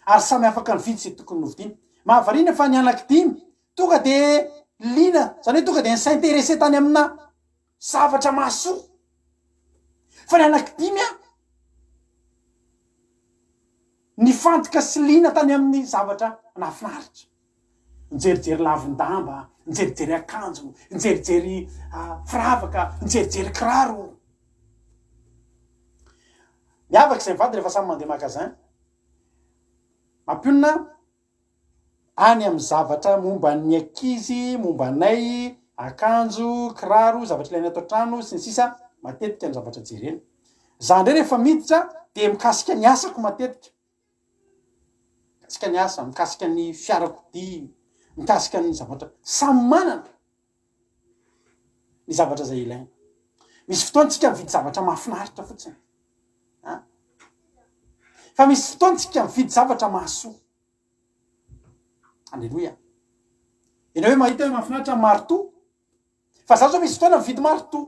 Ary samy afaka nividy izay tokony novidiana. Mahavariana fa ny anankidimy tonga dia liana, izany hoe tonga dia ni-s'intéresser tany amina zavatra mahasoa. Fa ny anankidimy an, nifantoka sy liana tany amin'ny zavatra nahafinaritra. Nijerijery lavin-damba, nijerijery akanjo, nijerijery firavaka, nijerijery kiraro. Miavaka izay mivady rehefa samy mandeha magasin. Mampionona any amin'ny zavatra momba ny ankizy, momba anay, akanjo, kiraro, zavatra ilaina ato an-trano, sy ny sisa, matetika ny zavatra jerena. Za indray rehefa miditra dia mikasika ny asako matetika. Mikasika ny asa, mikasika ny fiarakodia, mikasika ny zavatra, samy manana ny zavatra izay ilaina. Misy fotoana tsika mividy zavatra mahafinaritra fotsiny. An? Fa misy fotoana tsika mividy zavatra mahasoa. Aleloia. Ianao hoe mahita hoe mahafinaritra ny maritoa. Fa za zao misy fotoana mividy maritoa.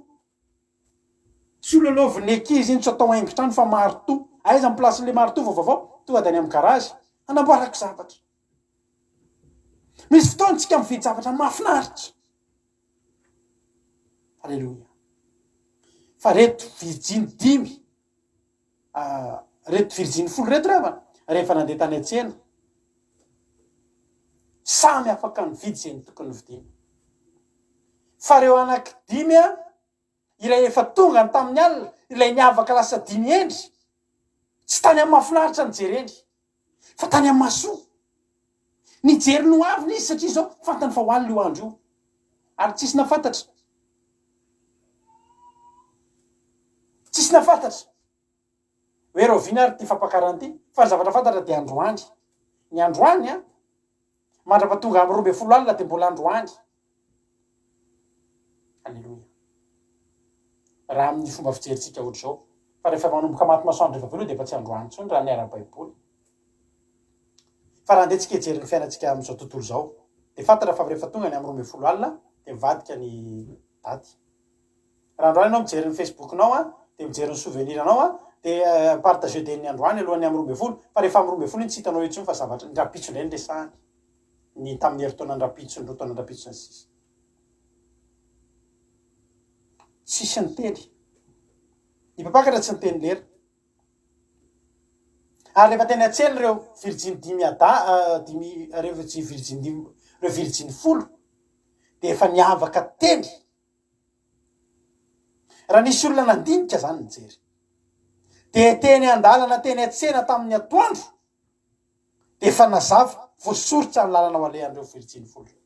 Tsy ho lalaovin'ny ankizy iny, tsy atao haingon-trano fa maritoa. Aiza ny place-n'le maritoa vao vaovao? Tonga dia any amin'ny garage. Hanamboarako zavatra. Misy fotoana tsika mividy zavatra mahafinaritra. Aleloia. Fa reto virjiny dimy, reto virjiny folo reto ry havana, rehefa nandeha tany an-tsena, samy afaka nividy izay ny tokony novidiana. Fa ireo anaky dimy a, ilay efa tonga ny tamin'ny alina, ilay niavaka lasa dimy hendry, tsy tany amin'ny mahafinaritra no jereny, fa tany amin'ny mahasoa. Nijery ny hoaviny izy satria izao fantany fa ho alina io andro io. Ary tsisy nahafantatra. Tsisy nahafantatra. Hoe rahoviana ary ity fampakarana ity, fa ny zavatra fantatra dia androany. Ny androany an, mandra-pahatonga amin'ny 12 alina dia mbola androany. Aleloia. Raha amin'ny fomba fijerintsika ohatr'izao. Fa rehefa manomboka maty masoandro rehefa avy eo aloha dia efa tsy androany intsony raha ny ara-baiboly. Fa raha andeha tsika hijery ny fiainantsika amin'izao tontolo izao, dia fantatra fa rehefa tonga ny amin'ny 12 alina dia mivadika ny daty. Raha androany ianao mijery ny Facebook-nao an, dia mijery ny souvenir-nao an, dia partageo dia ny androany alohan'ny amin'ny 12, fa rehefa amin'ny 12 iny tsy hitanao intsony fa zavatra, ny rahampitso indray no resahany. Ny tamin'ny herintaona ny rahampitso, ny roa taona ny rahampitso sy ny sisa. Tsisy niteny. Ny mpampakatra tsy niteny lera. Ary rehefa teny an-tsena ireo virjiny dimy ada, dimy, ireo virjiny dimy, ireo virjiny folo, dia efa niavaka teny. Raha nisy olona nandinika zany nijery, dia teny an-dalana teny an-tsena tamin'ny atoandro, dia efa nazava, voasoritra ny lalana ho alehan'ireo virjiny folo ireo.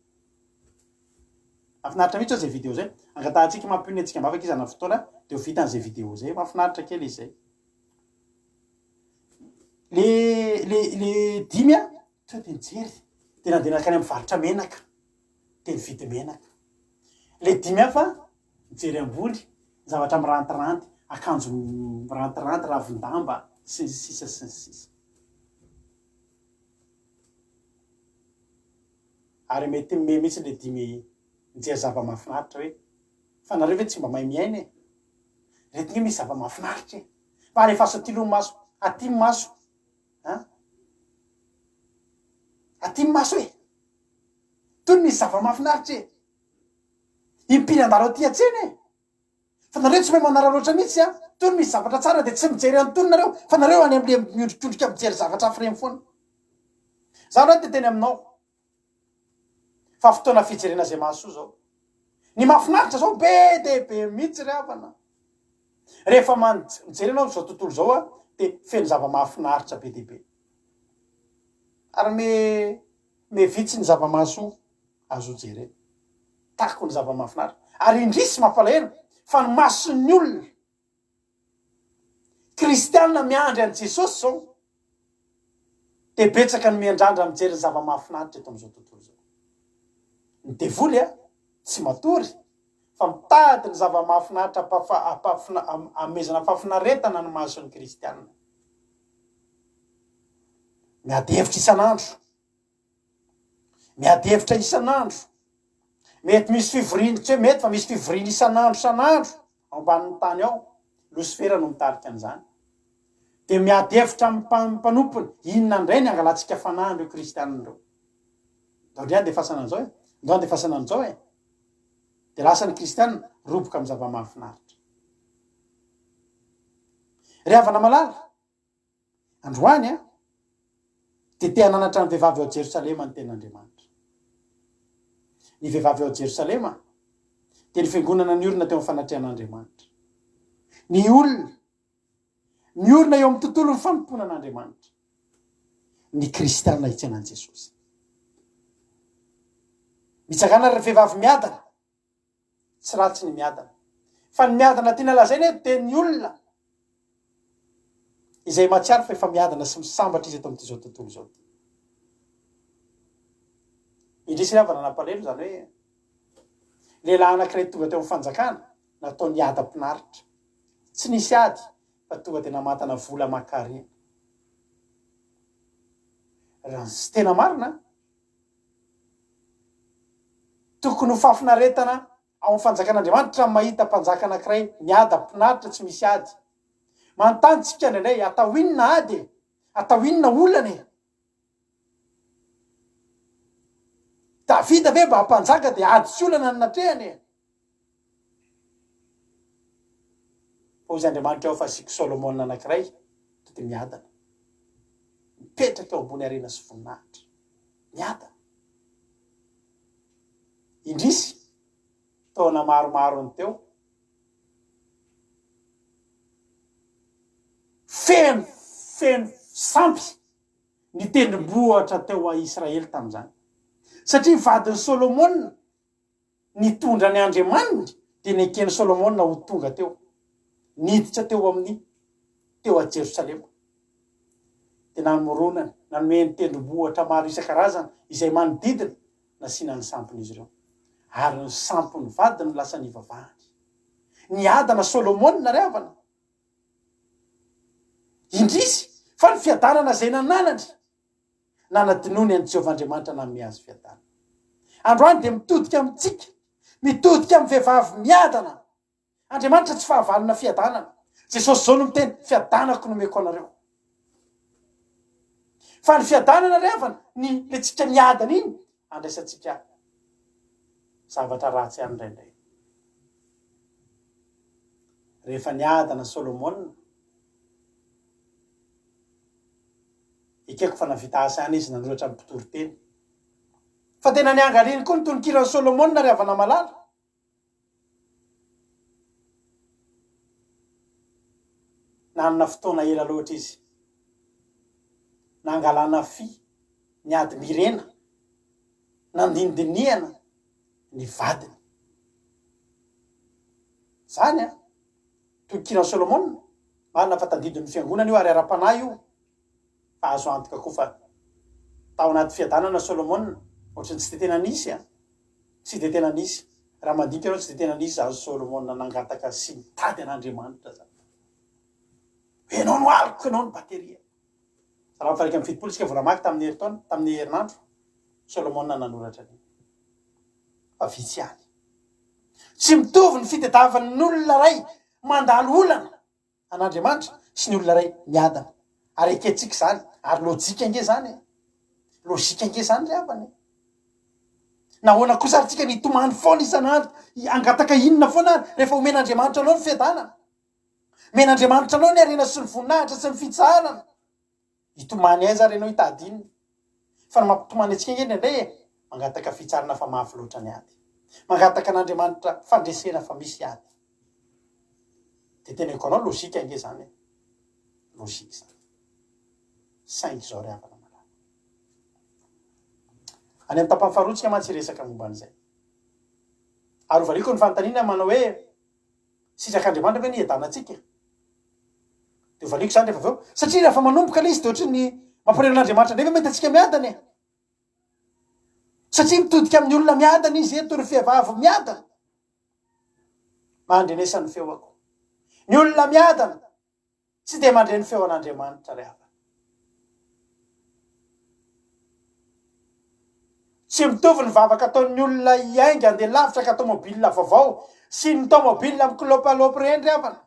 Mahafinaritra mihitsy zay video zay. Angatahantsika mampionona antsika am-bavaka izy hanana fotoana dia ho vitany zay video zay. Mahafinaritra kely izy zay. Le le le dimy a, tonga dia nijery, dia nandeha nankany amin'ny varotra menaka, dia nividy menaka. Le dimy hafa nijery ambony, zavatra mirantiranty, akanjo mirantiranty, ravin-damba, sy ny sisa sy ny sisa. Ary mety mime mihitsy le dimy mijery zava-mahafinaritra hoe fa nareo ve tsy mba mahay miaina e? Reto nge misy zava-mahafinaritra e! Fa alefaso aty aloha ny maso, aty ny maso an! Aty ny maso e! Tony misy zava-mahafinaritra e! Impiry andalo aty an-tsena e! Fa nareo tsy mahay manararaotra mihitsy an! Tony misy zavatra tsara dia tsy mijery an'itony nareo fa nareo any amle miondrikondrika mijery zavatra hafa ireny foana. Za aloha te teny aminao fa fotoana fijerena izay mahasoa zao. Ny mahafinaritra zao be dia be mihitsy ry havana. Rehefa mijery ianao izao tontolo izao an dia feno zava-mahafinaritra be dia be. Ary me me vitsy ny zava-mahasoa. azo jerena. Tako ny zava-mahafinaritra. Ary indrisy mampalahelo fa ny mason'ny olona kristiana miandry an'i Jesosy izao dia betsaka ny miandrandra mijery ny zava-mahafinaritra eto amin'izao tontolo izao. Ny devoly a, tsy matory fa mitady ny zava-mahafinaritra amezana fahafinaretana ny mason'ny kristiana. Miady hevitra isan'andro. Miady hevitra isan'andro. Mety misy fivoriana, tsy hoe mety fa misy fivoriana isan'andro isan'andro ao ambanin'ny tany ao. Losifera no mitarika an'izany. Dia miady hevitra amin'ny mpanompony, inona indray ny hangalantsika fanahy an'ireo kristianina ireo. Ndao indray handefasana an'izao e, ndao handefasana an'izao e. Dia lasa ny kristianina roboka amin'ny zava-mahafinaritra. Ry havana malala, Androany an, dia te hananatra ny vehivavy ao Jerosalema ny Tenin'Andriamanitra. Ny vehivavy ao Jerosalema dia ny fiangonana niorina teo amin'ny fanatrehan'Andriamanitra. Ny olona miorina eo amin'ny tontolon'ny fanompoana an'Andriamanitra. Ny kristiana hitsena an'i Jesosy. Mitsangàna ry vehivavy miadana. Tsy ratsy ny miadana. Fa ny miadana tiana lazaina eto dia ny olona izay mahatsiaro fa efa miadana sy misambatra izy eto amin'ity izao tontolo izao ity. Indrisy ry havana nampalahelo izany hoe lehilahy anankiray tonga teo amin'ny fanjakana natao niadam-pinaritra. Tsy nisy ady fa tonga dia namantana vola aman-karena. Raha ny tena marina, tokony ho fahafinaretana ao amin'ny fanjakan'Andriamanitra ny mahita mpanjaka anankiray miadam-pinaritra tsy misy ady. Manontany tsika indraindray, atao inona ady e? Atao inona olana e? Davida ve mba mpanjaka dia ady sy olana no natrehany e? Fa hoy Andriamanitra eo fa asiako Solomona anankiray to dia miadana. Mipetraka eo ambony harena sy voninahitra. Miadana. Indrisy, taona maromaro ny teo, feno feno sampy ny tendrombohitra teo a Israely tamin'izany. Satria vadin'i Solomona nitondra ny andriamaniny dia neken'i Solomona ho tonga teo. Niditra teo amin'ny teo a Jerosalema. Dia namoronany, nanome ny tendrombohitra maro isan-karazany izay manodidina nasiana ny sampin'izy ireo. Ary ny sampin'ny vadiny no lasa nivavahany. Niadana Solomona ry havana. Indrisy fa ny fiadanana izay nananany, nanadinoany an'i Jehovah Andriamanitra nanome azy fiadanana. Androany dia mitodika amintsika, mitodika amin'ny vehivavy miadana. Andriamanitra tsy fahavalona fiadanana. Jesosy izao no miteny, fiadanako no omeko anareo. Fa ny fiadanana ry havana, ny le tsika miadana iny, andraisantsika zavatra ratsy ihany indraindray. Rehefa niadana Solomona, ekeko fa navita asa ihany izy nanoratra ny mpitoriteny. Fa tena niangaliany koa ny tononkiran'i Solomona ry havana malala. Nanana fotoana ela loatra izy nangalana fy ny ady-mirena, nandinidinihana ny vadiny. Izany an! Tonon-kiran'i Solomona, marina fa tadidin'ny fiangonana io ary ara-panahy io, fa azo antoka koa fa tao anaty fiadanana Solomona, ohatran'ny tsy dia tena nisy an! Tsy dia tena nisy. Raha mandinika ianao, tsy dia tena nisy izany Solomona nangataka sy nitady an'Andriamanitra izany. Hoe ianao no aloko, ianao no bateria. Salamo faha 71 isika vao namaky tamin'ny herintaona, tamin'ny herinandro, Solomona nanoratra an'iny. Fa vitsy ihany. Tsy mitovy ny fitadiavan'ny olona iray mandalo olana an'Andriamanitra sy ny olona iray miadana. Ary ekentsika izany. Ary lojika ange izany e. Lojika ange izany ry havana e. Nahoana kosa ary tsika ny hitomany foana isan'andro, hangataka inona foana ary rehefa omen'Andriamanitra anao ny fiadanana? Omen'Andriamanitra anao ny harena sy ny voninahitra sy ny fitsaharana. Hitomany aiza ary ianao hitady inona? Fa ny mampitomany antsika ange indraindray e, mangataka fitsarana fa mafy loatra ny ady. Mangataka an'Andriamanitra fandresena fa misy ady. Dia teneniko anao logique ange izany e. Logique izany. Saingy izao ry havana malala. Any amin'ny tapany faharoa tsika mantsy hiresaka momba an'izay. Ary hovaliako ny fanontaniana manao hoe Sitrak'Andriamanitra ve ny hiadanantsika? Dia hovaliako izany rehefa avy eo. Satria rehefa manomboka ilay izy dia ohatry ny mampalahelo an'Andriamanitra indray ve mahita antsika miadana e? Satria mitodika amin'ny olona miadana izy eto, ry vehivavy miadana. Mandrenesa ny feoko. Ny olona miadana Tsy dia mandre ny feon'Andriamanitra ry havana. Tsy mitovy ny vavaka ataon'ny olona hiainga handeha lavitra ka tomobile vaovao sy ny tomobile mikolopalopy ireny ry havana.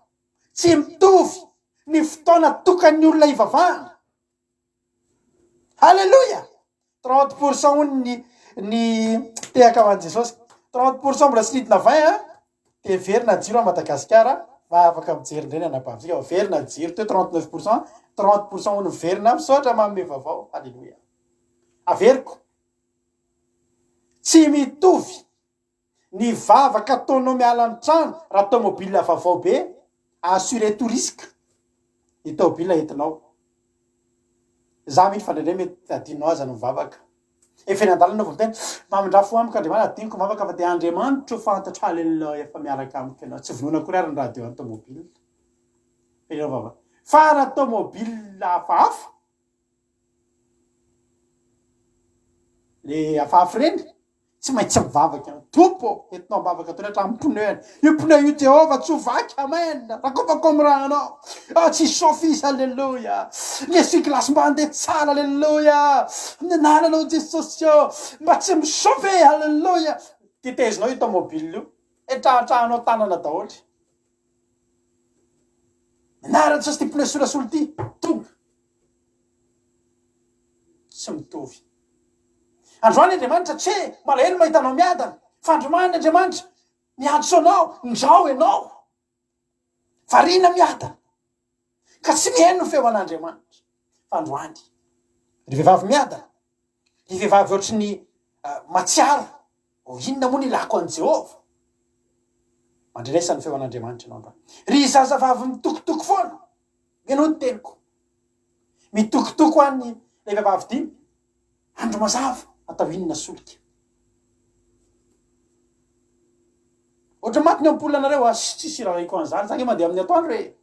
Tsy mitovy ny fotoana atokan'ny olona hivavahana. Alléluia! 30 pour cent hono ny ny tehaka ho an'i Jesosy. 30 pour cent mbola tsy nidina 20 an, dia verina ny jiro à Madagasikara, fa afaka mijery indray ny anabavintsika fa verina ny jiro teo 39 pour cent, 30 pour cent hono miverina, misaotra manome vaovao, Alléluia. Averiko, tsy mitovy Ny vavaka ataonao miala ny trano raha tomobile vaovao be assurer tout risque ny tobile entinao. Za mino fa indraindray mety adinonao aza ny mivavaka. Efa eny andalana anao vao miteny mamindrà fo amiko Andriamanitra adinoko mivavaka fa dia Andriamanitro fantatro haleloia fa miaraka amiko ianao. Tsy vonoina akory ary ny radio an'ny tomobile. Fa ianao vavaka. Fa raha tomobile hafahafa le hafahafa ireny. Tsy maintsy mivavaka ianao. Tompo ô, entinao am-bavaka daholo hatramin'ny pneu-ny. Io pneu io Jehovah tsy ho vaky, amen. Rakofako amin'ny rànao. Ah, tsy hisôfy izy, aleloia. Ny essuie-glace mba handeha tsara, aleloia. Amin'ny anaranao Jesosy ô, mba tsy misôfy e, aleloia. Tetezinao io tomobile io. Etrahatrahanao tanana daholo. Anaran'i Jesosy ity pneu solasolo ity, tonga. Tsy mitovy. Androany Andriamanitra tsy hoe malahelo mahita anao miadana, fa androany Andriamanitra miantso anao, ndrao ianao. Variana miadana, ka tsy mihaino ny feo an'Andriamanitra. Fa androany, ry vehivavy miadana, ry vehivavy ohatry ny matsiaro, oh, inona moa ny ilako an'i Jehovah? Mandrenesa ny feo an'Andriamanitra ianao androany. Ry zazavavy mitokotoko foana, Henoy ny teniko. Mitokotoko any ilay vehivavy dimy. Andro mazava, atao inona solika? Ohatra maty ny ampoule anareo a, tsisy irarahiko an'izany, za nge mandeha amin'ny atoandro e.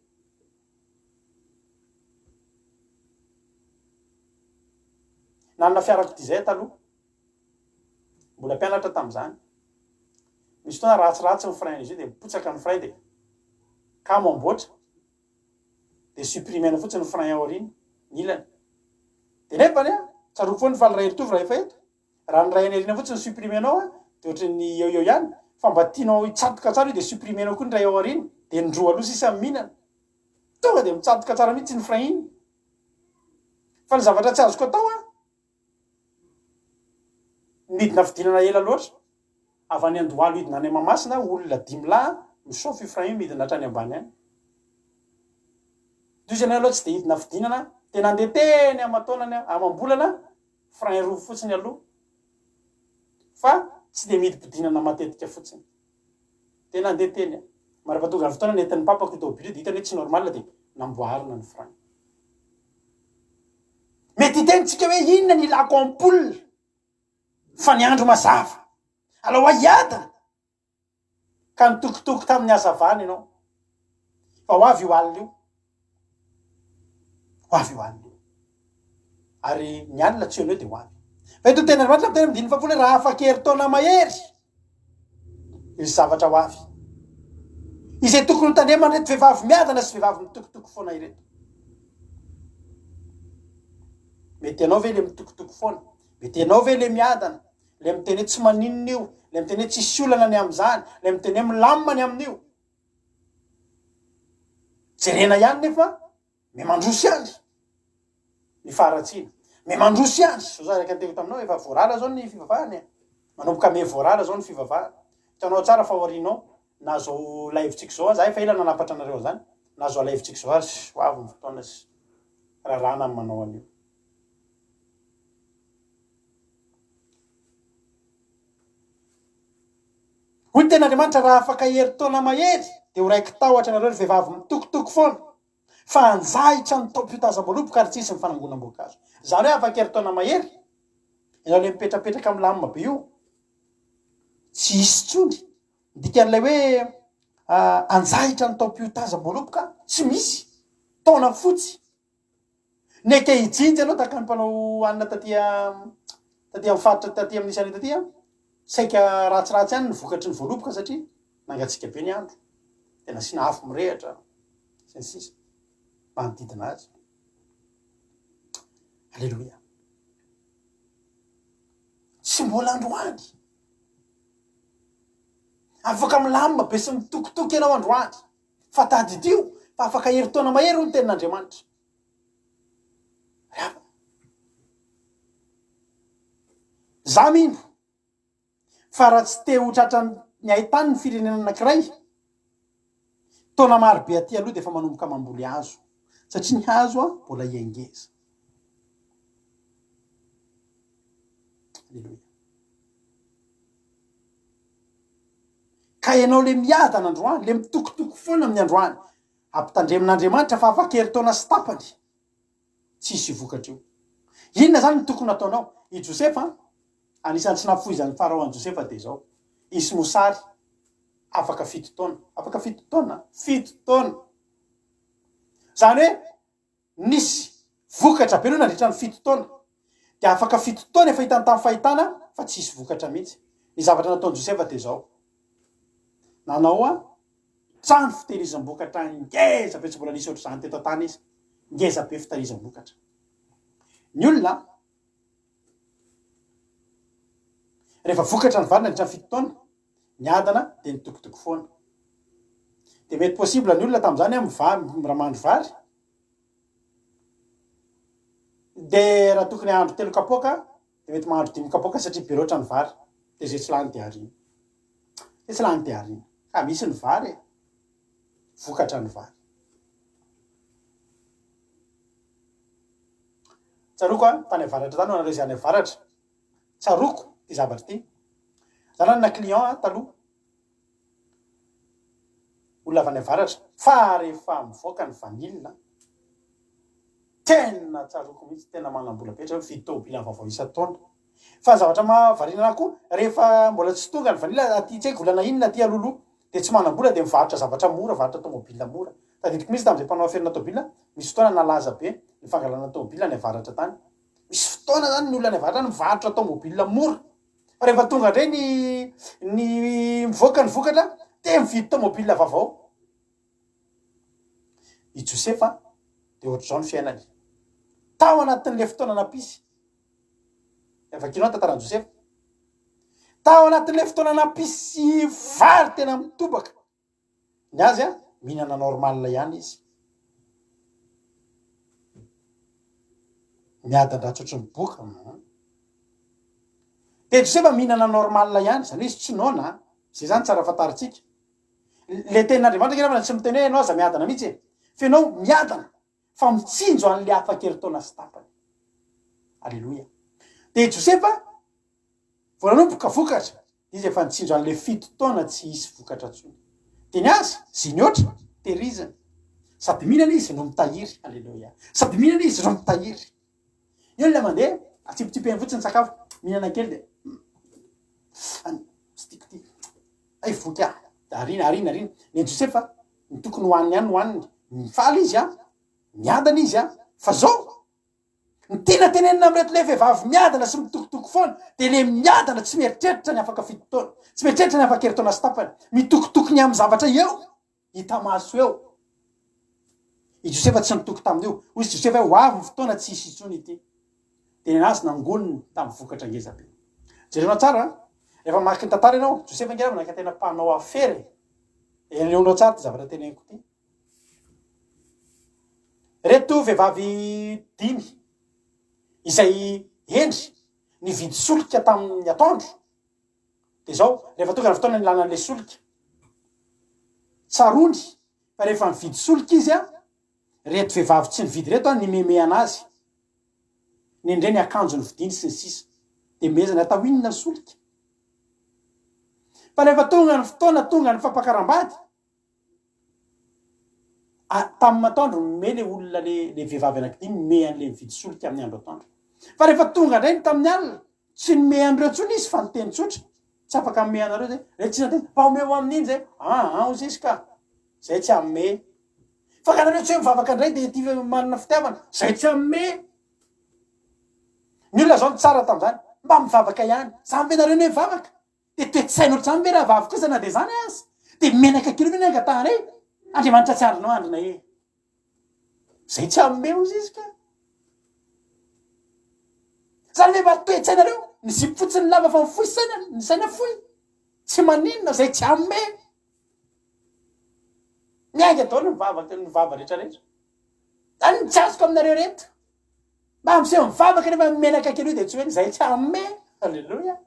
Nanana fiarakodia zay taloha. Mbola mpianatra tamin'izany. Misy fotoana ratsiratsy ny frein izy io dia mipotsaka ny frein dia kamo amboatra. Dia supprimer-na fotsiny ny frein aoriana, ny ilany. Dia nefany an, tsarovy foana fa ny iray ritovy raha efa eto. Raha ny iray any aoriana fotsiny no supprimer-nao an, dia ohatran'ny eo eo ihany. Fa mba tianao hitsatoka tsara io dia supprimer-nao koa ny iray ao aoriana. Dia ny roa aloha sisa no mihinana. Tonga dia mitsatoka tsara mihitsy iny frein iny. Fa ny zavatra tsy azoko atao an, Midina fidinana ela loatra, avy any Andohalo hidina any Mahamasina, olona dimy lahy misaofy io frein io midina hatrany ambany any. Tohizo ianao aloha tsy dia hidina fidinana, dia nandeha teny aman-taonany aho, amam-bolana, frein roa fotsiny aloha, fa tsy dia midim-pidinana matetika fotsiny. Dia nandeha teny aho. Mandrapa tonga ny fotoana nentin'ny papako io tômôbily io dia hitany hoe tsy normal dia namboarina ny frein. Mety hiteny tsika hoe inona ny ilako ampoule fa ny andro mazava. Alao hiadana ka nitokotoko tamin'ny hazavana ianao. Fa ho avy io alina io. Ho avy io alina io. Ary ny alina tsy eo dia ho avy. Fa eto ny tenin'Andriamanitra miteny amin'ny andininy fahafolo hoe raha afaka herintaona mahery Misy zavatra ho avy. Izay tokony ho tandreman'ireto vehivavy miadana sy vehivavy mitokotoko foana ireto. Mety ianao ve le mitokotoko foana? Mety ianao ve le miadana? Le miteny hoe tsy maninona io? Le miteny hoe tsisy olana ny amin'izany? Le miteny hoe milamina ny amin'io? Jerena ihany nefa Miha mandroso ihany ny faharatsiana. Miha mandroso ihany. Zao za araka ny teniko taminao, efa voarara zao ny fivavahana e. Manomboka miha voarara zao ny fivavahana. Hitanao tsara fa aorianao, na zao live-tsika zao aza, efa ela nanapatra anareo an'izany, na zao live-tsika zao aza, ho avy ny fotoana sy raràna ny manao an'io. Hoy ny tenin'Andriamanitra, raha afaka herintaona mahery, dia ho raiki-tahotra anareo ry vehivavy mitokotoko foana. Fa hanjahitra ny taom-piotazam-boaloboka ary tsy hisy ny fanangonam-boankazo. Izany hoe afaka herintaona mahery, ianao ilay mipetrapetraka milamina be io, tsy hisy intsony. Ny dikan'ilay hoe hanjahitra ny taom-piotazam-boaloboka, tsy misy. Taona fotsy. Neke hijinja ianao tahaka ny mpanao hanina taty taty amin'ny faritra taty amin'ny isany taty an, saika ratsiratsy ihany ny vokatry ny voaloboka satria nangatsiaka be ny andro, dia nasiana afo mirehitra sy ny sisa manodidina azy. Aleloia. Tsy mbola androany. Afaka milamina be sy mitokitoky ianao androany. Fa tadidio fa afaka herintaona mahery hoy ny tenin'Andriamanitra. Ry havana. Za mino fa raha tsy te ho tratran'ny haitany ny firenena anankiray, taona maro be aty aloha dia efa manomboka mamboly hazo. Satria ny hazo mbola hiaingeza. Aleloia. Ka ianao le miadana androany, le mitokotoko foana amin'ny androany, ampitandremin'Andriamanitra fa afaka herintaona sy tapany, tsy hisy io vokatra io. Inona izany no tokony hataonao? I Josefa, anisan'ny tsy nahafoizan'i Farao an'i Josefa dia izao, hisy mosary afaka fito taona. Afaka fito taona? Fito taona! Izany hoe Nisy vokatra be aloha nandritra ny fito taona. Dia afaka fito taona efa hitany tamin'ny fahitana fa tsy hisy vokatra mihitsy. Ny zavatra nataon'i Josefa dia izao, nanao trano fitehirizam-bokatra ngeza be tsy mbola nisy ohatr'izany teto an-tany izy, ngeza be fitahirizam-bokatra. Ny olona rehefa vokatra ny vary nandritra ny fito taona, niadana dia nitokitoky foana. Dia mety possible ny olona tamin'izany an, miva- raha mahandro vary, dia raha tokony hahandro telo kapoaka dia mety mahandro dimy kapoaka satria be loatra ny vary, dia izay tsy lany dia ariana. Izay tsy lany dia ariana. Ka misy ny vary e. Vokatra ny vary. Tsaroako an, tany avaratra tany ho anareo izay any avaratra, Tsaroako ity zavatra ity. Za nanana client aho taloha, olona avy any avaratra, fa rehefa mivoaka ny vanille, tena tsaroako mihitsy, tena manam-bola be zareo, mividy tômôbila vaovao isan-taona. Fa ny zavatra mahavariana anahy koa, rehefa mbola tsy tonga ny vanille aty tsy haiko volana inona aty alohaloha, dia tsy manam-bola dia mivarotra zavatra mora, varotra tômôbila mora. Tadidiko mihitsy tamin'izay mpanao aferina tômôbila, misy fotoana nalaza be ny fangalana tômôbila any avaratra tany. Misy fotoana zany ny olona any avaratra any mivarotra tomobile mora fa rehefa tonga indray ny ny mivoaka ny vokatra dia mividy tomobile vaovao. I Josefa dia ohatr'izao ny fiainany. Tao anatin'ilay fotoana nampisy, vakinao ny tantaran'i Josefa, tao anatin'ilay fotoana nampisy vary tena mitobaka, Ny azy an, mihinana normal ihany izy. Miadan-dratsy ohatry ny boka. Hum. Dia Josefa mihinana normal ihany, izany hoe izy tsy noana an. Izay izany tsara fantarintsika. Le tenin'Andriamanitra ange namana tsy miteny hoe ianao aza miadana mihitsy e. Fa ianao miadana fa mitsinjo an'le afaka herintaona sy tapany. Aleloia. Dia Josefa Vao nanomboka vokatra, izy efa nitsinjo an'ilay fito taona tsy hisy vokatra intsony. Dia ny azy, izay nihoatra, tehiriziny. Sady mihinana izy no mitahiry. Aleloia. Sady mihinana izy no mitahiry. Ny olona mandeha, atsipitsipihany fotsiny ny sakafo, mihinana kely dia, any, tsy tiako ity. Hay voky aho. Dia ariana, ariana, ariana. Ny an'i Josefa, ny tokony hohaniny ihany no hohaniny. Mifaly izy an, miadana izy an, fa zao, Ny tiana tenenina amin'ireto le vehivavy miadana sy mitokotoko foana dia le miadana tsy mieritreritra ny afaka fito taona, tsy mieritreritra ny afaka herintaona sy tapany, mitokotoko ny amin'ny zavatra eo, hita maso eo. I Josefa tsy nitoky tamin'io. Hoy izy Josefa hoe ho avy ny fotoana tsy hisy intsony ity. Dia nenazy nangoniny tamin'ny vokatra ngeza be. Jerenao tsara an! Rehefa mamaky ny tantara ianao, Josefa ange namana ka tena mpanao afera e! Henoinao tsara ity zavatra teneniko ity. Ireto vehivavy dimy izay hendry nividy solika tamin'ny atoandro dia izao, rehefa tonga ny fotoana nilana an'ilay solika, tsaroany fa rehefa nividy solika izy, ireto vehivavy tsy nividy ireto nimemehana azy, nendre ny akanjo novidiany sy ny sisa, dia mehezany atao inona ny solika? Fa rehefa tonga ny fotoana tonga ny fampakaram-bady, Ah, tamin'ny atoandro nome le olona le le vehivavy anankidimy nome an'le nividy solika amin'ny andro atoandro. Fa rehefa tonga indray ny tamin'ny alina, tsy nome an'ireo intsony izy fa niteny tsotra, tsy afaka hanome anareo zay. Re tsy nateny, fa omeo amin'iny zay. Ah, ah, hozy izy ka. Zay tsy hanome. Fa ka nareo tsy hoe mivavaka indray dia tia manana fitiavana. Zay tsy hanome. Ny olona zao ny tsara tamin'izany, mba mivavaka ihany. Zany ve nareo ny hoe mivavaka? Dia toe-tsaina ohatr'izany ve rahavavy kosa na dia izany aza? Dia menaka kely ve ny angatahanay? Andriamanitra tsy andrinao andrina e! Izay tsy hanome hozy izy ka! Izany ve mba toe-tsainareo? Ny zipo fotsiny lava fa ny fohy saina, ny saina fohy. Tsy maninona izay tsy hanome. Miainga daholo ny vavaka, ny vava rehetra rehetra. Izany no tsy azoko aminareo reto. Mba miseho mivavaka nefa menaka kely io dia tsy hoe izay tsy hanome. Alléluia.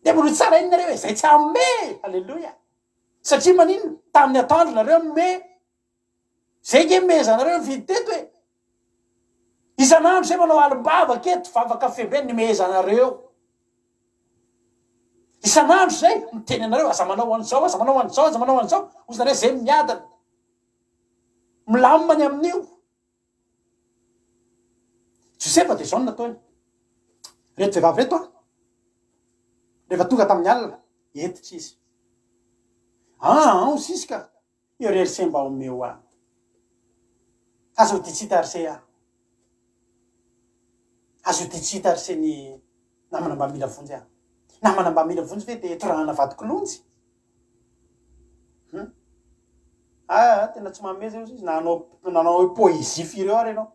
Dia mbola ho tsarainy nareo e, izay tsy hanome. Alléluia. Satria maninona? Tamin'ny atoandro nareo nome. Izay nge mehezanareo nividy teto e. Isan'andro izay manao alim-bavaka eto, vavaka fembe nimehezanareo. Isan'andro izay miteny anareo aza manao an'izao, aza manao an'izao, aza manao an'izao. Hozy nareo izay miadana. Milamina ny amin'io. Josefa dia izao no nataony. Ireto vehivavy ireto an, rehefa tonga tamin'ny alina, hentitra izy. Ah, ah, hozy izy ka, eo ry ry mba omeo ahy. Aza ho ditsita ry se aho. Azo ody tsy hita ry se ny namana mba mila vonjy ah. Namana mba mila vonjy ve dia torahana vato kilonjy? Hum. Ah, tena tsy manome zay izy na hanao nanao hoe poésie firy eo ary ianao.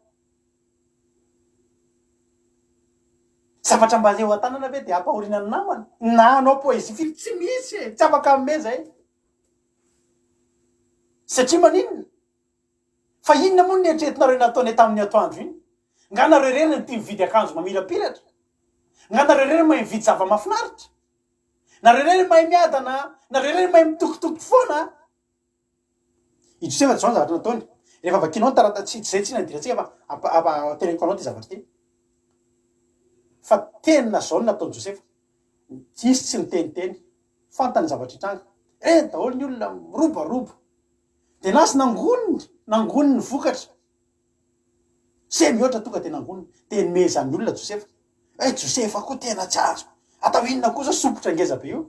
Zavatra mba eo an-tanana ve dia ampahoriana ny namana? Na hanao poésie firy tsy misy e, tsy afaka hanome zay. Satria maninona? Fa inona moa no neritreretinareo nataonay tamin'ny atoandro iny? Nga nareo irery no tia mividy akanjo mamirapiratra? Nga nareo irery mahay mividy zava-mahafinaritra? Nareo irery mahay miadana? Nareo irery mahay mitokitoky foana? I Josefa dia izao ny zavatra nataony. Rehefa vakianao ny taratasy, tsy izay tsy nadirantsika fa ampa, ampa, teneniko anao ity zavatra ity. Fa tena izao no nataon'i Josefa. Izy tsy niteniteny. Fantany ny zavatra hitranga. Reny daholo ny olona mirobaroba. Dia lasa nangoniny, nangoniny ny vokatra. Se mihoatra tonga dia nangoniny. Dia nomezan'ny olona Josefa. Eh Josefa koa tena tsy azo. Atao inona koa zao sompitra ngeza be io.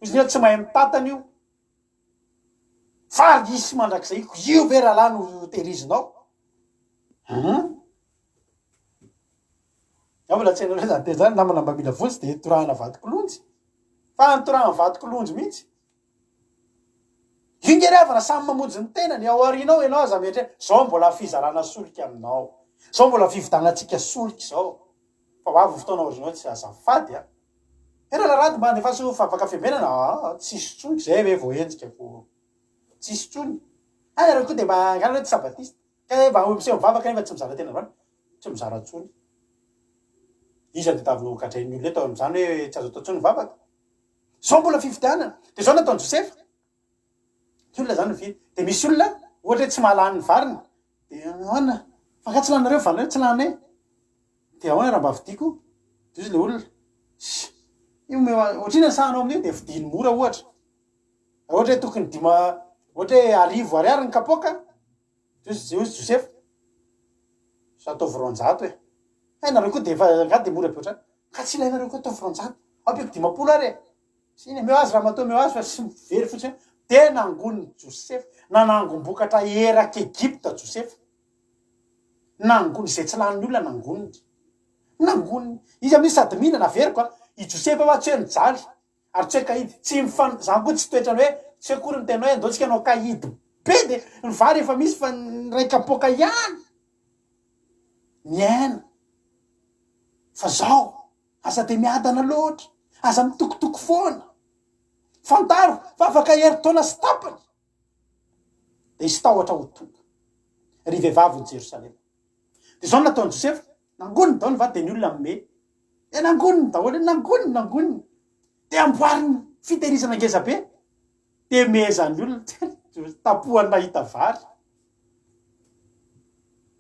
Izy nefa tsy mahay mitantana io. Fa hisy mandrakizay io ve rahalahy no tehirizinao? Hum. Za mbola tsy hainareo zany teny zany, namana mba mila vonjy dia torahana vato kilonjy. Fa nitorahana vato kilonjy mihitsy. Io nge ry havana samy mamonjy ny tenany, ao aoriana ao ianao aza mieritreritra, zao mbola fizarana solika aminao, zao mbola fividanantsika solika izao, fa ho avy ny fotoana aoriana ao tsy azafady a! He ralarady mba andefaso vavaka fiambenana aa tsisy tsony, zay ve vao henjika ko tsisy tsony, hay nareo koa de mba angaha nareo tsy sabatista, ka he mba miseho mivavaka nefa tsy mizara tena androany, tsy mizara tsony, iza no tadiavina ho gadrain'ny olona eto amin'izany hoe tsy azo atao tsony ny vavaka? Zao mbola fifidianana. Dia zao nataon'i Josefa. Ny olona zany mifidy. Dia misy olona ohatra hoe tsy mahalany ny variny. Dia ahoana? Fa angaha tsy laninareo ny varinareo? Tsy laninay. Dia ahoana raha mba vidiako? Dia hozy ilay olona. Ss. Io omeo ahy. Ohatrinona ny sahanao amin'io? Dia vidiany mora ohatra. Raha ohatra hoe tokony dima, ohatra hoe arivo ariary ny kapoaka. Dia hozy Josefa. Sa ataovy 200 e. Hay nareo koa dia efa angaha dia mora be ohatrany. Ka tsy ilainareo koa ataovy 200. Ampiako 50 ary e. Sy iny, omeo azy ramatoa, omeo azy fa tsy very fotsiny. Dia nangonin'i Josefa, nanangom-bokatra erak'i Egypta Josefa. Nangony, izay tsy lanin'ny olona nangoniny. Nangoniny. Izy amin'io sady mihinana, averiko a, i Josefa hoa tsy hoe nijaly. Ary tsy hoe kahidy, tsy mifan, zany koa tsy toetrany hoe, tsy hoe akory ny tena hoe andao tsika hanao kahidy be de ny vary efa misy fa ny iray kapoaka ihany. Miaina. Fa zao, aza de miadana loatra, aza mitokotoko foana. Fantaro fa afaka herintaona sy tapany de hisy tahotra ho tonga. Ry vehivavin'i Jerosalema. Dia izao no nataon'i Josefa, nangoniny daholo ny vady dia ny olona mime. Dia nangoniny daholo, nangoniny, nangoniny. Dia amboariny fitehirizana ngeza be. Dia mehezan'ny olona, tapohany nahita vary.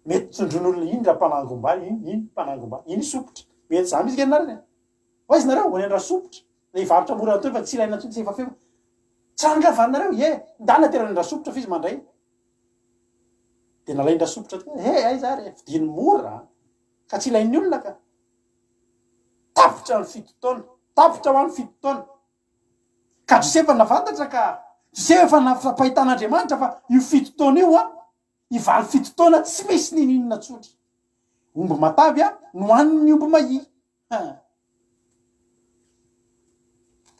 Mety tsondron'olona iny raha mpanangom-bary, iny, iny mpanangom-bary, iny sopotra. Mety izany mihitsy ange ny anarany e. Ho aiza nareo? Ho any an-dRasopotra. Ilay hivarotra mora an'itony fa tsy ilaina intsony, tsy efa feno. Tsy angaha varinareo? Ie, ndana aterany an-dRasopotra fa izy mandray. Dia nalain-dRasopotra tokoa, he aiza ary e, vidiany mora an! Ka tsy ilain'ny olona ka! Tapitra ny fito taona, tapitra hoa ny fito taona. Ka Josefa nahafantatra ka! Josefa efa nampahitan'Andriamanitra fa io fito taona io an, hivaly fito taona tsy misy ninoninona intsony. Omby matavy an, nohanin'ny omby mahia. Hein!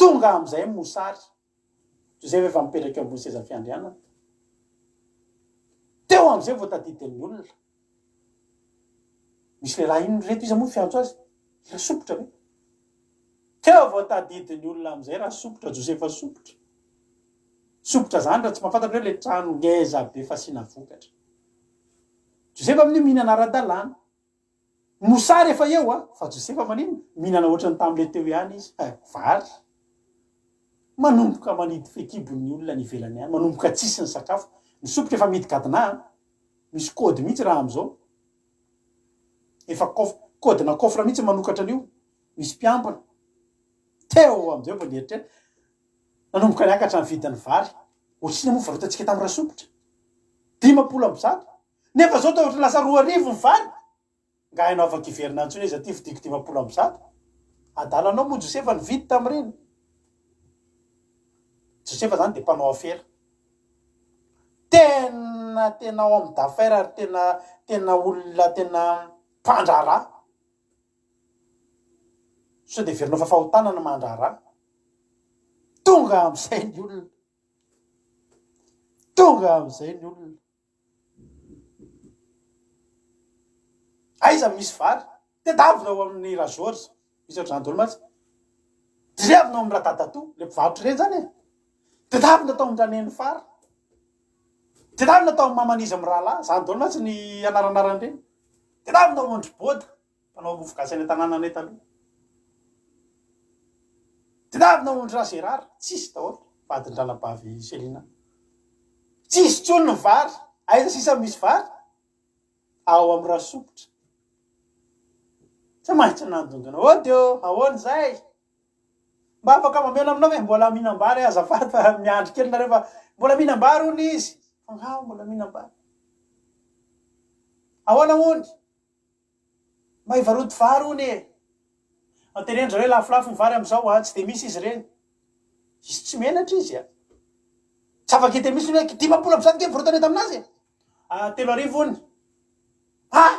Tonga amin'izay ny mosary. Josefa efa mipetraka eo ambony seza fiandrianana. Teo amin'izay vao tadidin'ny olona. Misy lehilahy inona ireto, iza moa ny fiantso azy? Rasopotra ve? Teo vao tadidin'ny olona amin'izay Rasopotra, Josefa Sopotra. Sopotra izany raha tsy mahafantatra hoe ilay trano ngeza be fasiana vokatra. Josefa amin'io mihinana ara-dalàna. Mosary efa eo a! Fa Josefa maninona? Mihinana ohatran'ny tamin'ilay teo ihany izy. Eh, vary. Manomboka manidy fehikibo ny olona any ivelany any, manomboka tsisy ny sakafo. Ny sopotra efa mihidy gadona a! Misy code mihitsy raha amin'izao. Efa coffre, code-na coffre mihitsy manokatra an'io. Misy mpiambina. Teo amin'izay vao nieritreritra. Nanomboka niakatra ny vidin'ny vary. Ohatrinona moa varotantsika tamin'ny rasopotra? 150. Nefa zao toa ohatry lasa 2000 ny vary! Nga hainao afaka hiverina intsony izy aty vidiko 150? Adala anao moa Josefa nividy tamin'ireny? Josefa zany dia mpanao afera. Tena tena homme d'affaires ary tena tena olona tena mpandraharaha. Sao dia heverinao fa fahotana ny mandraharaha? Tonga amin'izay ny olona. Tonga amin'izay ny olona. Aiza misy vary? Tedavina ao amin'ny Rageorges. Misy ohatr'izany daholo mantsy. Tedavina ao amin'ny Radadatoa, ilay mpivarotra ireny izany e. Tedavina tao amin'ny Ranenifara. Tedavina tao amin'ny Maman'izy mirahalahy. Izany daholo mantsy ny anaranarany ireny. Tedavina ao amin-dry Boda. Mpanao mofo gasy any an-tanànanay taloha. Tedavina ondry ra Gérard, tsisy daholo, vadin-dranabavy Célina. Tsisy intsony ny vary, aiza sisa no misy vary? Ao amin'ny Rasopotra. Tsy maintsy nandondona. Ody ô, ahoana izay? Mba afaka mamela aminao ve? Mbola mihinam-bary aho azafady fa miandry kely nareo fa mbola mihinam-bary hono izy. Fa angaha mbola mihinam-bary? Ahoana hono? Mba hivaroty vary hono e! Antenenin-dry zareo hoe lafolafo ny vary amin'izao a, tsy dia misy izy ireny. Izy tsy menatra izy a! Tsy afaka hiteny mihitsy hoe 150 ange nivarotana tamin'azy e! 3000 hono. Ah!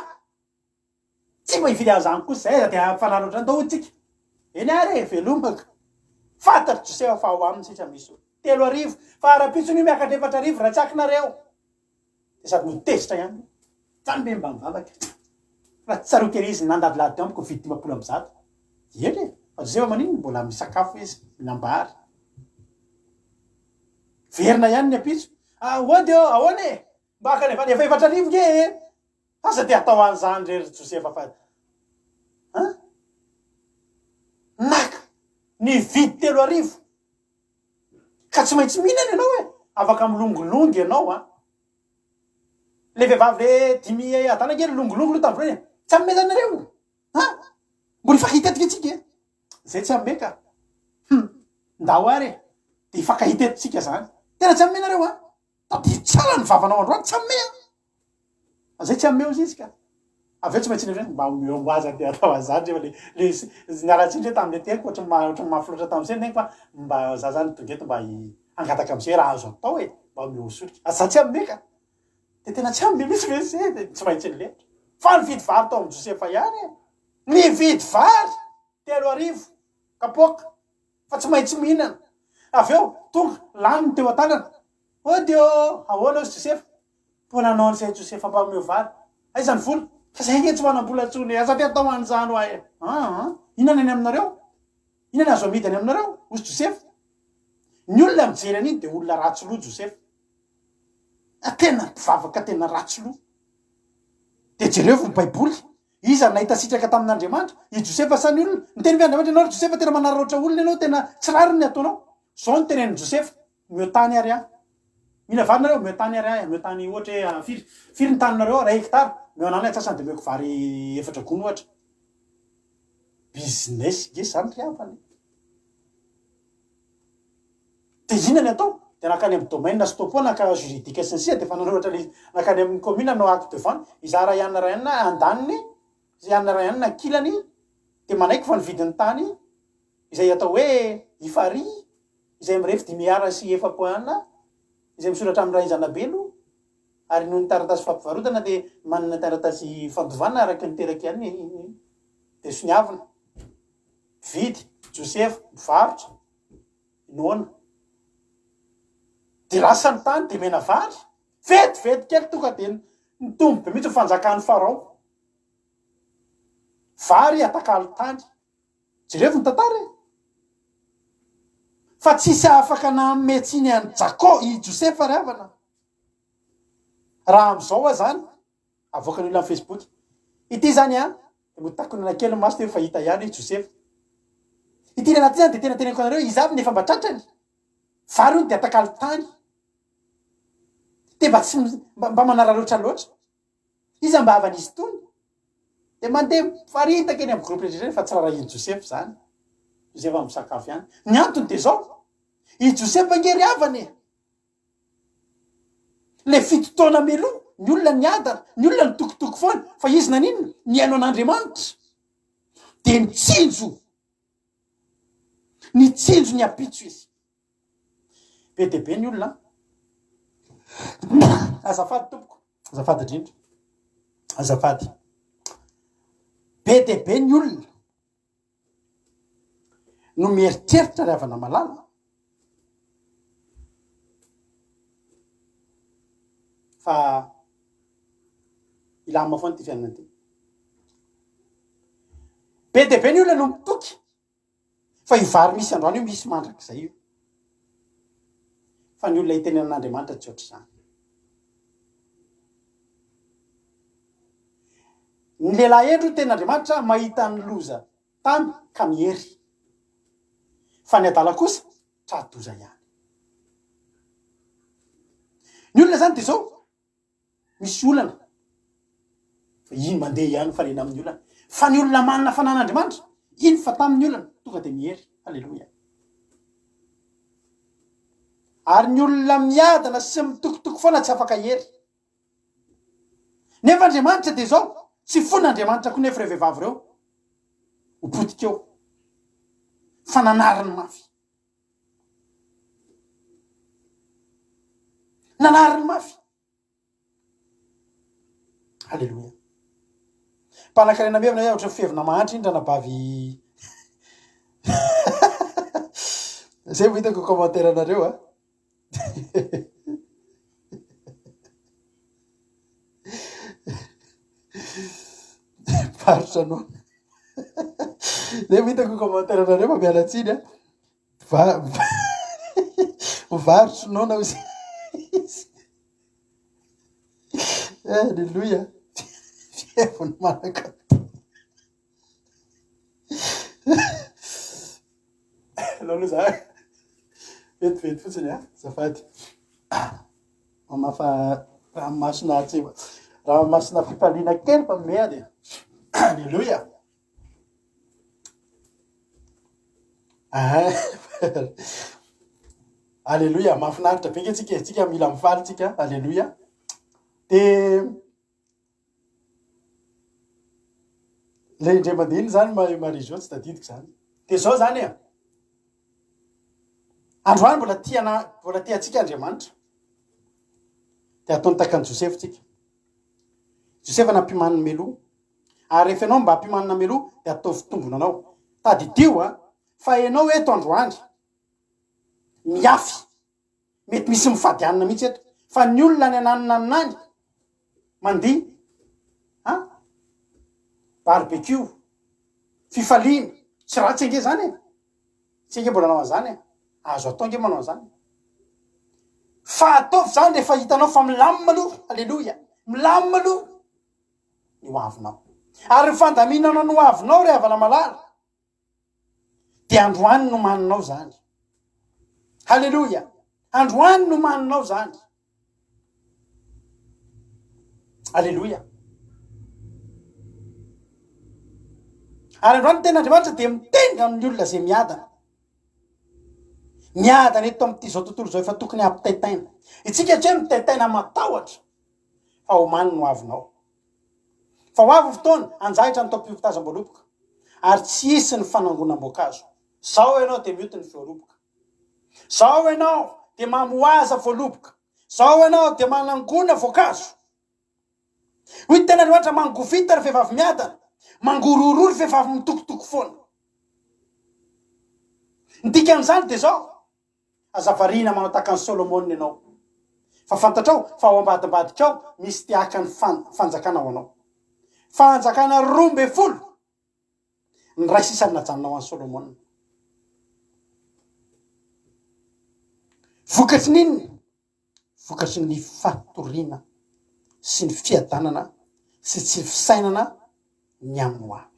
Tsy mba hividy an'izany kosa izay, aiza dia hampifanaraka ohatr'izany daholo tsika. Eny ary e, veloma ka. Fantatr'i Josefa fa ao aminy sisa misy 3000, fa rahampitso io miakatra 4000 raha tsy akinareo. Dia sady mody tezitra ihany koa. Zany ve mba mivavaka? Raha tsy tsaroako ery izy nandadilady teo amiko nividy 150. Eny e! Fa Josefa maninona? Mbola misakafo izy, mihinam-bary. Verina ihany ny ampitso. Ah, hody ô, ahoana e? Mba haka ny vary, efa 4000 nge e! Aza dia atao an'izany re ry Josefa fa an! Naka nividy 3000. Ka tsy maintsy mihinana ianao e! Afaka milongilongy ianao an! Le vehivavy le dimy adala ange nilongilongy aloha tamin'ny voalohany e! Tsy hanome zany nareo an! Mbola hifankahita eto ve tsika e? Zay tsy hanome ka! Hum! Ndao ary e! De hifankahita eto tsika zany! Tena tsy hanome nareo an! Tadidio tsara ny vavanao androany, tsy hanome an! Fa zay tsy hanome ozy izy ka. Avy eo tsy maintsy nireny mba omeo mba aza de atao an'izany rehefa le le niala tsiny re tamin'le teniko ohatry ny ohatry ny mafy loatra tamin'izay ny teniko fa mba za zany tonga eto mba hangataka am'zay raha azo atao e, mba omeo solika. Fa za tsy hanome ka. De tena tsy hanome mihitsy ve se de tsy maintsy nilefitra. Fa nividy vary tao amin'i Josefa ihany e. Nividy vary 3000 kapoaka fa tsy maintsy mihinana. Avy eo tonga lany ny teo an-tanana. Ody ô! Ahoana ozy Josefa? Mbola nanao an'izay Josefa mba omeo vary. Aiza ny vola? Fa zay ange tsy manam-bola intsony e! Aza te atao an'izany hoa e! Aa! Inona ny any aminareo? Inona ny azo amidy any aminareo? Hozy Josefa. Ny olona mijery an'iny dia olona ratsy loha Josefa. Tena mpivavaka tena ratsy loha. Dia jerevo ny Baiboly. Iza no nahita sitraka tamin'Andriamanitra? I Josefa sa ny olona? Niteny ve Andriamanitra ianao ry Josefa tena manararaotra olona ianao tena tsy rariny ny ataonao? Izao no tenenin'i Josefa, Omeo tany ary aho. Mila vary nareo? Omeo tany ary aho e. Omeo tany ohatra hoe firy? Firy ny taninareo ao? Iray hectare? Omeo anah ny antsasany dia omeko vary efatra gony ohatra. Business nge zany ry havana e. Dia inona ny atao? Dia nankany amin'ny domaine sy topo, naka juridique sy ny sisa dia efa nanoratra ilay izy. Nankany amin'ny commune nanao acte de vente. Izaho Rayan Rayan andaniny, Rayan Rayan ankilany dia manaiky fa nividy ny tany izay atao hoe Ifarihy izay mirefy dimy ara sy efa-poan izay misoratra amin'ny Rainizanabelo ary noho ny taratasy fampivarotana dia manana taratasy fandovana araka ny teraka ihany dia soniavina. Mpividy, Josefa, mpivarotra, noana. Dia lasa ny tany dia mena vary. Vetivety kely tonga dia nitombo be mihitsy ny fanjakan'i Farao. Vary atakalo tany. Jerevo ny tantara e! Fa tsisy afaka nanome tsiny an'i Jakô, i Josefa ry havana. Raha amin'izao aho zany, avoakan'ny olona amin'ny Facebook. Ity zany an, dia notakonana kely ny maso dia efa hita ihany hoe Josefa. Ity lehilahy ity zany dia tena teneniko anareo, izy avy no efa mba tratrany. Vary hono dia atakalo tany. Dia mba tsy mba manararaotra loatra. Iza mba havan'izy itony? Dia mandeha miparitaka eny amin'ny groupe rehetra eny fa tsy rarahian'i Josefa izany. Josefa misakafo ihany. Ny antony dia izao, i Josefa ange ry havana e! Ilay fito taona mialoha, ny olona niadana, ny olona nitokitoky foana, fa izy naninona? Nihaino an'Andriamanitra. Dia nitsinjo, nitsinjo ny ampitso izy. Be dia be ny olona an. Azafady tompoko, azafady indrindra. Azafady. Be dia be ny olona. no mieritreritra ry havana malala fa hilamina foana ity fiainana ity. Be dia be ny olona no mitoky fa io vary misy androany io misy mandrakizay io. Fa ny olona itenenan'Andriamanitra tsy ohatr'izany. Ny lehilahy hendry hoy tenin'Andriamanitra mahita ny loza tany ka miery. Fa ny adala kosa tra-doza ihany. Ny olona izany dia izao, misy olana fa iny mandeha ihany fa rena amin'ny olana. Fa ny olona manana fanan'Andriamanitra, iny fa tamin'ny olana, tonga dia miery. Aleloia. Ary ny olona miadana sy mitokotoko foana tsy afaka hiery. Nefa Andriamanitra dia izao, tsy fon'Andriamanitra koa nefa ireo vehivavy ireo ho potika eo, fa nanariny mafy. Nanariny mafy. Aleloia. Mpanan-karena mihevina hoe ohatran'ny fihevina mahantra iny ranabavy. Zay vao hitako commentaire anareo a. Mpivarotra noana. Zay vao hitako commentaire anareo fa miala tsiny a. Mivarotra noana hozy izy. Alléluia. Fiaivana manaka. Aleo aloha za vetivety fotsiny a, azafady. Mamafa ranomasina tsy ranomasina fifaliana kely fa miha dia. Alléluia. Alléluia, mahafinaritra be nge tsika e, tsika mila mifaly tsika, alléluia. Dia Le indray mandeha iny zany Marie Jo tsy tadidiko zany. De zao zany e. Androany mbola tia ana mbola tia antsika Andriamanitra. De ataony tahaka an'i Josefa tsika. Josefa nampimaniny meloa. Ary rehefa ianao mba ampimanina meloa de ataovy tombona anao. Tadidio a fa ianao eto androany miafy Mety misy mifady hanina mihitsy eto fa ny olona any ananona anona any mandihy an! Barbecue, fifaliana, tsy ratsy ange zany e! Tsy ange mbola nanao an'izany e! Azo atao ange manao an'izany. Fa ataovy zany rehefa hitanao fa milamina aloha, aleloia, milamina aloha ny ho avinao. Ary ny fandaminana ny ho avinao ry havana malala, Dia androany no maninao zany. Haleloia! Androany no maninao zany. Aleloia! Ary androany ny tenin'Andriamanitra dia miteny amin'ny olona izay miadana. Miadana eto amin'ity izao tontolo izao efa tokony hampitaitaina. Isika tsy hoe mitaitaina matahotra fa omany no avinao. Fa ho avy ny fotoana, hanjahitra ny taom-piotazam-boaloboka, ary tsy hisy ny fanangonam-boankazo. Zao ianao dia mioty ny voaloboka. Zao ianao dia mamohaza voaloboka. Zao ianao dia manangona voankazo. Hoy ny tenin'Andriamanitra, Mangovita ry vehivavy miadana, mangorohoro ry vehivavy mitokotoko foana. Ny dikan'izany dia izao, Aza variana manao tahaka an'i Solomona ianao, fa fantatrao fa ao ambadimbadika ao misy te haka ny fanjakana ho anao. Fanjakana 12 ny iray sisa no najanona ho an'i Solomona. Vokatry ny inona? Vokatry ny fatoriana sy ny fiadanana sy tsy fisainana ny amin'ny ho avy.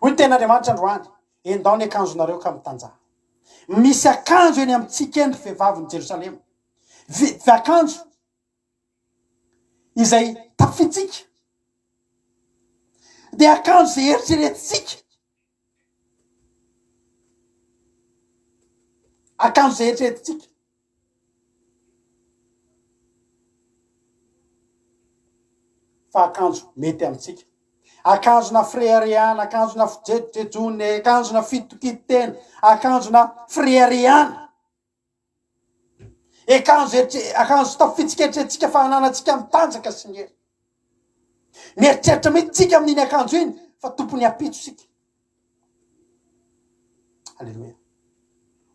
Hoy ny tenin'Andriamanitra androany, Endao ny akanjonareo ka mitanjaha. Misy akanjo eny amintsika eny ry vehivavin'i Jerosalema. Akanjo izay tafintsika. Dia akanjo izay eritreretintsika. Akanjo izay eritreretintsika. Fa akanjo mety amintsika. Akanjona fireharehana, akanjona fijejojejoana, akanjona fitokian-tena, akanjona fireharehana. Akanjo eritre- akanjo tafitsika eritreretintsika fa ananantsika ny tanjaka sy ny hery. Mieritreritra mihitsy tsika amin'iny akanjo iny fa tompon'ny ampitso isika. Aleloia.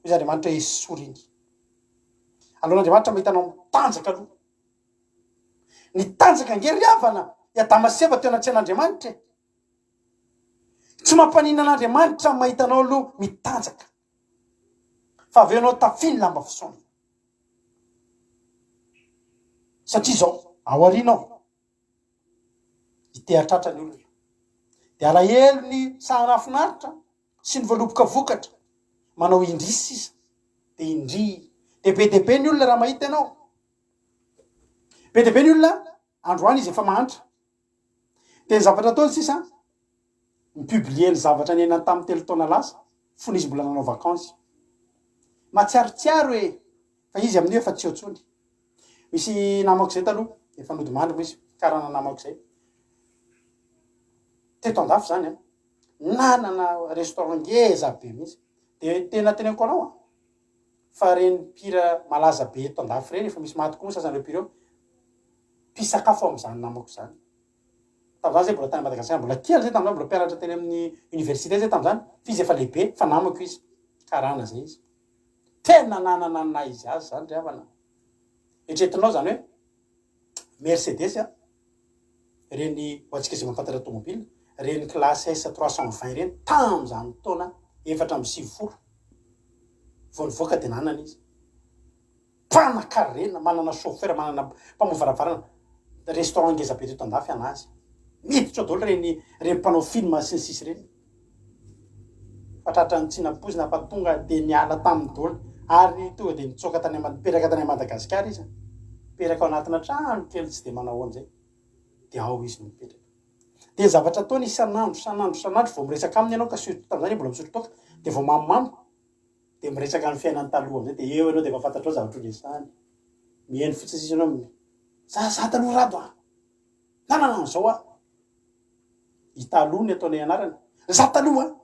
Hoy izy Andriamanitra hoe esory iny. Alohan'Andriamanitra mahita anao mitanjaka aloha. Ny tanjaka ange ry havana, i Adama sy Eva teo anatrehan'Andriamanitra e. Tsy mampaninona an'Andriamanitra ny mahita anao aloha mitanjaka. Fa avy eo ianao tafiny lamba fisaonana. Satria izao, ao aoriana ao, hiteha-tratra ny olona. Dia alahelo ny saha nahafinaritra sy ny voaloboka vokatra, manao indrisy sisa, dia indry. Dia be dia be ny olona raha mahita ianao. Be dia be ny olona, androany izy efa mahantra. Dia ny zavatra ataony sisa, mi-publier ny zavatra niainany tamin'ny telo taona lasa, fony izy mbola nanao vacances. Mahatsiarotsiaro e! Fa izy amin'io efa tsy eo intsony. Misy namako izay taloha, efa nodimandry moa izy, karana namako izay. Teto andafy izany an, nanana restaurant ngeza be mihitsy. Dia tena teneniko anao an, fa ireny mpihira malaza be eto andafy ireny, efa misy maty koa moa sasany ireo mpihira ireo, mpisakafo amin'izany namako izany. Tamin'izany zay mbola tany Madagasikara, mbola kely zay tamin'izany, mbola mpianatra teny amin'ny université zay tamin'izany, fa izy efa lehibe, fa namako izy, karana zay izy. Tena nanana ny naha izy azy zany ry havana. Eritreretinao zany hoe Mercedes a, ireny ho antsika izay mahafantatra tomobile, ireny classe S 320 ireny tamin'izany taona 94 vao nivoaka dia nanana izy. Mpanakarena, manana chauffeur, manana mpamoha varavarana, restaurant ngeza be teto andafy anazy. Miditra ao daholo ireny ireny mpanao film sy ny sisa ireny. Fa tratran'ny tsy nampoizina fa tonga dia niala taminy daholo ary tonga dia nitsoaka tany nipetraka tany Madagasikara izy. Mipetraka ao anatina trano kely tsy dia manao ahoana izay. Dia ao izy no mipetraka. Dia ny zavatra ataony isan'andro, isan'andro, isan'andro vao miresaka aminy ianao ka surtout tamin'izany mbola misotro toaka dia vao mamomamo. Dia miresaka ny fiainany taloha amizay dia eo ianao dia efa fantatrao zavatra ho resahany. Mihaino fotsiny sisa ianao za za taloha rado a! Nanana an'izao aho. I taloha ny ataonay anarany. Za taloha a!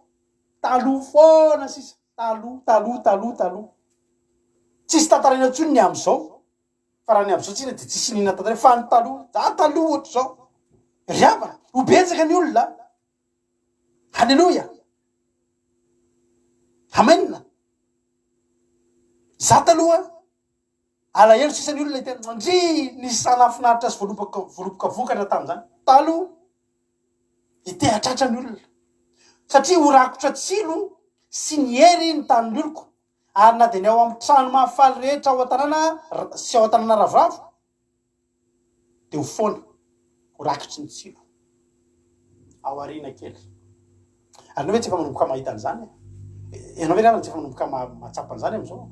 Taloha foana sisa. Taloha, taloha, taloha, taloha. Tsisy tantaraina intsony ny amin'izao. Fa raha ny amin'izao tsika dia tsisy nina tantaraina fa ny taloha, za taloha ohatr'izao. Ry havana, ho betsaka ny olona. Haleloia! Amen! Za taloha alahelo sisa ny olona hiteny, ndry nisy saha nahafinaritra sy voaloboka voaloboka vokatra tamin'izany. Taloha hiteha-tratra ny olona. Satria ho rakotra tsilo sy ny hery ny tanin'ny oloko, ary na dia ny ao amin'ny trano mahafaly rehetra ao an-tanàna sy ao an-tanàna ravoravo, dia ho foana, ho rakitry ny tsilo. Ao aoriana kely. Ary ianao ve tsy efa manomboka mahita an'izany e? Ianao ve ry havana tsy efa manomboka mahatsapa an'izany amin'izao?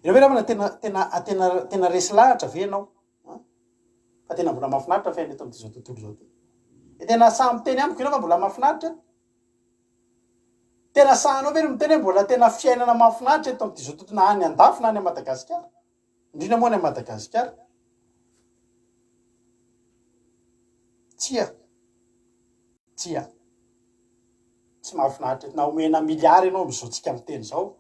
Ianao ve ry havana tena, tena, tena, tena resy lahatra ve ianao? Fa tena mbola mahafinaritra ny fiainana eto amin'ity izao tontolo izao ity. Dia tena sahy miteny amiko ianao fa mbola mahafinaritra eto. Tena sahinao ve ny miteny hoe mbola tena fiainana mahafinaritra eto amin'ity izao tontolo na any andafy na any Madagasikara? Indrindra moa any Madagasikara. Tsia. Tsia. Tsy mahafinaritra eto. Na omena milliard ianao amin'izao tsika miteny izao,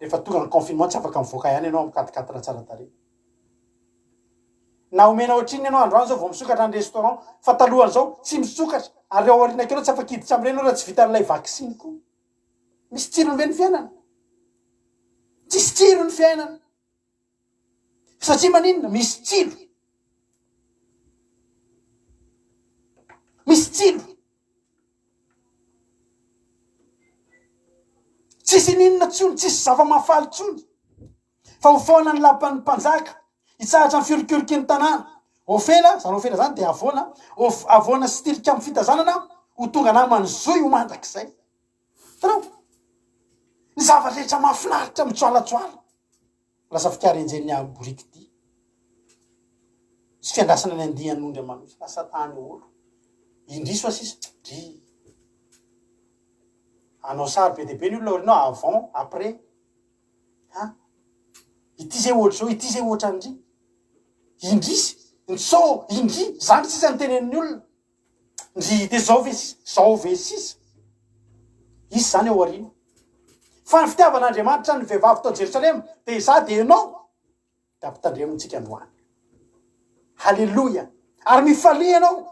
rehefa tonga ny confinement tsy afaka mivoaka ihany ianao amin'ny quatre quatre tsara tarehy. Na omena ohatrinona ianao androany izao vao misokatra ny restaurant, fa talohan'izao tsy misokatra, ary ao aoriana kely ao tsy afaka hiditra amin'ireny ianao raha tsy vitan'ilay vaksiny koa. Misy tsirony ve ny fiainana? Tsisy tsiro ny fiainana. Satria maninona? Misy tsilo. Misy tsilo. Tsisy ininona tsony, tsisy zava-mahafaly tsony. Fa ho foana ny lapan'ny mpanjaka, hitsahatra ny fiorikoriky ny tanàna. Ofela, izany Ofela izany dia havoana, havoana sy tilikambo fitazanana, ho tonga naman'ny zohy ho mandrakizay. Hitanao? Ny zava-drehetra mahafinaritra mijoalajoala. Lasa fikarenjen'ny borikidia sy fiandrasana ny andian'ondry aman'osy. Lasa tany olo. Indrisy fa sisa. Dry. Hanao sary be dia be ny olona aorianao avant, après. Ha? Ity zay ohatr'izao, ity zay ohatran'ndry. Indrisy, ntsô, indry, zany sisa ny tenenin'ny olona. Ndry dia zao ve sisa, zao ve sisa. Hisy izany ao aoriana. Fa ny fitiavan'Andriamanitra ny vehivavy tao Jerosalema dia izaho dia ianao. Dia ampitandremintsika androany. Haleloia. Ary mifalia ianao.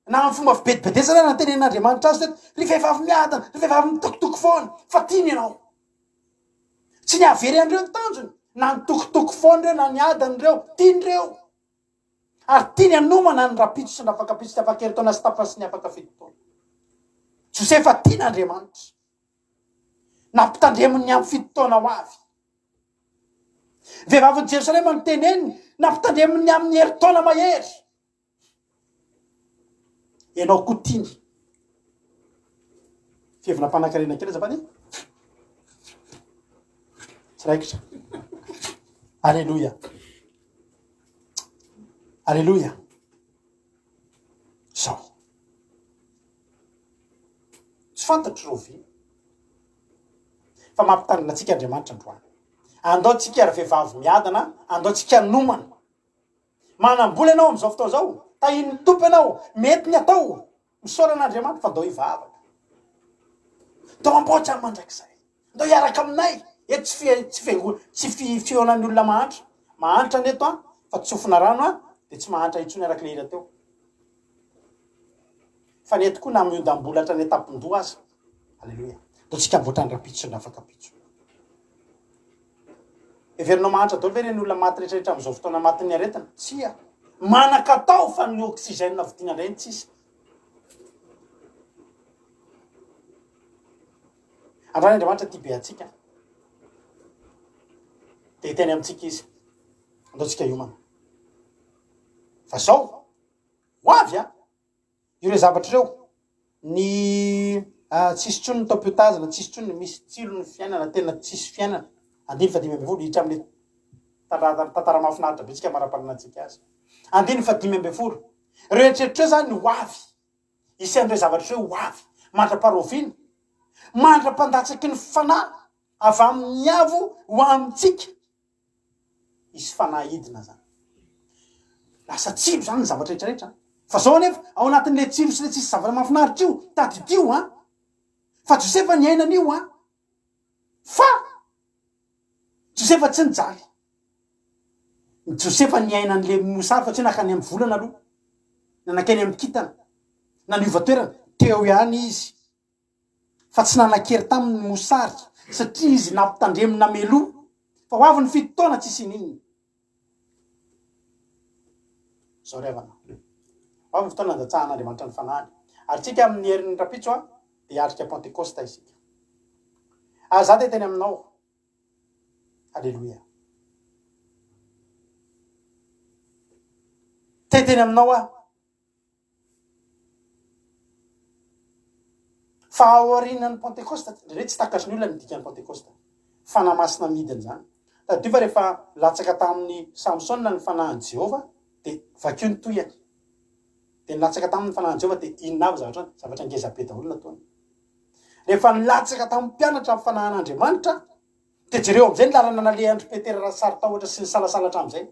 Na amin'ny fomba fibedibedesana na tenenin'Andriamanitra azy teto, ry vehivavy miadana, ry vehivavy mitokotoko foana, fa tiany ianao. Tsy ny hahavery an'ireo ny tanjony, na nitokotoko foana ireo, na niadana ireo, tiany ireo. Ary tiany hanomana ny rahampitso sy ny rafakampitso sy ny afaka herintaona sy tapany sy ny afaka 7 taona. Josefa tian'Andriamanitra. Nampitandreminy ny amin'ny 7 taona ho avy. Vehivavin'i Jerosalema no teneniny, nampitandreminy ny amin'ny herintaona mahery. Ianao koa tiany. Fihevina mpanankarena kely azafady. Tsy raikitra. Aleloia. Aleloia. Zao. Tsy fantatro rahoviana. Fa mampitandrina antsika Andriamanitra androany. Andao tsika ry vehivavy miadana, andao tsika nomana. Manam-bola ianao amin'izao fotoana izao, tahian'ny Tompo ianao, mety ny atao, misaora an'Andriamanitra fa ndao hivavaka. Ndao hamboatra ny mandrakizay. Ndao hiaraka aminay. Eto tsy fi- tsy fiango- tsy fi- fihaonan'ny olona mahantra. Mahantra ny eto an, fa tsofina rano an, dia tsy mahantra intsony araka ilay hira teo. Fa ny eto koa na miondam-bola hatrany an-tampon-doha aza. Aleloia. Ndao tsika hamboatra ny rahampitso sy ny rafakampitso. Heverinao mahantra daholo ve ireny olona maty rehetra rehetra amin'izao fotoana matin'ny aretina? Tsia. Manan-katao fa ny oxygène vidiana indray no tsisy. Androany Andriamanitra tia be antsika. Dia hiteny amintsika izy. Andao tsika hiomana. Fa zao, ho avy an! Ireo zavatra ireo, ny tsisy intsony ny taom-piotazana, tsisy intsony ny misy tsilo ny fiainana, tena tsisy fiainana. Andininy faha-15, hiditra amin'ilay tantara tantara mahafinaritra be tsika mara-pananantsika azy. Andininy faha-15, ireo eritreritra ireo izany ho avy, hisy an'ireo zavatra ireo ho avy, mandra-paharoviana, mandra-pandatsaky ny fanahy avy amin'ny avo ho amintsika. Hisy fanahy hidina zany. Lasa tsilo zany ny zavatra rehetra rehetra. Fa zao anefa, ao anatin'le tsilo sy le tsisy zavatra mahafinaritra io, tadidio an! Fa Josefa niaina an'io an! Fa Josefa tsy nijaly. Ny Josefa niaina an'le mosary fa tsy hoe nankany amin'ny volana aloha, na nankany amin'ny kintana, na niova toerana, teo ihany izy. fa tsy nanan-kery taminy ny mosary satria izy nampitandremina meloa fa ho avy ny 7 taona tsisy ininona. Zao ry havana, ho avy ny fotoana handatsahan'Andriamanitra ny Fanahiny, ary tsika amin'ny herin'ny rahampitso a, dia hiatrika Pantekosta isika. Ary za dia hiteny aminao, Aleloia. Te hiteny aminao aho, Fa aorianan'ny Pantekosta, indraindray tsy takatry ny olona ny dikan'ny Pantekosta. Fanahy Masina midina izany. Tadidio fa rehefa latsaka tamin'i Samsona ny Fanahin'i Jehovah, dia vakio ny tohiny. Dia nilatsaka taminy ny Fanahin'i Jehovah, dia inona avy zavatra, zavatra ngeza be daholo nataony. Rehefa nilatsaka tamin'ny mpianatra ny Fanahin'Andriamanitra, dia jereo amin'izay ny lalana nalehan-dry Petera Rasaritahotra sy nisalasala hatramin'izay.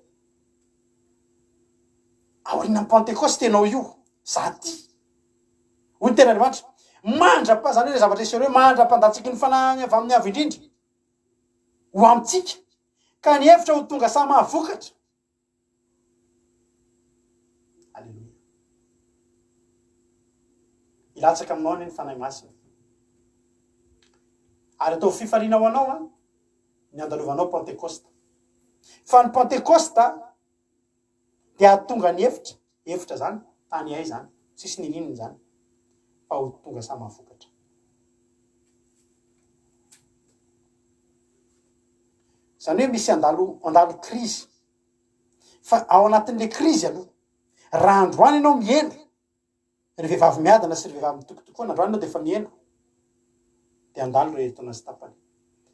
Aorianan'ny Pantekosta ianao io, za ty. Hoy ny tenin'Andriamanitra, mandra-pa, izany hoe ilay zavatra hiseho ireo, mandra-pandatsaky ny Fanahiny avy amin'ny Avo Indrindra ho amintsika, ka ny hevitra ho tonga samy hahavokatra. Aleloia. Hilatsaka aminao anie ny Fanahy Masina. Ary ataovy fifaliana ho anao an, ny handalovanao Pantekosta. Fa ny Pantekosta dia hahatonga ny efitra, efitra zany, tany hay zany, tsisy nininona zany, fa ho tonga samy mahavokatra. Zany hoe misy handalo handalo krizy. Fa ao anatin'le krizy aloha, raha androany ianao mihena, Ry vehivavy miadana sy ry vehivavy mitokotokoana, androany ianao dia efa mihena, dia handalo ireo herintaona sy tapany.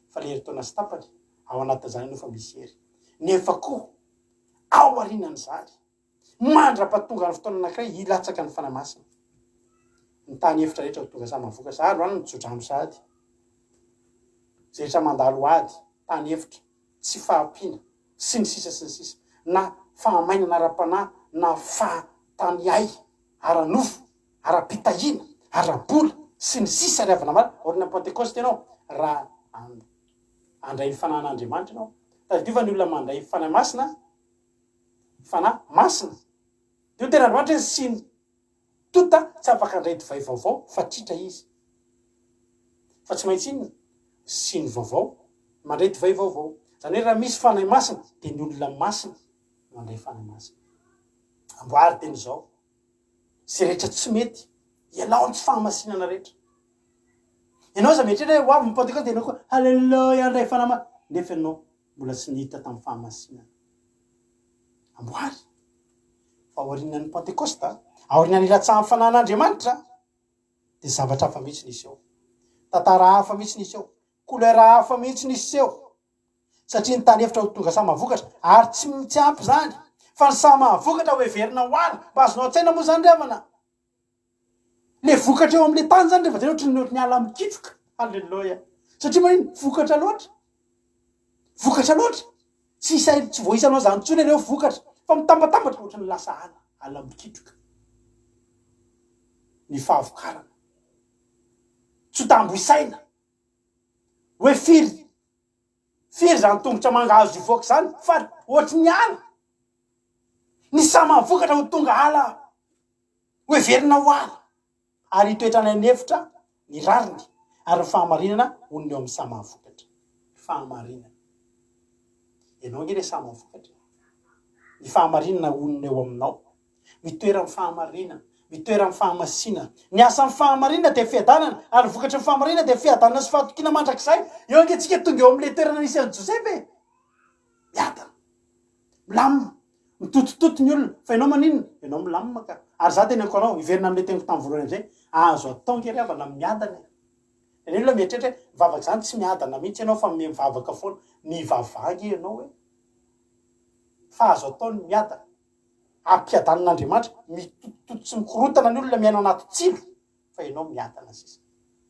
Fa ilay herintaona sy tapany, ao anatin'izany ianao efa misy hery. Nefa koa, ao aorianan'izany, mandra-pahatonga ny fotoana anankiray hilatsaka ny Fanahy Masina, ny tany efitra rehetra ho tonga samy mahavokatra. Za androany mitsodrano sahady. Izay rehetra mandalo ady, tany efitra, tsy fahampiana, sy ny sisa sy ny sisa, na fahamainana ara-panahy na fahatanihay ara-nofo, ara-pitahiana, ara-bola, sy ny sisa ry havana malala, aorianan'ny Pantekosta ianao, raha handray ny Fanahin'Andriamanitra ianao. Tadidio fa ny olona mandray Fanahy Masina, Fanahy Masina, dia hoy ny Tenin'Andriamanitra hoe sy ny tonta tsy afaka handray divay vaovao fa tritra izy. Fa tsy maintsy inona? Siny vaovao. Mandray divay vaovao. Izany hoe raha misy Fanahy Masina dia ny olona masina no handray Fanahy Masina. Amboary teny izao. Izay rehetra tsy mety, ialao ny tsy fahamasinana rehetra. Ianao aza mieritreritra hoe ho avy ny Pantekosta dia ianao koa Haleloia handray Fanahy Masina. Nefa ianao mbola tsy niditra tamin'ny fahamasinana. Amboary. Fa aorianan'ny Pantekosta, aorianan'ny ilatsahan'ny Fanahin'Andriamanitra, dia zavatra hafa mihitsy ny hiseho. Tantara hafa mihitsy ny hiseho. Couleur hafa mihitsy ny hiseho. Satria ny tany efitra ho tonga samy mahavokatra. Ary tsy tsy ampy izany. Fa ny samy mahavokatra ho heverina ho ala. Mba azonao an-tsaina moa izany ry havana? Le vokatra eo amin'le tany zany rehefa jereo ohatran'ny ohatran'ny ala mikitroka. Alléluia. Satria manino? Vokatra loatra. Vokatra loatra. Tsy isa tsy voaisanao zany intsony ireo vokatra fa mitambatambatra ohatran'ny lasa ala, ala mikitroka. Ny fahavokarana. Tsy ho tambo isaina. Hoe firy firy zany tongotra mangahazo hivoaka zany fa ohatry ny ala. Ny samy mahavokatra ho tonga ala. Ho heverina ho ala, ary hitoetra any an'efitra ny rariny, ary ny fahamarinana honina eo amin'ny saha mahavokatra. Fahamarinana. Ianao ange ilay saha mahavokatra e. Ny fahamarinana honina eo aminao. Mitoera amin'ny fahamarinana, mitoera amin'ny fahamasinana. Ny asan'ny fahamarinana dia fiadanana, ary ny vokatry ny fahamarinana dia fiadanana sy fahatokiana mandrakizay. Eo ange tsika tonga eo amin'ilay toerana nisy an'i Josefa e. Miadana. Milamina. Mitotototo ny olona, fa ianao maninona? Ianao milamina ka. Ary za teneniko anao, hiverina amin'ilay teniko tamin'ny voalohany amin'izay, azo atao ange ry havana miadana e. Ny olona mieritreritra hoe mivavaka izany tsy miadana mihitsy ianao fa mivavaka foana. Mivavaha ange ianao e. Fa azo atao ny miadana. Ampiadanin'Andriamanitra, mitotototo sy mikorontana ny olona miaina anaty tsilo. fa ianao miadana sisa.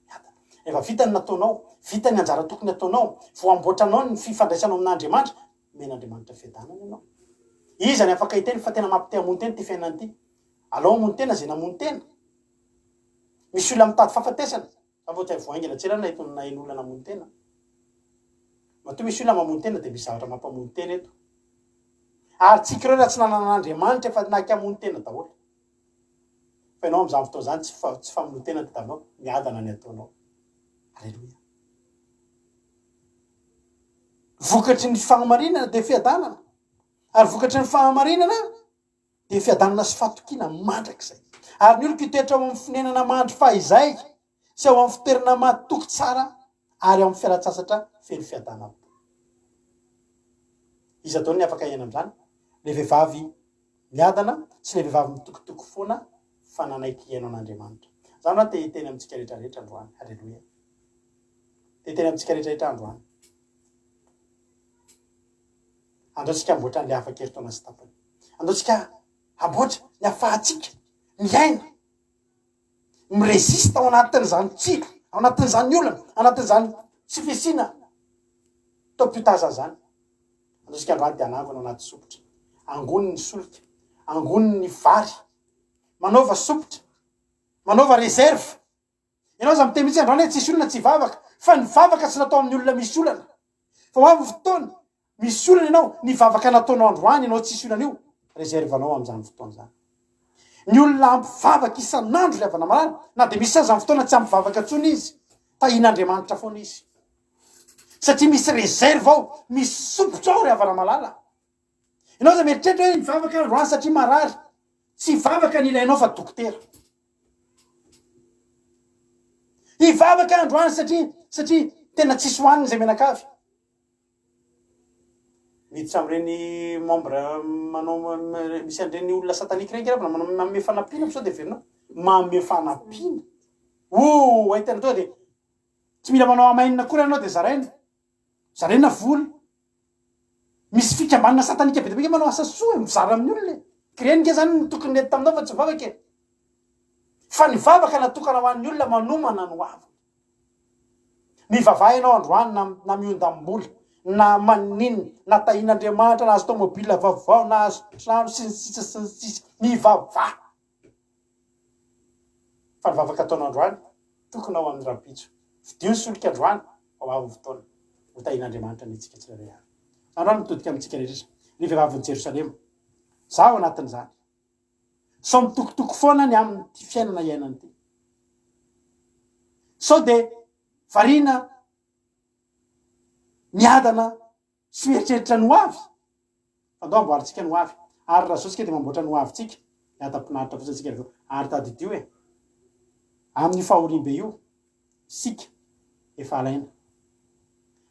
Miadana. Rehefa vita ny nataonao, vita ny anjara tokony hataonao, voamboatra anao ny fifandraisanao amin'Andriamanitra, omen'Andriamanitra fiadanana ianao. Iza ny afaka hiteny fa tena mampite hamono tena ity fiainana ity? Alao hamono tena izay namono tena. Misy olona mitady fahafatesana. Za vao tsy hay voaingana tsy ela nahita naheno olona namono tena. Matoa misy olona mamono tena dia misy zavatra mampamono tena eto. Ary tsika ireo raha tsy nanana an'Andriamanitra efa naika hamono tena daholo. Fa ianao amin'izany fotoana izany tsy fa tsy famonon-tena no tadiavinao, miadana ny ataonao. Aleloia. Vokatry ny fahamarinana dia fiadanana. Ary vokatry ny fahamarinana dia fiadanana sy fahatokiana mandrakizay. Ary ny oloko hitoetra ao amin'ny fonenana mandry fahizay sy ao amin'ny fitoerana matoky tsara ary ao amin'ny fialan-tsasatra feno fiadanam-po. Iza daholo ny afaka hiaina amin'izany? Ilay vehivavy miadana sy ilay vehivavy mitokitoky foana fa nanaiky hihaino an'Andriamanitra. Izany aho te hiteny amintsika rehetra rehetra androany. Haleloia. Te hiteny amintsika rehetra rehetra androany. Andao tsika hamboatra an'ilay afaka herintaona sy tapany. Andao tsika hamboatra ny afahantsika miaina, mi-resiste ao anatin'izany tsilo, ao anatin'izany olana, ao anatin'izany tsy fisiana taom-piotazana izany. Andosika androany dia hanangona ao anaty sompitra. Angony ny solika, angony ny vary. Manaova sompitra, manaova réserve. Ianao aza miteny mihitsy androany hoe tsisy olona tsy hivavaka, fa ny vavaka tsy natao amin'ny olona misy olana. Fa ho avy ny fotoana, misy olana ianao, ny vavaka nataonao androany ianao tsisy olana io, réserve anao amin'izany fotoana izany. Ny olona ampy vavaka isan'andro ry havana malala, na dia misy aza ny fotoana tsy ampy vavaka intsony izy, tahian'Andriamanitra foana izy. Satria misy réserve ao, misy sompitra ao ry havana malala. Ianao aza mieritreritra hoe mivavaka androany satria marary. Tsy vavaka ny ilainao fa dokotera. Hivavaka androany satria satria tena tsisy hohanina izay mianakavy. Miditra amin'ireny membre manao misy an'ireny olona satanique ireny angamba manao manome fanampiana sao dia heverinao manome fanampiana. Oh, hay tena tonga dia Tsy mila manao amen akory ianao dia zaraina. Zaraina vola. Misy fikambanana satanika be dia be nge manao asa soa e, mizara amin'ny olona e. K'ireny nge zany no tokony nety taminao fa tsy mivavaka e. Fa ny vavaka natokana ho an'ny olona manomana ny hoaviny. Mivavaha ianao androany na na miondam-bola, na maninona, na tahian'Andriamanitra, nahazo tomobile vaovao, nahazo trano sy ny sisa sy ny sisa. Mivavaha. Fa ny vavaka ataonao androany, tokony ao amin'ny rahampitso. Fidio ny solika androany, fa ho avy ny fotoana. Ho tahian'Andriamanitra anie tsika tsirairay avy. Androany mitodika amintsika rehetra, ry vehivavin'i Jerosalema. Izaho ao anatin'izany. Sao mitokotoko foana ny amin'ity fiainana iainana ity. Sao dia variana. Miadana sy mieritreritra ny ho avy? Fa ndao amboarintsika ny ho avy. Ary raha zao tsika dia mamboatra ny ho avintsika, miadam-pinaritra fotsiny tsika avy eo. Ary tadidio e, amin'io fahoriambe io, isika efa alaina.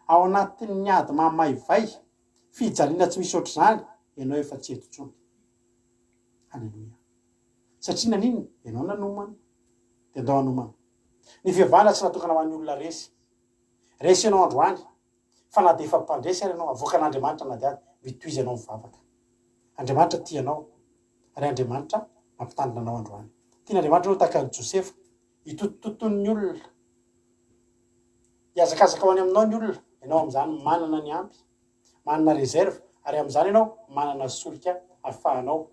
Ao anatin'ny ady mamaivay, fijaliana tsy misy ohatr'izany, ianao efa tsy eto intsony. Haleloia. Satria naninona? Ianao nanomana. Dia ndao hanomana. Ny fivavahana tsy natokana ho an'ny olona resy. Resy ianao androany, fa na dia efa mpandresy ary ianao, avoakan'Andriamanitra na dia mitohiza ianao mivavaka. Andriamanitra tia anao, ary Andriamanitra mampitandrina anao androany. Tian'Andriamanitra ianao tahaka an'i Josefa, hitotototon'ny olona, hihazakazaka ho any aminao ny olona, ianao amin'izany manana ny ampy, manana réserve, ary amin'izany ianao manana solika ahafahanao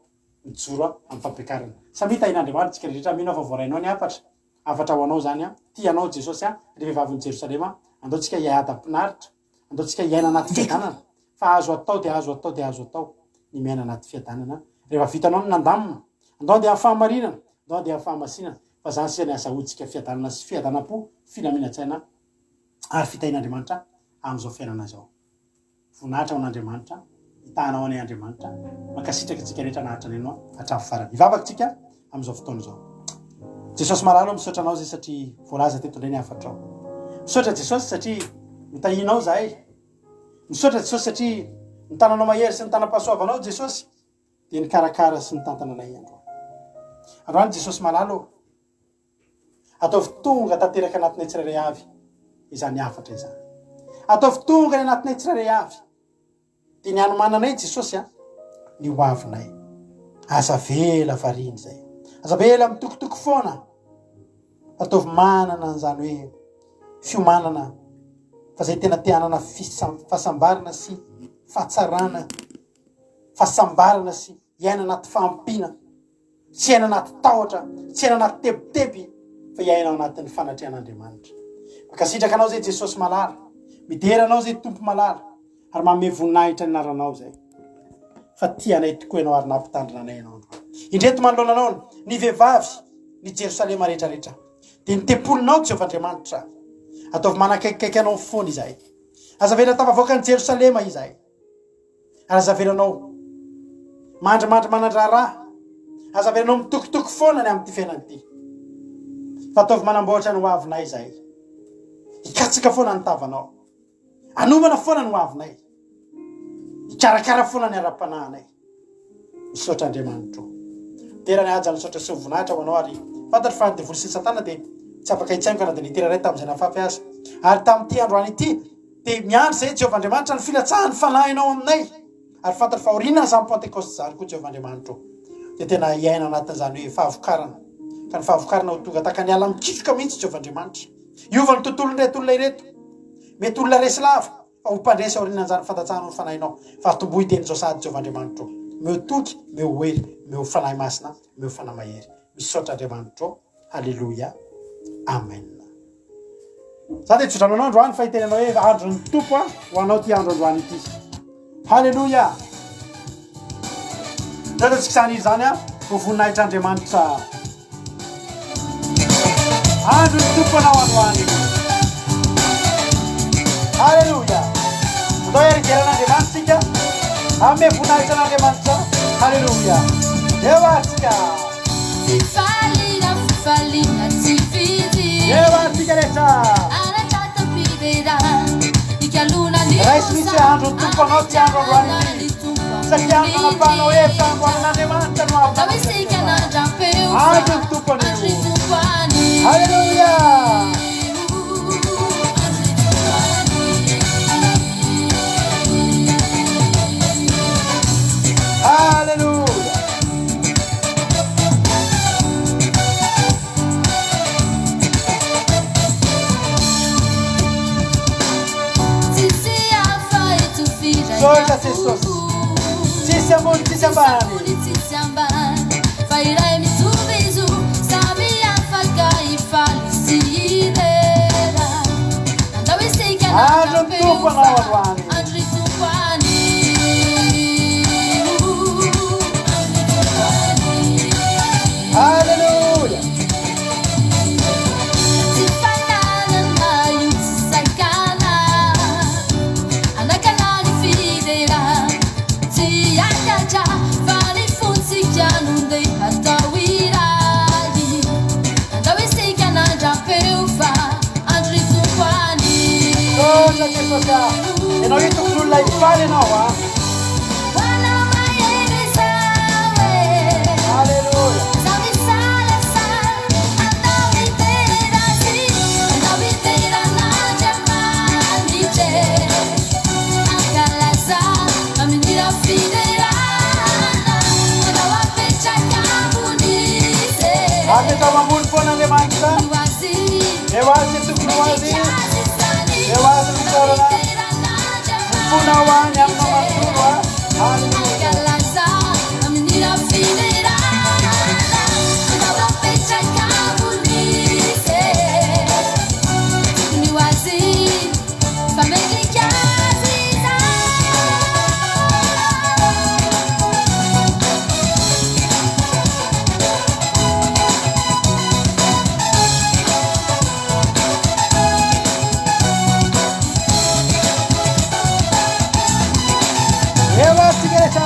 mijoro amin'ny fampiakarana. Samia tahin'Andriamanitra isika rehetra, mino aho fa voarainao ny hafatra. Hafatra ho anao izany an! Tia anao Jesosy an! Ry vehivavin'i Jerosalema, andao tsika hiadam-pinaritra, andao tsika hiaina anaty fiadanana, fa azo atao dia azo atao dia azo atao ny miaina anaty fiadanana rehefa vitanao ny nandamina, andao andeha amin'ny fahamarinana, andao andeha amin'ny fahamasinana, fa izany sisa ny azahoantsika fiadanana sy fiadanam-po, filaminan-tsaina ary fitahian'Andriamanitra amin'izao fiainana izao. Voninahitra ho an'Andriamanitra, hitahanao anay Andriamanitra, mankasitraka antsika rehetra naharitra nihaino hatramin'ny farany. Hivavaka tsika amin'izao fotoana izao. Jesosy malala ô, misaotra anao zay satria voalaza teto indray ny hafatrao. Misaotra Jesosy satria notahianao zahay. Misaotra Jesosy satria ny tananao mahery sy ny tanam-pahasoavanao Jesosy dia nikarakara sy nitantana anay androany. Androany Jesosy malala ô, Ataovy tonga tanteraka anatinay tsirairay avy izany hafatra izany. Ataovy tonga any anatinay tsirairay avy. Dia ny hanomananay Jesosy a, ny ho avinay. Aza avela variana izay. Aza avela mitokotoko foana. Ataovy manana an'izany hoe fiomanana fa izay tena te hanana fahasambarana sy fahatsarana, fahasambarana sy hiaina anaty fahampiana. Tsy hiaina anaty tahotra, tsy hiaina anaty tebiteby, fa hiaina ao anatin'ny fanatrehan'Andriamanitra. Mankasitraka Anao izay Jesosy malala, midera Anao izay Tompo malala, ary manome voninahitra ny anaranao izay. Fa tia anay tokoa Ianao ary nampitandrina anay Ianao androany. Indreto manoloana Anao ny vehivavy, ny Jerosalema rehetrarehetra, dia ny tempolinao Jehovah Andriamanitra. Ataovy manakaikikaiky Anao foana izahay. Aza avela tafavoaka an'i Jerosalema izahay. Ary aza avelanao mandrimandry manan-draharaha, aza avelanao mitokitoky foana ny amin'ity fiainana ity, fa ataovy manamboatra ny hoavinay izahay. Hikatsaka foana ny tavanao, hanomana foana ny hoavinay, hikarakara foana ny ara-panahinay. Misaotra Andriamanitro. Dera ny haja, misaotra sy voninahitra ho anao ary fantatro fa ny devoly sy ny satana dia tsy afaka hitsaingoka na dia nitera iray tamin'izay nafafy aza. Ary tamin'ity androany ity dia miandry izay Jehovah Andriamanitra ny filatsahan'ny fanahinao aminay. Ary fantatro fa aorianan'izany Pentekosta izany koa Jehovah Andriamanitro dia tena hiaina anatin'izany hoe fahavokarana. Ka ny fahavokarana ho tonga tahaka ny ala mikitroka mihitsy Jehovah Andriamanitra. Hiova ny tontolon'ireto olona ireto. Mety olona resy lava. Fa ho mpandresy aorianan'izany fandatsahanao ny fanahinao, fa tomboy teny izao sahady Jehovah Andriamanitro. Omeo toky, omeo hery, omeo Fanahy Masina, omeo Fanahy Mahery. Misaotra Andriamanitro. Haleloia. Amen. Za dia tsodrano anao androany fa hiteny anao hoe andron'ny Tompo ho anao ity andro androany ity. Haleloia. Tratrantsika izany hira izany a, ho voninahitr'Andriamanitra. Andron'ny Tompo anao androany. Haleloia. Andao hiary hidera an'Andriamanitra isika. Hanome voninahitra an'Andriamanitra. Haleloia. Eo ary tsika. Fifaliana, fifaliana tsy fidy. Eo ary tsika rehetra. Raiso mihitsy hoe andron'ny Tompo anao ity andro androany ity. Satria andro nanapahanao hevitra hanombohanan'Andriamanitra no ahavanao Andron'ny Tompo anio. Alléluia. Alléluia. Misaotra Jesosy. Tsisy ambony tsisy ambany. Fa iray mitovy zo, samy afaka hifaly sy hidera. Andao isika Andron'ny Tompo anao androany. Andron'ny Tompo any. Alléluia. Tsy fananana io tsy sakana. Voninahitra Jesosy a! Ianao io tokony olona hifaly ianao a! Alléluia. Apetrao ambony foana Andriamanitra. Eo azy ny tokony ho azy. Eo azy ny fisaorana. Mifona ho any aminao manontolo a. Alléluia. Eo azy tsika rehetra.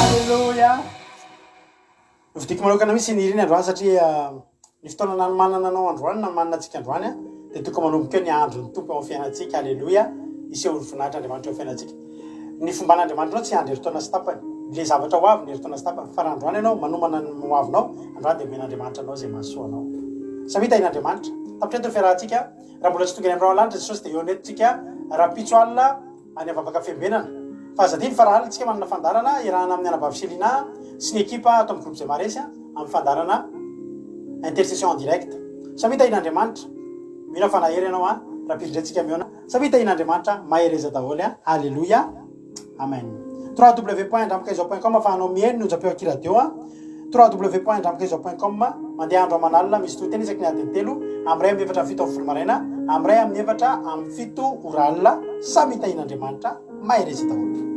Alléluia. Novidiako manokana mihitsy ny iriny androany satria ny fotoana nanomanana anao androany, nanomanana antsika androany dia tokony manomboka eo ny andron'ny Tompo eo amin'ny fiainantsika. Alléluia. Hiseho ny voninahitr'Andriamanitra eo amin'ny fiainantsika. Ny fomban'Andriamanitra anao tsy hiandry herintaona sy tapany. Ilay zavatra ho avy ny herintaona sy tapany. Fa raha androany ianao manomana ny ho avinao, androany dia omen'Andriamanitra anao izay mahasoa anao. Samia tahin'Andriamanitra. Tapitra eto ny fiarahantsika. Raha mbola tsy tonga any amin'ny rahona lanitra Jesosy dia eo eto tsika rahampitso alina any Vavaka Fiambenana. Fa aza adino fa raha alina tsika manana fandaharana iarahana amin'ny anabavy Selina sy ny ekipa ato amin'ny groupe Zemaresy amin'ny fandaharana intercession en direct. Samia tahin'Andriamanitra. Mino aho fa nahery ianao an. Rahampitso indray tsika mihaona. Samia tahin'Andriamanitra. Mahereza daholo an. Aleloia. Amen. www.andramikaizao.com afahanao mihaino ny onjam-peo aky radio an. www.andramikaizao.com mandeha andro aman'alina misy toriteny isaky ny adiny 3 amin'ny 4:47 maraina amin'ny 4:46 ora alina. Samy tahin'Andriamanitra. Mahereza daholo.